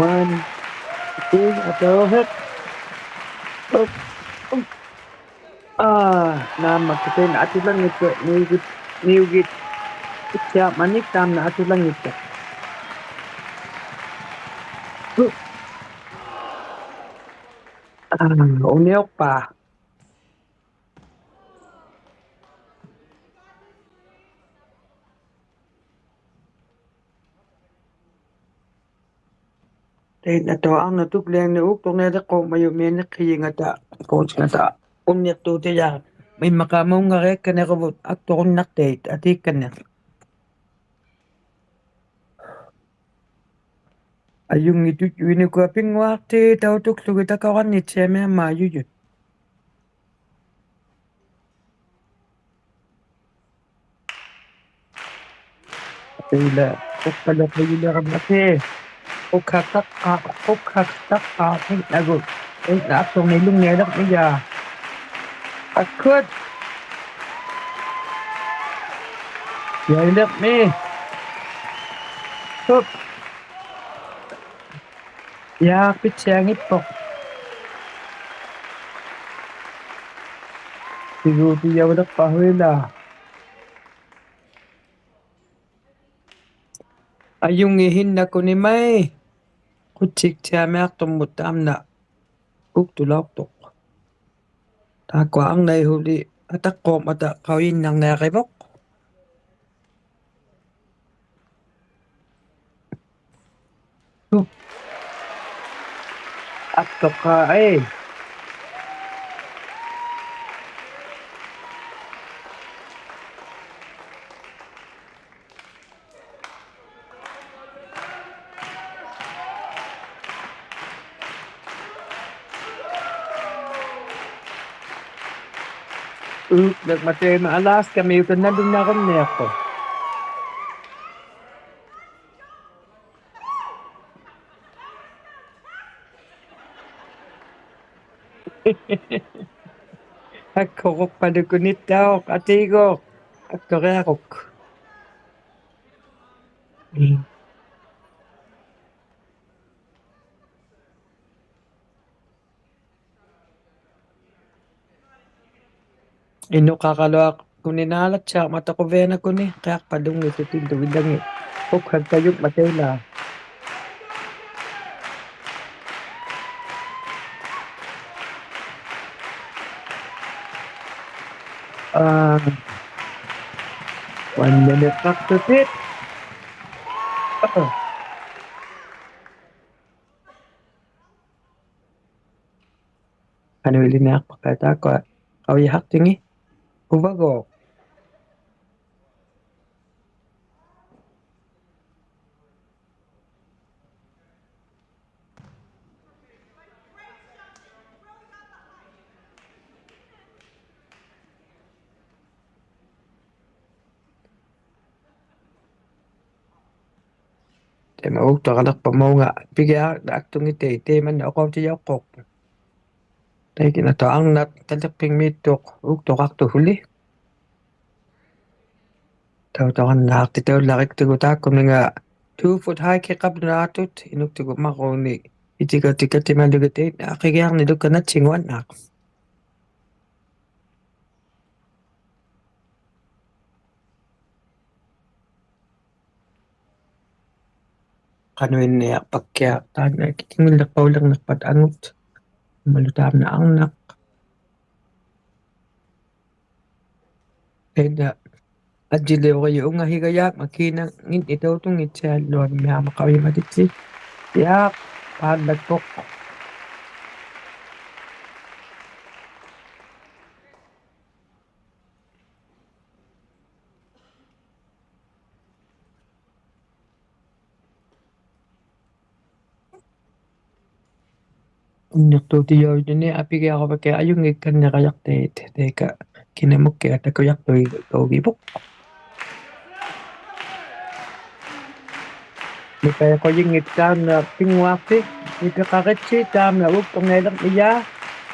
One. Two. ᐊᑕᐅᓯᖅ. ᐅᑉ. ᐅᑉ. ᐋ, ᓈᒻᒪᒃᑯᑦ ᑕᐃᓐᓇ ᐊᑐᓚᙱᑦᑐᖅ, ᓂᐅᒋᑦ, ᓂᐅᒋᑦ. ᐃᑦᓯᐊᕐᒪᓂᒃ ᑕᒪᓐᓇ ᐊᑐᓚᙱᑦᑐᖅ. ᐋ, ᐅᓂᐅᖅᐹ. ᑕᐃᓐᓇᑐᐊᕐᓇ ᑐᒡᓕᐊᓐᓂ ᐆᒃᑐᕐᓂᐊᓕᖅᑯᖕᒪᔪᑦ ᒥᐊᓂᖅᓯᔨᖓᑕ, ᑰᑦᓯᖓᑕ, ᐅᓐᓂᖅᑑᑎᔭᖅ. ᐃᒻᒪᖄ ᒪᐅᖓᕆᐊᒃᑲᓐᓂᕈᕗᑦ ᐊᒃᑐᕈᓐᓇᖅᑕᐃᑦ, ᐊᑏᒃᑲᓐᓂᖅ. ᐊᔪᙱᑦᑐᔪᐃᑦ ᓄᑯᐊ ᐱᙳᐊᖅᑎ ᑕᐅᑐᒃᖢᒋᑦ ᑕᑯᕋᓐᓂᑦᓯᐊᒻᒪᔪᔪᑦ. ᐃᓛ, ᐅᒃᐸᓗᖁᔨᓕᕋᒪᖅᓯ. ᐅᒃᓴᖅᑕᖅᑲ, ᐅᒃᓴᖅᑕᖅᑲ, ᐃᓐᓇᒍ, ᐃᓐᓇ ᐊᒃᑐᕐᓂᓗᖕᓂᐊᓕᕐᒥᔭ. ᐊᒃᑯᑦ. ᔭᐃᓕᕐᒥ. ᓱᑉ. ᔮ, ᐱᑦᓯᐊᙱᑉᐳᖅ. ᑎᒍᑎᔭᐅᓕᖅᐸᖅ ᓱᐃᓛ. ᐊᔪᙱᑦ ᓯᓐᓇᒃᑯᓂᒪᐃ. ᖁᑦᓯᑦᓯᐊᒥᐊᖅᑐᒻᒧᑦ ᑕᒪᓐᓇ ᐆᒃᑐᓚᐅᖅᑐᖅ. ᑖᒃᑯᐊ ᐊᕐᓇᐃᑦ ᓱᓕ ᐊᑕᖅᑰᒻᒪᑕ ᖃᐅᔨᓐᓇᕐᓂᐊᕆᕗᖅ. ᐊᒃᑐᖅᑲᐃ. ᐆᒃ, ᓇᒃ ᒪᑕᐃᒪ ᐊᓛᔅᑲᒥᐅᑕᓐᓇᓗᓐᓇᕈᓐᓃᖅᐳᖅ. ᐊᒃᓱᕈᖅᐸᓗᒃᑯᓐᓂᑦᑕᐅᖅ, ᐊᑏᒎᖅ, ᐊᒃᓱᕆᐊᕈᒃ. ᐃᓄᖃᕋᓗᐊᖅ ᖁᓂᓈᓚᑦᓯᐊᕐᒪᑕ ᖁᕕᐊᓇᖅᑯᓂ, ᕿᐊᖅᐸᓗᙱᑦᑐᑎᓪᓗᒋᑦ ᐃᓚᖏᑦ ᐅᒃᓴᖅᑕᔪᖕᒪᑕ ᐃᓛ. ᐋ, one minute back to set. ᐋ. ᖃᓄᐃᓕᓂᐊᖅᐸᒃᑲ ᑖᒃᑯᐊ ᖃᐅᔨᓴᖅᑎᖏᑦ. ᐅᕙᒍ. ᑕᐃᒪ ᐆᒃᑐᕋᓕᖅᐸ ᒪᐅᖓ ᐱᒋᐊᖅ ᐊᒃᑐᙱᑕᐃᑦ ᑕᐃᒪᓐᓇ ᐅᖃᐅᑎᔭᐅᖅᑯᖅ. ᑕᐃᒃᑯᓇ ᐊᒃᑐᐊᕐᓇᖅ ᑕᓕᖅᐱᖕᒦᑦᑐᖅ ᐆᒃᑐᕋᖅᑐᖅ ᓱᓕ. ᑕᐅᑐᕋᓐᓈᖅᑎ ᑕᐅᓪᓚᕆᒃᑐᒍ ᑖᒃᑯᓂᖓ two foot high kick-ᐊᑉᓗᓈᑐᑦ ᐃᓄᒃᑐᒍ ᒪᕐᕉᓐᓂ ᐃᑎᒐᑎᒐᑎᒪᓗᒋᑦ ᐃᓐᓇ ᐊᕿᒋᐊᕐᓂᓗᒃᑲ ᓇᑦᓯᙳᐊᓐᓈᖅ. ᖃᓄᐃᓐᓂᐊᖅᐸᒃᑭᐊᖅ ᑖᓐᓇ ᑭᖑᓪᓕᖅᐸᐅᓕᕐᓂᖅᐸᑦ ᐊᖑᑦ. ᐊᒻᒪᓗ ᑕᒪᓐᓇ ᐊᕐᓇᖅ. ᐃᓐᓇ ᐊᔾᔨᓕᐅᕆᔪᑦ ᐅᖓᓯᒐᔭᖅ ᒪᑭᓇᖏᑦ ᐃᑕᐅᑐᙱᑦᓯᐊᓗᐊᓐᓂᐊᒪ ᖃᐅᔨᒪᑎᑦᓯ. ᔮ, ᐸᓪᓚᒃᐳᖅ. ᐅᓐᓂᖅᑑᑎᔭᐅᔪᓂ ᐊᐱᒋᐊᕈᕙᒃᑭᐊᖅ ᐊᔪᙱᒃᑲᓐᓂᕋᔭᖅᑕᐃᑦ, ᑕᐃᑲ ᑭᓇᒧᒃᑭᐊᖅ ᑕᑯᔭᖅᑐᐃᒐᐅᒋᕗᖅ. ᓂᐸᐃᖁᔨᙱᑦᑕᐅᓐᓇ ᐱᙳᐊᖅᑎ, ᓂᐱᖃᕆᑦᓯ ᑕᒪᓐᓇ ᐆᒃᑐᕐᓂᐊᓕᕐᒥᔭ.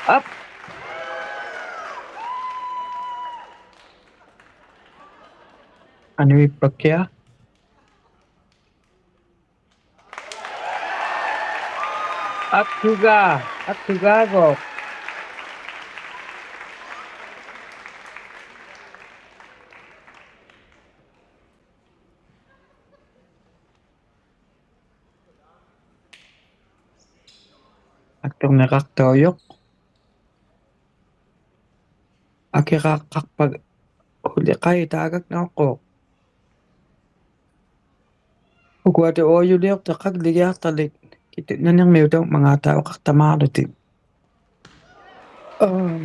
Up. ᐊᓄᐃᑉᐸᑭᐊᖅ. ᐊᒃᑐᒐ, ᐊᒃᑐᒐᒎᖅ. ᐊᒃᑐᕐᓂᕋᖅᑕᐅᔪᖅ. ᐊᑭᕋᖃᖅᐸᑦ ᓱᓕ ᖃᐃ ᑖᒐᓐᓇᐅᖅᑯᖅ. ᐅᑯᐊᑎᑦ ᐆᔪᓕᐅᖅᑎᑦ ᖃᒡᓕᒋᐊᖅᑕᓕᑦ ᑭᑐᓐᓇᓂᕐᒥᐅᑕᐅᖕᒪᖔᑕ ᐅᖃᖅᑕᒫᓗᑎᒃ. ᐋ.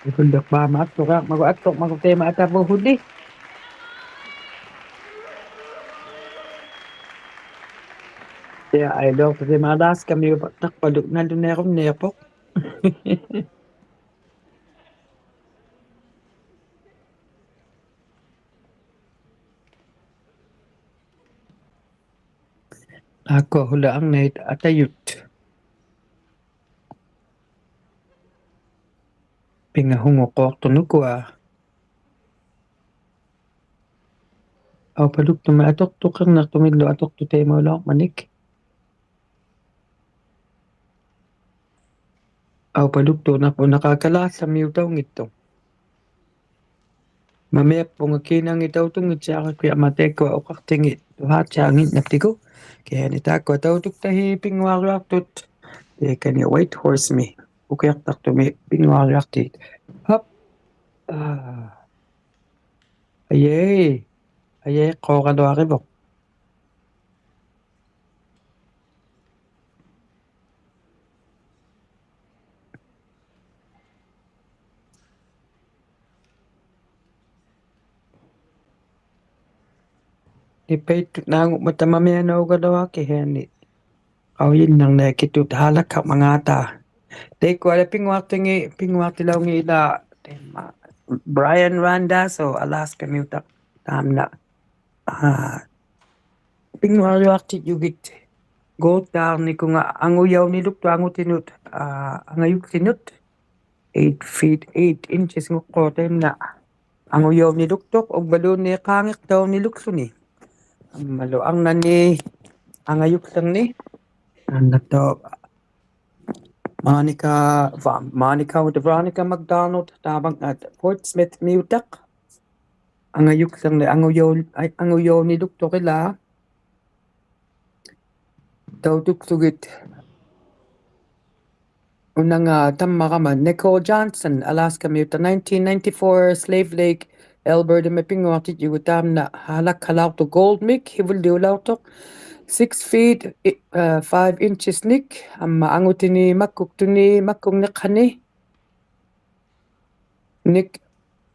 ᐃᑯᓪᓕᖅᐹᒪ ᐊᒃᑐᕆᐊᕐᒪᒍ, ᐊᒃᑐᕐᒪᒍ ᑕᐃᒪ ᐊᑕᕗᑦ ᓱᓕ. ᑕᐃᒪ ᐊᐃᓗᖅᑐᖅ ᑕᐃᒪ ᐊᓛᔅᑲᒥᐅᑕᖅᐸᓗᒃ ᓇᓗᓇᐃᕈᓐᓃᖅᐳᖅ. ᑖᒃᑯᐊ ᓱᓕ ᐊᕐᓇᐃᑦ ᐊᑕᔪᑦ. ᐱᖓᓱᖑᖅᑰᖅᑐᖅ ᓄᑯᐊ. ᐊᐅᐸᓗᒃᑐᒥᒃ ᐊᑐᖅᑐᖅ, ᕿᕐᓂᖅᑐᒥᓪᓗ ᐊᑐᖅᑐᖅ ᑕᐃᒪᐅᓚᐅᕐᒪᓂᒃ. ᐊᐅᐸᓗᒃᑐᕈᓐᓇᖅᐳᖓ ᑲᓛᓪᓚᒥᐅᑕᐅᙱᑦᑐᖅ. ᒪᒥᐊᑉᐳᖓ ᑮᓇᙱᑕᐅᑐᙱᑦᓯᐊᕋᒃᑭᐊᒪ ᑕᐃᒃᑯᐊ ᐅᖃᖅᑎᖏᑦ ᑐᓵᑦᓯᐊᙱᓐᓇᑦᑎᒍ. ᑭᓯᐊᓂ ᑖᒃᑯᐊ ᑕᐅᑐᒃᑕᕼᐃ ᐱᙳᐊᕐᔪᐊᖅᑐᑦ. ᑕᐃᑲᓂ White Horse-ᒥ ᐅᑭᐊᖅᑕᖅᑐᒥ ᐱᙳᐊᕐᔪᐊᖅᑏᑦ. ᕼᐊᑉ. ᐋ. ᐊᔭᐃ. ᐊᔭᐃ ᖁᕋᓗᐊᕆᕗᖅ. ᓂᑉᐸᐃᑦᑐᑦ ᓈᖑᒻᒪᑕ ᒪᒥᐊᓇᐅᒐᓗᐊᖅ ᑭᓯᐊᓂ ᖃᐅᔨᓐᓇᕐᓂᐊᖅᑭᑦᑐᑦ ᓵᓚᒃᓴᕐᒪᖔᑕ. ᑕᐃᒃᑯᐊᓕ ᐱᙳᐊᖅᑎᖏ, ᐱᙳᐊᖅᑎᓚᐅᙱ ᐃᓛ ᑕᐃᒪ Brian Randazzo Alaska-ᒥᐅᑕᖅ ᑖᒻᓇ. ᐋ, ᐱᙳᐊᕐᔪᐊᖅᑎᔾᔪᒋᑦ. ᒍᑖᕐᓂᑯᖓ ᐊᖑᔭᐅᓂᓗᒃᑐᖅ ᐊᖑᑎᓄᑦ, ᐋ, ᐊᖓᔪᒃᑎᓄᑦ. Eight feet eight inches-ᖑᖅᑰᖅ ᑕᐃᒪᓐᓇ. ᐊᖑᔭᐅᓂᓗᒃᑐᖅ, ᐅᕝᕙᓘᓐᓃᑦ ᖄᖏᖅᑕᐅᓂᓗᒃᖢᓂ. ᐊᒻᒪᓗ ᐊᕐᓇᓂ ᐊᖓᔪᒃᖠᕐᓂ. ᐊᓐᓇᑦᑕᐅᖅ Monica, Va-, Monica with Veronica McDonald, ᑖᕙᖓ, ᐋ, Fort Smith-ᒥᐅᑕᖅ. ᐊᖓᔪᒃᖠᕐᓂ, ᐊᖑᔭᐅ-, ᐊ-, ᐊᖑᔭᐅᓂᓗᒃᑐᕆᓛ. ᑕᐅᑐᒃᖢᒋᑦ. ᐅᓇᖓ ᑕᒻᒪᒐᒪ Nicole Johnson, Alaska-ᒥᐅᑕᖅ, nineteen ninety-four Slave Lake, Alberta-ᒥ ᐱᙳᐊᖅᑎᔾᔪᒍᑦ ᑖᒻᓇ ᓵᓚᒃᓴᓚᐅᖅᑐᖅ gold-ᒥᒃ, ᓯᕗᓪᓕᐅᓚᐅᖅᑐᖅ, six feet, ᐋ, five inches-ᓂᒃ, ᐊᒻᒪ ᐊᖑᑎᓂ ᒪᒃᑯᒃᑐᓂ, ᒪᒃᑯᖕᓂᖅᓴᓂ. Nick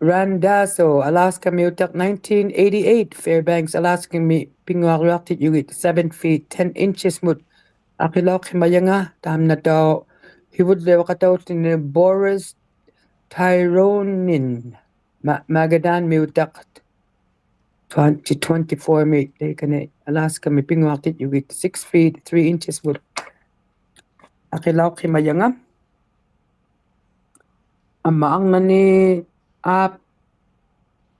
Randazzo, Alaska-ᒥᐅᑕᖅ, nineteen eighty-eight Fairbanks, Alaska-ᒥ ᐱᙳᐊᕐᔪᐊᖅᑎᔾᔪᒋᑦ, seven feet ten inches-ᒧᑦ ᐊᕿᓚᐅᖅᓯᒪᔭᖓ, ᑖᒻᓇᑦᑕᐅᖅ ᓯᕗᓪᓕᐅᖃᑕᐅᓪᓗᓂ Boris Tyronin, ᒪ-, Magadan-ᒥᐅᑕᖅ, twenty twenty-four-ᒥ ᑕᐃᑲᓂ Alaska-ᒥ ᐱᙳᐊᖅᑎᔾᔪᒋᑦ, six feet three inches-ᒧᑦ ᐊᕿᓚᐅᖅᓯᒪᔭᖓ. ᐊᒻᒪ ᐊᕐᓇᓂ, ᐋ,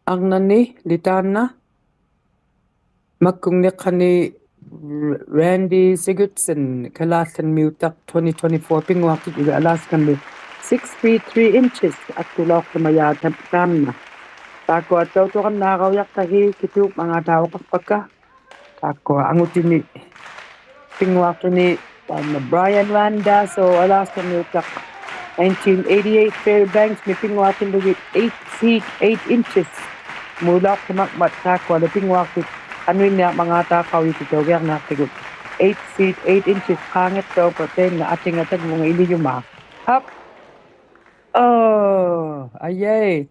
ᐊᕐᓇᓂᓕ ᑖᓐᓇ ᒪᒃᑯᖕᓂᖅᓴᓂ Randy Sigurdson, ᑲᓛᓪᓚᒥᐅᑕᖅ, twenty twenty-four ᐱᙳᐊᖅᑎᔾᔪᒋᑦ Alaska-ᒥ, six feet three inches ᐊᒃᑐᓚᐅᖅᓯᒪᔭᖅ ᑕ-, ᑖᒻᓇ. ᑖᒃᑯᐊ ᑕᐅᑐᕋᓐᓈᕋᐅᔭᖅᑕᕼᐃ ᑭᑐᖕᒪᖔᑕ ᐅᖃᖅᐸᒃᑲ. ᑖᒃᑯᐊ ᐊᖑᑎᓂ ᐱᙳᐊᖅᑐᓂ, ᑖᒻᓇ Brian Randazzo, Alaska-ᒥᐅᑕᖅ, nineteen eighty-eight Fairbanks-ᒥ ᐱᙳᐊᖅᑎᓪᓗᒋᑦ, eight feet eight inches. ᒧᓚᐅᖅᓯᒪᖕᒪᑦ ᑖᒃᑯᐊᓕ ᐱᙳᐊᖅᑎᑦ ᖃᓄᐃᓐᓂᐊᕐᒪᖔᑕ ᖃᐅᔨᑎᑕᐅᒋᐊᕐᓂᐊᖅᑎᒍᑦ. Eight feet eight inches ᖄᖏᖅᑕᐅᖅᐸᑦ ᑕᐃᓐᓇ ᐊᑎᖓ ᑕᒡᕗᖓ ᐃᓕᔪᒪᖅ. ᕼᐊᑉ. ᐆ, ᐊᔭᐃ.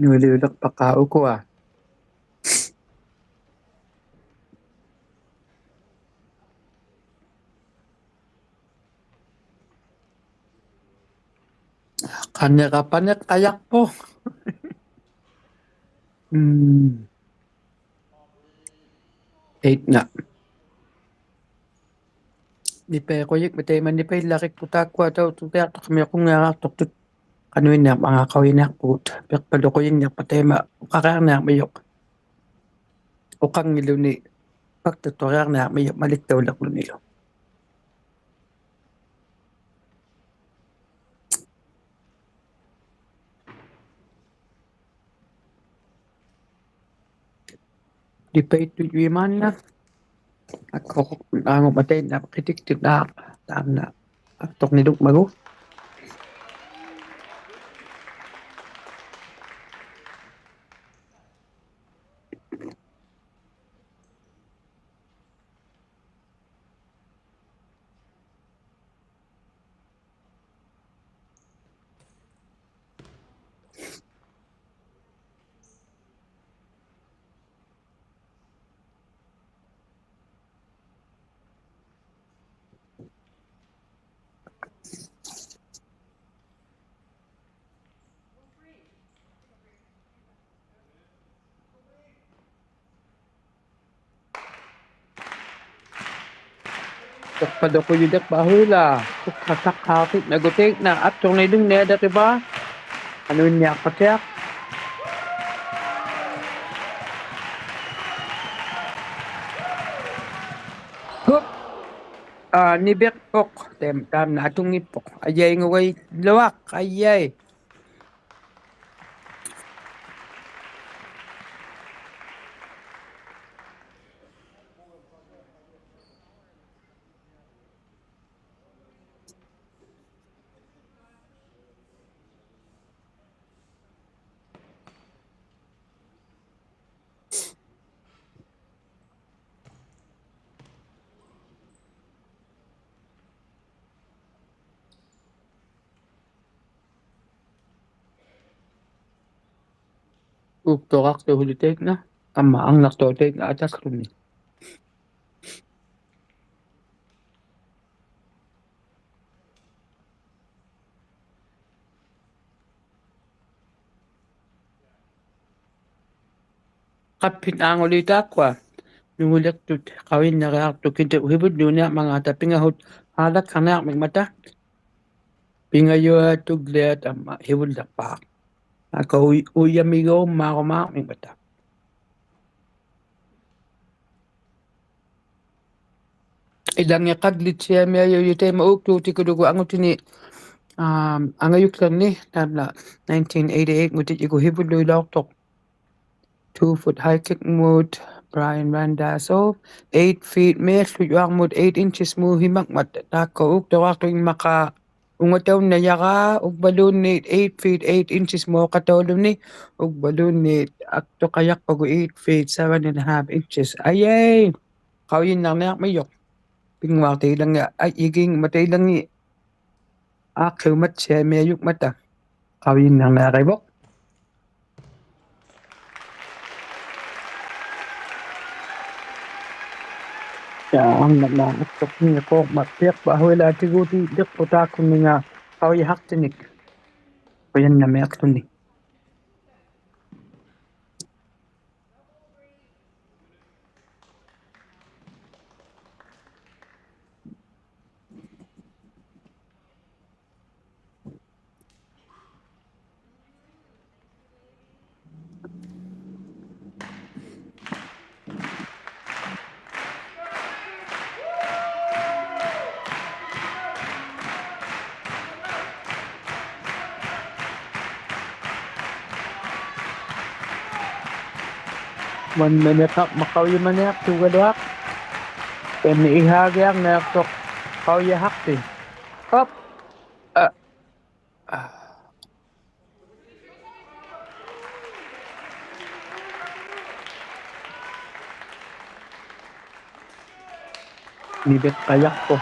ᓄᓕᐅᓕᖅᐸᒃᑲ ᐅᑯᐊ. ᖃᓂᖅ ᐊᐸᓂᖅ ᖃᔭᖅᐳᖅ. ᒻᒻ. ᐃᓐᓇ. ᓂᐸᐃᖁᔨᒃ ᒪᑕᐃᒪ ᓂᐸᐃᓪᓚᕆᒃᐳᑦ ᑖᒃᑯᐊ ᑕᐅᑐᕆᐊᖅᑐᖅ ᖃᒥᔪᖅ ᖁᙱᐊᕌᖅᑐᖅᑐᑦ. ᖃᓄᐃᓐᓂᐊᕐᒪᖔᑦ ᖃᐅᔨᓂᐊᖅᐳᒍᑦ. ᐱᖅᐸᓪᓗᖁᔨᓐᓂᐊᖅᐸᑦ ᑕᐃᒪ ᐅᖃᕆᐊᕐᓂᐊᕐᒥᔪᖅ. ᐅᖃᙱᓪᓗᓂ ᐸᒃᑕᑐᕆᐊᕐᓂᐊᕐᒥᔪᖅ ᒪᓕᑦᑕᐅᓕᕐᓗᓂᓗ. ᓂᐸᐃᑦᑐᔪᐃᑦ ᒫᓐᓇ. ᐊᒃᓱᕈᒃ ᐊᖑᒪᑕᐃᓐᓇ ᕿᑎᒃᑎᓐᓇ ᑖᒻᓇ ᐊᒃᑐᕐᓂᓗᖕᒪᒍ. ᑕᖅᐸᓗᒃᑯᔪᓕᖅᐸ ᖁᓚ, ᖁᒃᓴᖅ ᓴᖅᑳᕆᖕᓇᒍᑦ ᑕᐃᓐᓇ ᐊᒃᑐᕐᓂᓗᖕᓂᐊᓕᕆᕙ, ᖃᓄᐃᓐᓂᐊᖅᐸᑦᑎᐊᖅ. ᓱᑉ, ᐋ, ᓂᐱᖅᐳᖅ, ᑕᐃᒻ-, ᑖᒻᓇ ᐊᑐᙱᑉᐳᖅ, ᐊᔭᐃᖑᒐᐃᓗᐊᖅ, ᐊᔭᐃ. ᐅᒃᑐᕋᖅᑐᖅ ᓱᓕ ᑕᐃᓐᓇ, ᐊᒻᒪ ᐊᕐᓇᖅᑐᖅ ᑕᐃᓐᓇ ᐊᑕᒃᓱᓂ. ᖃᑉᐱᑦ ᐋᖑᓖᑦ ᑖᒃᑯᐊ. ᓄᓪᓕᖅᑐᑦ ᖃᐅᔨᓐᓇᕆᐊᖅᑐᖅ ᑭᓐᑕ ᓯᕗᓪᓘᓐᓃᕐᒪᖔᑕ ᐱᖓᓱᑦ ᓵᓚᒃᓴᕐᓂᐊᕐᒥᖕᒪᑕ. ᐱᖓᔪᐊ ᑐᒡᓕᐊᑦ ᐊᒻᒪ ᓯᕗᓪᓕᖅᐹᖅ. ᒪᒃᑯᐊ ᐅᐃ, ᐅᐃᔭᒥᒎᒻᒪᕈᒫᕐᒥᖕᒪᑕ. ᐃᓚᖏᑦ ᖃᒡᓕᑦᓯᐊᒥᐊᔪᔪᖅ ᑕᐃᒪ ᐆᒃᑑᑎᑯᓗᒍ ᐊᖑᑎᓂ, ᐋᒻ, ᐊᖓᔪᒃᖠᓂ, ᓇᓪᓚ nineteen eighty-eight-ᖑᑎᑦ ᐃᒍ ᓯᕗᓪᓗᐃᓚᐅᖅᑐᖅ. Two-foot high kick-ᒧᑦ Brian Randazzo, eight feet-ᒥ ᓱᔪᐊᕐᒧᑦ eight inches-ᒧᑦ ᓯᒪᖕᒪᑦ, ᑖᒃᑯᐊ ᐆᒃᑐᕌᖅᑐᖕᒪᖔᖅ ᐅᖓᑕᐅᓐᓇᔭᕋ, ᐅᒃᐸᓪᓘᓐᓃᑦ eight feet eight inches-ᒧᑦ ᐅᖃᑕᐅᓗᓂ, ᐅᒃᐸᓪᓘᓐᓃᑦ ᐊᒃᑐᖃᔭᖅᐸᒍ eight feet seven and a half inches. ᐊᔭᐃ, ᖃᐅᔨᓐᓇᕐᓂᐊᕐᒥᔪᖅ. ᐱᙳᐊᖅᑎ ᐃᓚᖏᑦ, ᐊᔾᔨᒌᙱᒻᒪᑕ ᐃᓚᖏᑦ. ᐋᖅᑭᐅᒪᑦᓯᐊᒥᐊᔪᖕᒪᑕ. ᖃᐅᔨᓐᓇᕐᓂᐊᕆᕗᖅ. ᔮ, ᐊᒻᒪᓗ ᐊᒃᑐᕐᓂᖅᑰᖕᒪᑦ ᐱᐊᖅᐸ ᓱᐃᓛᑎᒍᑎ ᑎᖅᐳᑖᖁᓂᖓ ᖃᐅᔨᓴᖅᑎᓂᒃ. ᖁᔭᓐᓇᒦᖅᑐᓂ. ᒪᓐᓇ ᓂᖃᒻᒪᑦ ᖃᐅᔨᒪᓂᐊᖅᑐᒐᓗᐊᖅ. ᑕᐃᒪ ᐃᓵᒋᐊᕐᓂᐊᖅᑐᖅ ᖃᐅᔨᓴᖅᑎ. ᖃᑉ. ᐋ. ᐋ. ᓂᐱᖅᑲᔭᖅᐳᖅ.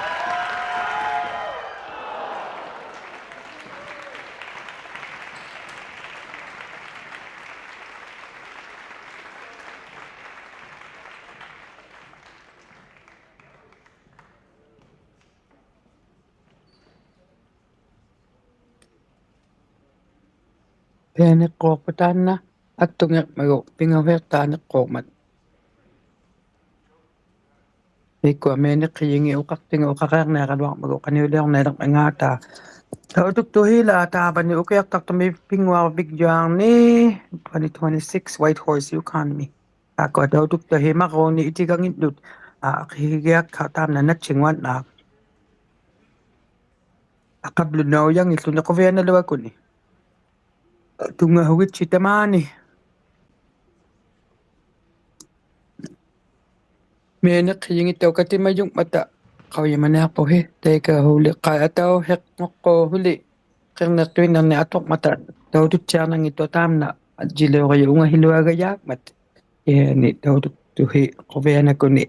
ᐱᐊᓂᖅᑰᖅᐳᑦ ᑖᓐᓇ, ᐊᑦᑐᖏᕐᒪᒍ ᐱᖓᓱᐃᖅᑖᓂᖅᑰᖕᒪᑦ. ᐃᑯᐊ ᒥᓂᖅᓯᔨᖏᑦ ᐅᖃᖅᑎᖓ ᐅᖃᕆᐊᕐᓂᐊᕋᓗᐊᕐᒪᒍ ᖃᓂᐅᓕᐅᕐᓂᐊᓕᕐᒪᖔᑕ. ᑕᐅᑐᒃᑐᕼᐃᓛᒃ ᑖᕙᓂ ᐅᑭᐊᖅᑕᖅᑐᒥ ᐱᙳᐊᕐᕕᒡᔪᐊᕐᓂ, twenty twenty-six Whitehorse Yukon-ᒥ. ᑖᒃᑯᐊ ᑕᐅᑐᒃᑕᕼᐃ ᒪᕐᕉᓐᓂ ᐃᑎᒐᖏᓪᓗ, ᐋ, ᐊᕿᒋᐊᒃᓴᖅ ᑖᒻᓇ ᓇᑦᓯᙳᐊᓐᓈᖅ. ᐊᖃᑉᓗᓈᐅᔭᖏᓪᓗᓂ ᖁᕕᐊᓇᓗᐊᒃᑯᓂ. ᑐᙵᓱᒋᑦᓯ ᑕᒫᓂ. ᒥᓂᖅᓯᔨᖏᑦᑕᐅᖅ ᑲᑎᒪᔪᖕᒪᑕ ᖃᐅᔨᒪᓂᐊᖅᐳᓯ, ᑕᐃᑲ ᓱᓕ ᖃᐃ ᐊᑕᐅᓯᖅ ᖑᖅᑰᓱᓕ ᕿᕐᓂᖅᑐᐃᓐᓇᕐᓂᖅ ᐊᑐᕐᒪᑕ ᑕᐅᑐᑦᓯᐊᕐᓇᙱᑦᑐᖅ ᑖᒻᓇ ᐊᔾᔨᓕᐅᕆᔪᑦ ᐅᖓᓯᓗᐊᒐᔮᖅ ᒪᑦ. ᐃᐊᓂ ᑕᐅᑐᒃᑐᓯ ᖁᕕᐊᓇᖅᑯᓂ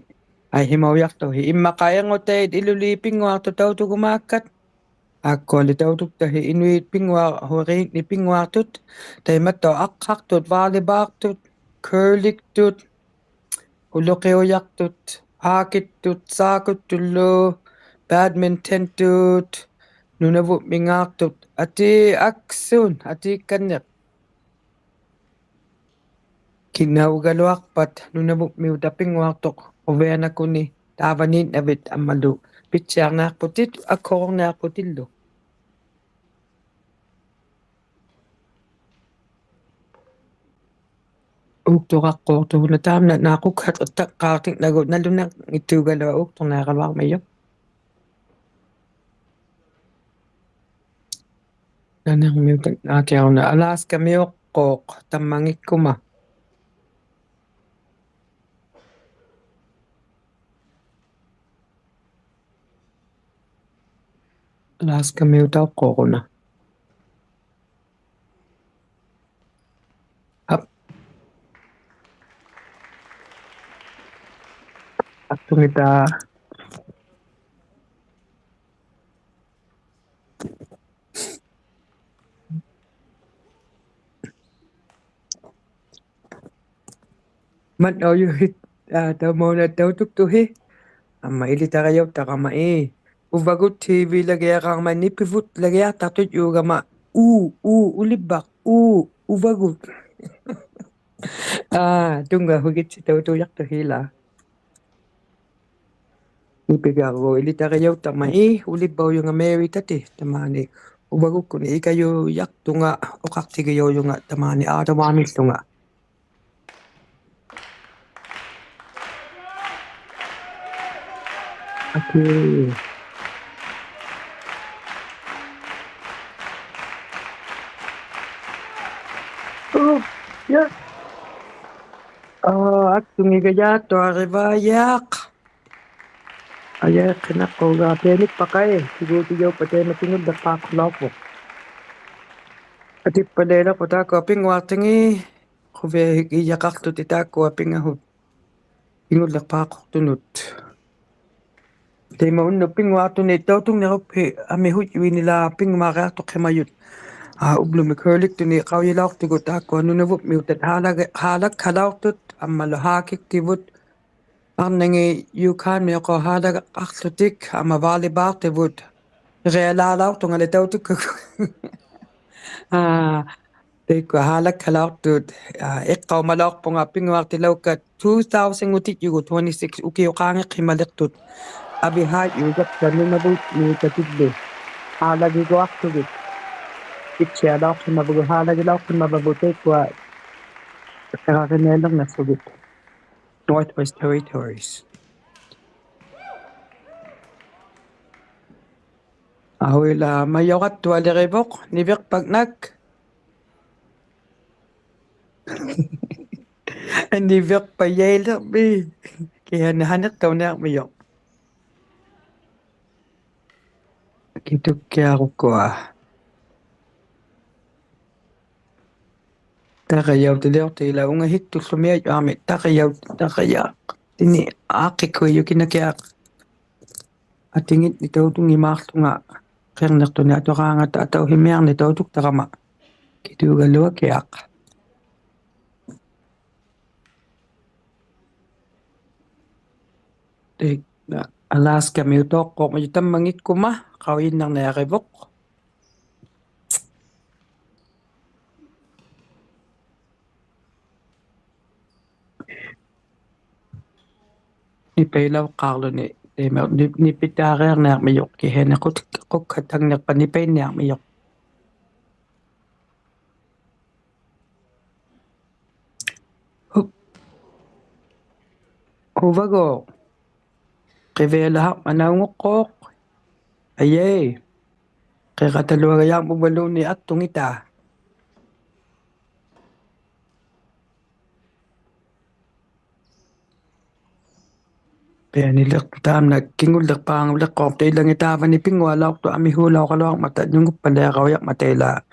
ᐊᐃᓯᒪᐅᔭᖅᑐᓯ. ᐃᒻᒪᖄ ᐃᕐᖑᑕᐃᑦ ᐃᓗᓕᑦ ᐱᙳᐊᖅᑐᑦ ᑕᐅᑐᒍᒫᒃᑲᑦ. ᑖᒃᑯᐊᓕ ᑕᐅᑐᒃᑕᕼᐃ ᐃᓄᐃᑦ ᐱᙳᐊᕈᕇᓐᓂ ᐱᙳᐊᖅᑐᑦ. ᑕᐃᒪᑦᑕᐅᖅ ᐊᖅᓴᖅᑐᑦ, volleyball-ᖅᑐᑦ, curling-ᖅᑐᑦ, ᐅᓗᕿᐅᔭᖅᑐᑦ, ᕼᐋᑭᑦᑐᑦ, ᓵᑯᑦᑐᓪᓗ, badminton-ᑐᑦ, ᓄᓇᕗᒻᒥᙶᖅᑐᑦ, ᐊᑏ ᐊᒃᓱᑦ, ᐊᑏ ᑲᓐᓂᖅ. ᑭᓇᐅᒐᓗᐊᖅᐸᑦ ᓄᓇᕗᒻᒥᐅᑕ ᐱᙳᐊᖅᑐᖅ ᖁᕕᐊᓇᖅᑯᓂ ᑖᕙᓃᓐᓇᕕᑦ ᐊᒻᒪᓗ ᐱᑦᓯᐊᕐᓂᐊᖅᐳᑎᑦ, ᐊᒃᓱᕈᕐᓂᐊᖅᐳᑎᓪᓗ. ᐆᒃᑐᕋᖅᑰᖅᑐᓐᓇ ᑖᒻᓇ ᓈᖅᑯᒃᓴᖅᑕᖅᑳᖅᑎᓐᓇᒍ ᓇᓗᓇᙱᑦᑑᒐᓗᐊᖅ ᐆᒃᑐᕐᓂᐊᕋᓗᐊᕐᒥᔪᖅ. ᓇᓂᕐᒥᐅᑕᖅ ᓈᑭᐊᕈᓇ Alaska-ᒥᐅᖅᑰᖅ ᑕᒪᙱᒃᑯᒪ. Alaska-ᒥᐅᑕᖅᑰᕈᓇ. ᐊᑉ. ᐊᒃᑐᖏᑕ. ᒪᑦ ᐊᐅᔪᓯᑦ, ᐋ, ᑕᒪᐅᓇ ᑕᐅᑐᒃᑐᓯ. ᐊᒻᒪ ᐃᓕᑕᕆᔭᐅᑦᑕᕋᒪ ᐄ. ᐅᕙᒍᑦ TV-ᓚᒋᐊᕌᖓᒪ ᓂᐱᕗᑦ ᓚᒋᐊᖅᑕᖅᑐᑦ ᔫᒐᒪ. ᐆ, ᐆ, ᐅᓕᕝᕙᖅ, ᐆ, ᐅᕙᒍᑦ. ᐋ, ᑐᙵᓱᒋᑦᓯ ᑕᐅᑐᔭᖅᑐᓯᓛᒃ. ᓂᐱᒐᕈ ᐃᓕᑕᕆᔭᐅᑦᑕᕋᒪ ᐄ, ᐅᓕᕝᕙᐅᔪᖓ Mary ᑕᑎ, ᑕᒫᓂ. ᐅᕙᒍᒃᑯᓐᓂ ᐃᑲᔫᔭᖅᑐᖓ, ᐅᖃᖅᑎᒋᔭᐅᔪᖓ, ᑕᒫᓂ ᐋᑐᕚᒥᓪᓗᖓ. Okay. Oh, yeah. Oh, ᐊᒃᑐᖏᒐᔭᖅᑐᐊᕆᕙᔭᖅ. ᐊᔭᐃᖅᓯᓇᖅᑰᒐ ᐱᐊᓂᒃᐸᖃᐃ, ᑎᒍᑎᔭᐅᑉᐸᑦ ᑕᐃᒪ ᐱᙳᓪᓕᖅᐹᖅᑯᓚᐅᖅᐳᖅ. ᐊᑎᑉᐸᓪᓕᐊᓕᖅᐳᖅ ᑖᒃᑯᐊ ᐱᙳᐊᖅᑎᖏᑦ, ᖁᕕᐊᓱᒋᔭᖃᖅᑐᑎᑦ ᑖᒃᑯᐊ ᐱᖓᓱᑦ. ᐱᙳᓪᓕᖅᐹᖅᑯᖅᑐᓄᑦ. ᑕᐃᒪ ᐅᓐᓄᒃ ᐱᙳᐊᖅᑐᓂᒃ ᑕᐅᑐᖕᓂᕈᑉᓯ ᐊᒥᓱᔾᔪᐃᓂᓛᒃ ᐱᙳᐊᕆᐊᖅᑐᖅᓯᒪᔪᑦ. ᐋ, ᐅᑉᓗᒥ curling-ᑐᓂᒃ ᖃᐅᔨᓚᐅᖅᑐᒍᑦ ᑖᒃᑯᐊ ᓄᓇᕗᒻᒥᐅᑕᑦ ᓵᓚᒐ-, ᓵᓚᒃᓴᓚᐅᖅᑐᑦ, ᐊᒻᒪᓗ ᕼᐋᑭᒃᑎᕗᑦ, ᐊᕐᓇᖏᑦ Yukon-ᒥᐅᖅᑰᖅ ᓵᓚᒐᖅᖢᑎᒃ, ᐊᒻᒪ volleyball-ᑎᕗᑦ. ᕆᐊᓛᓚᐅᖅᑐᖓᓕ ᑕᐅᑐᒃᑲᒍ. ᐋ, ᑕᐃᒃᑯᐊ ᓵᓚᒃᓴᓚᐅᖅᑐᑦ, ᐋ, ᐃᖅᑲᐅᒪᓚᐅᖅᐳᖓ ᐱᙳᐊᖅᑎᓚᐅᒃᑲ two thousand-ᖑᑎᔾᔪᒍ twenty-six ᐅᑭᐅᖄᖏᖅᓯᒪᓕᖅᑐᑦ. ᐊᕕᓵᔾᔪᒐᒃᓴᓐ ᓄᓇᕗᒻᒥᐅᑕᑎᓪᓗ. ᓵᓚᒋᒍᐊᖅᖢᒋᑦ. ᐱᑦᓯᐊᓚᐅᖅᓯᒪᕗᒍᑦ ᓵᓚᒋᓚᐅᖅᓯᒪᕙᕗᑦ ᑕᐃᒃᑯᐊ ᓴᕋᕆᓂᐊᓕᕐᓇᖅᖢᒋᑦ. Northwest Territories. ᐊᐅᐃᓛ ᒪᔪᕋᑦᑐᐊᓕᕆᕗᖅ, ᓂᕕᖅᐸᖕᓇᒃ. ᓂᕕᖅᐸᔭᐃᓕᕐᒥᒃ. ᑭᓯᐊᓂ ᓴᓂᖅᑕᐅᓂᐊᕐᒥᔪᖅ. ᑭᑐᒃᑭᐊᕈᒃᑯᐊ. ᑕᕐᕆᔭᐅᑎᓕᐅᖅᑎᓪᓚ ᐅᖓᓯᒃᑐᖅᖢᒥ ᐊᔪᐊᒥ ᑕᕐᕆᔭᐅ-, ᑕᕐᕆᔭ-, ᑎᓂ ᐋᖅᑭᒃᑯᐃᔪᒃ ᑭᓇᑭᐊᖅ. ᐊᑎᖏᓐᓂ ᑕᐅᑐᙱᒫᖅᖢᖓ ᕿᕐᓂᖅᑐᓂ ᐊᑐᕌᖓᑕ ᐊᑕᐅᓯᒥᐊᕐᓂᖅ ᑕᐅᑐᒃᑕᕋᒪ. ᑭᑑᒐᓗᐊᑭᐊᖅ. ᑕᐃᒃ, Alaska-ᒥᐅᑕᖅᑰᖅ ᒪᔪ ᑕᒪᙱᒃᑯᒪ, ᖃᐅᔨᓐᓇᕐᓂᐊᕆᕗᖅ. Nipailauqqaarluni, taima ni-, nipitaariarniarmijuq kihiani quk-, qukkattangniqpat nipainniarmijuq. Hu-, uvaguuq. Qivialahaq manaunguqquuq. Ajai. Qiqataluagajaaq uvaluunniit aktungitaa. Pianiliqtuq taamna kingulliqpaanguliqquuq ilangit taavani pinngualauqtuq amihuulauqaluarmata nungupaliaqaujaqmata ilaa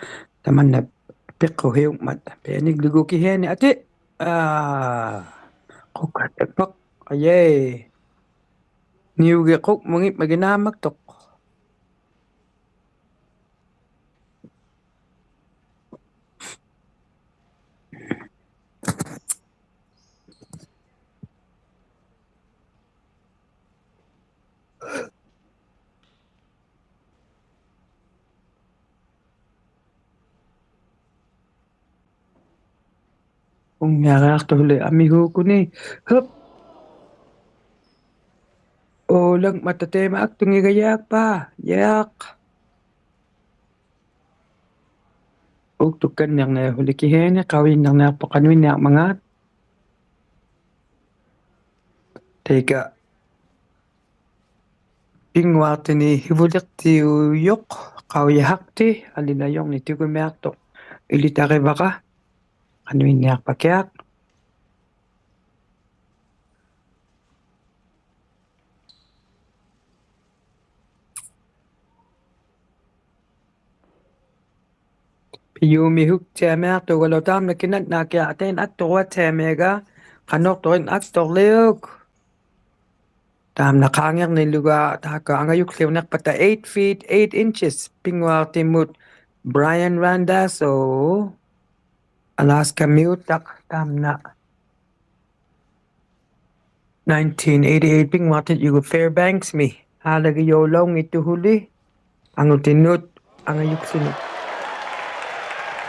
tamanna piqquhiungmat. Pianiglugu kihiani ati. Aa. Qukkattaqpaq. Ajai. Niugi qukmungit magi naammaktuq. Ungiariaqtuq huli amihuukuni. Hup. Ulangmata taima aktungigajaaqpa. Jaaq. Uktukkanniarniaq huli kihiani, qaujinnarniaqpuq qanuinniarmangaat. Taika pinnguaqtini hivuliqtiujuq qaujihaqti, alinajurni tigumiaqtuq ilitarivara, qanuinniaqpakiaq. Piumihuktiamiaqtuq ugaluaq taamna kinatnaakiaq, tain akturuattiamiaga, qanuqtuq in akturliuk. Taamna qaangirniluga taakku angajukliuniqpata eight feet eight inches, pinnguaqtimut Brian Randazzo, Alaskamiutaq, taamna nineteen eighty-eight pinnguaqtitjugu Fairbanks-mi. Aalagijuulaunngittuq huli. Angutinut angajuksinut.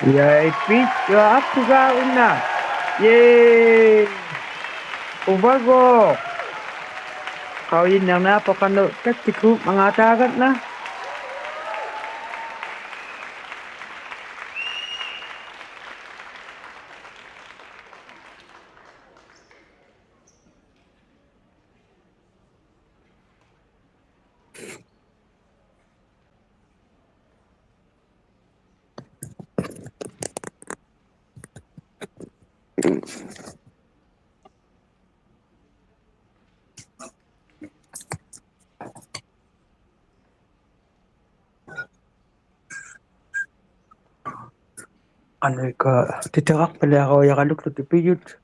Yay, Pete, you are up to go una. Yay. Uvaguuq. Qaujinnarniaqpuq qanuq taktikhuumangaataagatna. Qanuikka titiraqpaliaraujaraluktut pijut.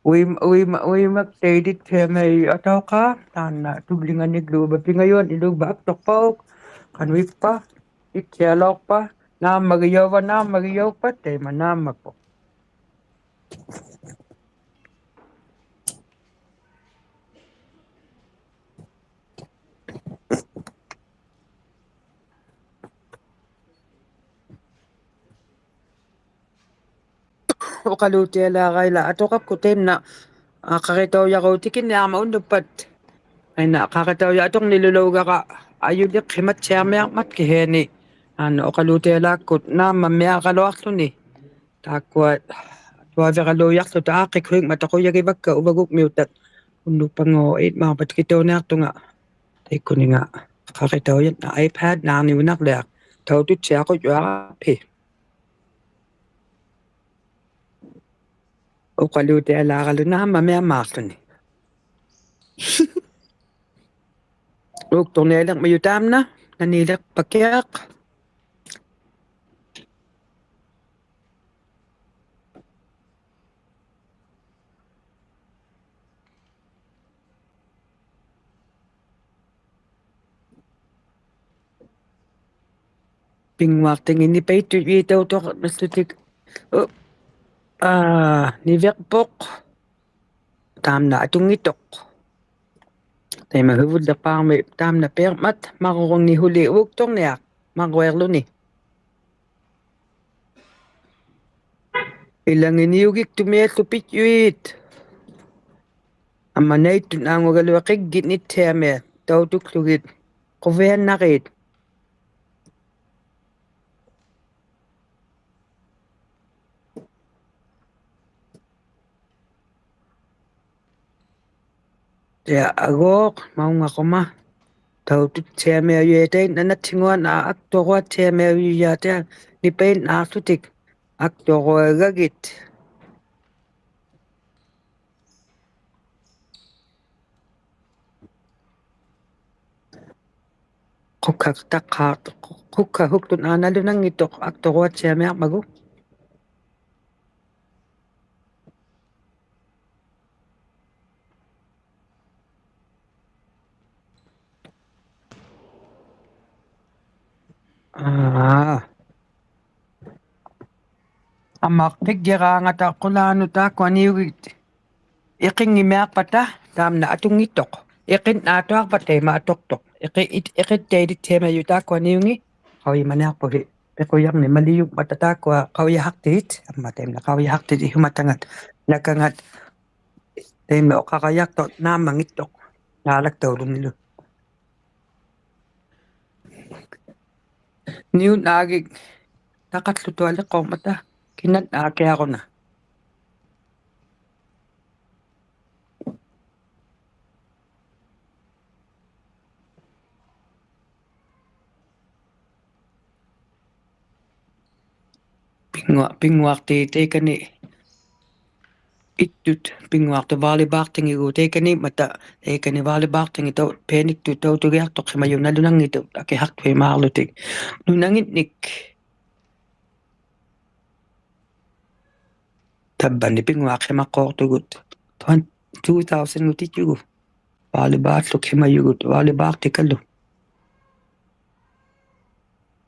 Uima, uima, uimak taidit hemai atauqa, taanna tullinganigluuba pingajuan iluuba aktuqpauk, qanuippa, ittialauqpa, naammagijuva, naammagijupa, taima naammakpuq. Uqaluutialaaqaila atuqakkut taimna, aa, qaritaujaruutikinniarmat unnukpat. Aina qaritauja aturnilulaugara ajuliqhimattiarmiarmat kihiani. Aana uqaluutialaakkut naammammiaraluaqłuni. Taakkua tuaviraluujaqłuta aaqqikhuingmata qujagivakka uvagukmiutat unnukpanguuq eight-maupat kitauniaqtunga. Taikkuninga qaritaujanna iPad naarniunarliaq. Taututtiaqujjuaraphi. Uqaluutialaaralu naammammiamaaqłuni. Ukturnialiqmijuq taamna, naniiliqpakiaq. Pinnguaqtingi nipaittujiitautuq nallutik. U-, aa, niviqpuq. Taamna atunngituq. Taima huvulliqpaami taamna piiqmat, marrungni huli ukturniaq, marruiqłuni. Ilanginiugiktumiallu pijjuit. Amma naittut naangugaluaqigit nittiamiat tautuklugit quviannarit. Ja, aguuq maunngaquma taututtiamiajuitai nanattinguana akturuattiamiajuitai nipainnaaqłutik akturuagagit. Qukka taqaat, qukka huktun aanalunanngittuq akturuattiamiarmagu. Aa. Amma qiggiraangata qulaanut taakkuaniugit iqinngimiaqpata taamna atunngittuq. Iqinnaatuaqpata ima atuqtuq. Iqi-, it-, iqittairittiamiajut taakkuaniungi qaujimaniaqpuhi. Piqujarni malijungmata taakkua qaujihaqtigit. Amma taimna qaujihaqtigit ihumatangat. Nakangat taimna uqarajaqtuq naammanngittuq. Naalaktaulungilu. Niunnaagik taqallutualiqqummata kinannaaqqiaruna. Pinnguaq, pinnguaqti taikani ittut, pinnguaqti volleyballtingigut taikani mata, taikani volleyballtingi tau, pianiktut tautugiaqtuqhimajuq nalunanngittuq akihaqtuimaarlutik. Nunanginnik. Tavvani pinnguaqhimaqquuqtugut. Twan-, two thousand-ngutittigu. Volleyball-łuqhimajugut, volleyball-tikalu.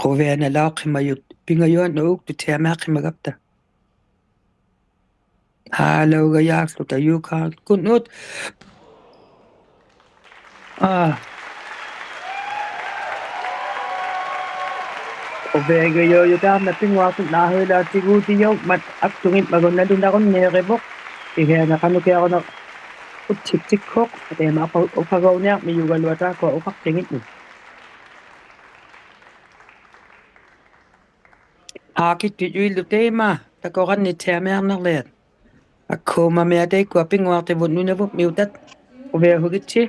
Quvianalauqhimajut, pingajuannauktut tiamiaqhimagapta. Haalaugajaaqłuta jukaaqqunnut. Aa. Quviajujujuq taamna pinnguaqtunnaahuilaaqtiguutijaummat aktunngitmagu nalunarunniirivuq. Tihiana qanukiaruna uttiktikhuq. Taima uqa-, uqagauniarmijugaluaq taakkua uqaqtinngitnut. Aakittijullu taima, takuqannittiamiarnarliat. Akhuumamiaq taikkua pinnguaqtivut Nunavummiutat. Quviahugitsi.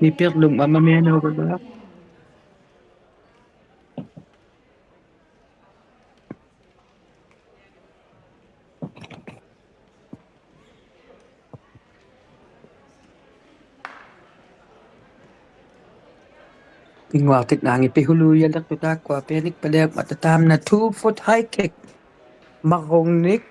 Nipirlungmamamianaugaluaq. Pinnguaqtinnaangi pihuluujaliqtuq taakkua pianikpaliakmata taamna two foot high kick. Marrungnik.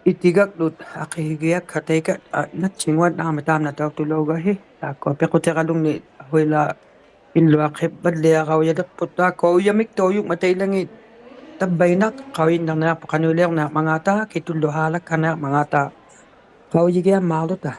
Itigaklut aqihigiakka taika, a, nattinguannaami taamna tautulaugahi. Taakkua piqutiralungni huila illuaqhipalliaraujaliqput taakkua ujamiktaujungmata ilangit. Tavvainaq qaujinnarniaqput qanuiliurniarmangaata, kitullu haalakkaniarmangaata. Qaujigiammaarluta.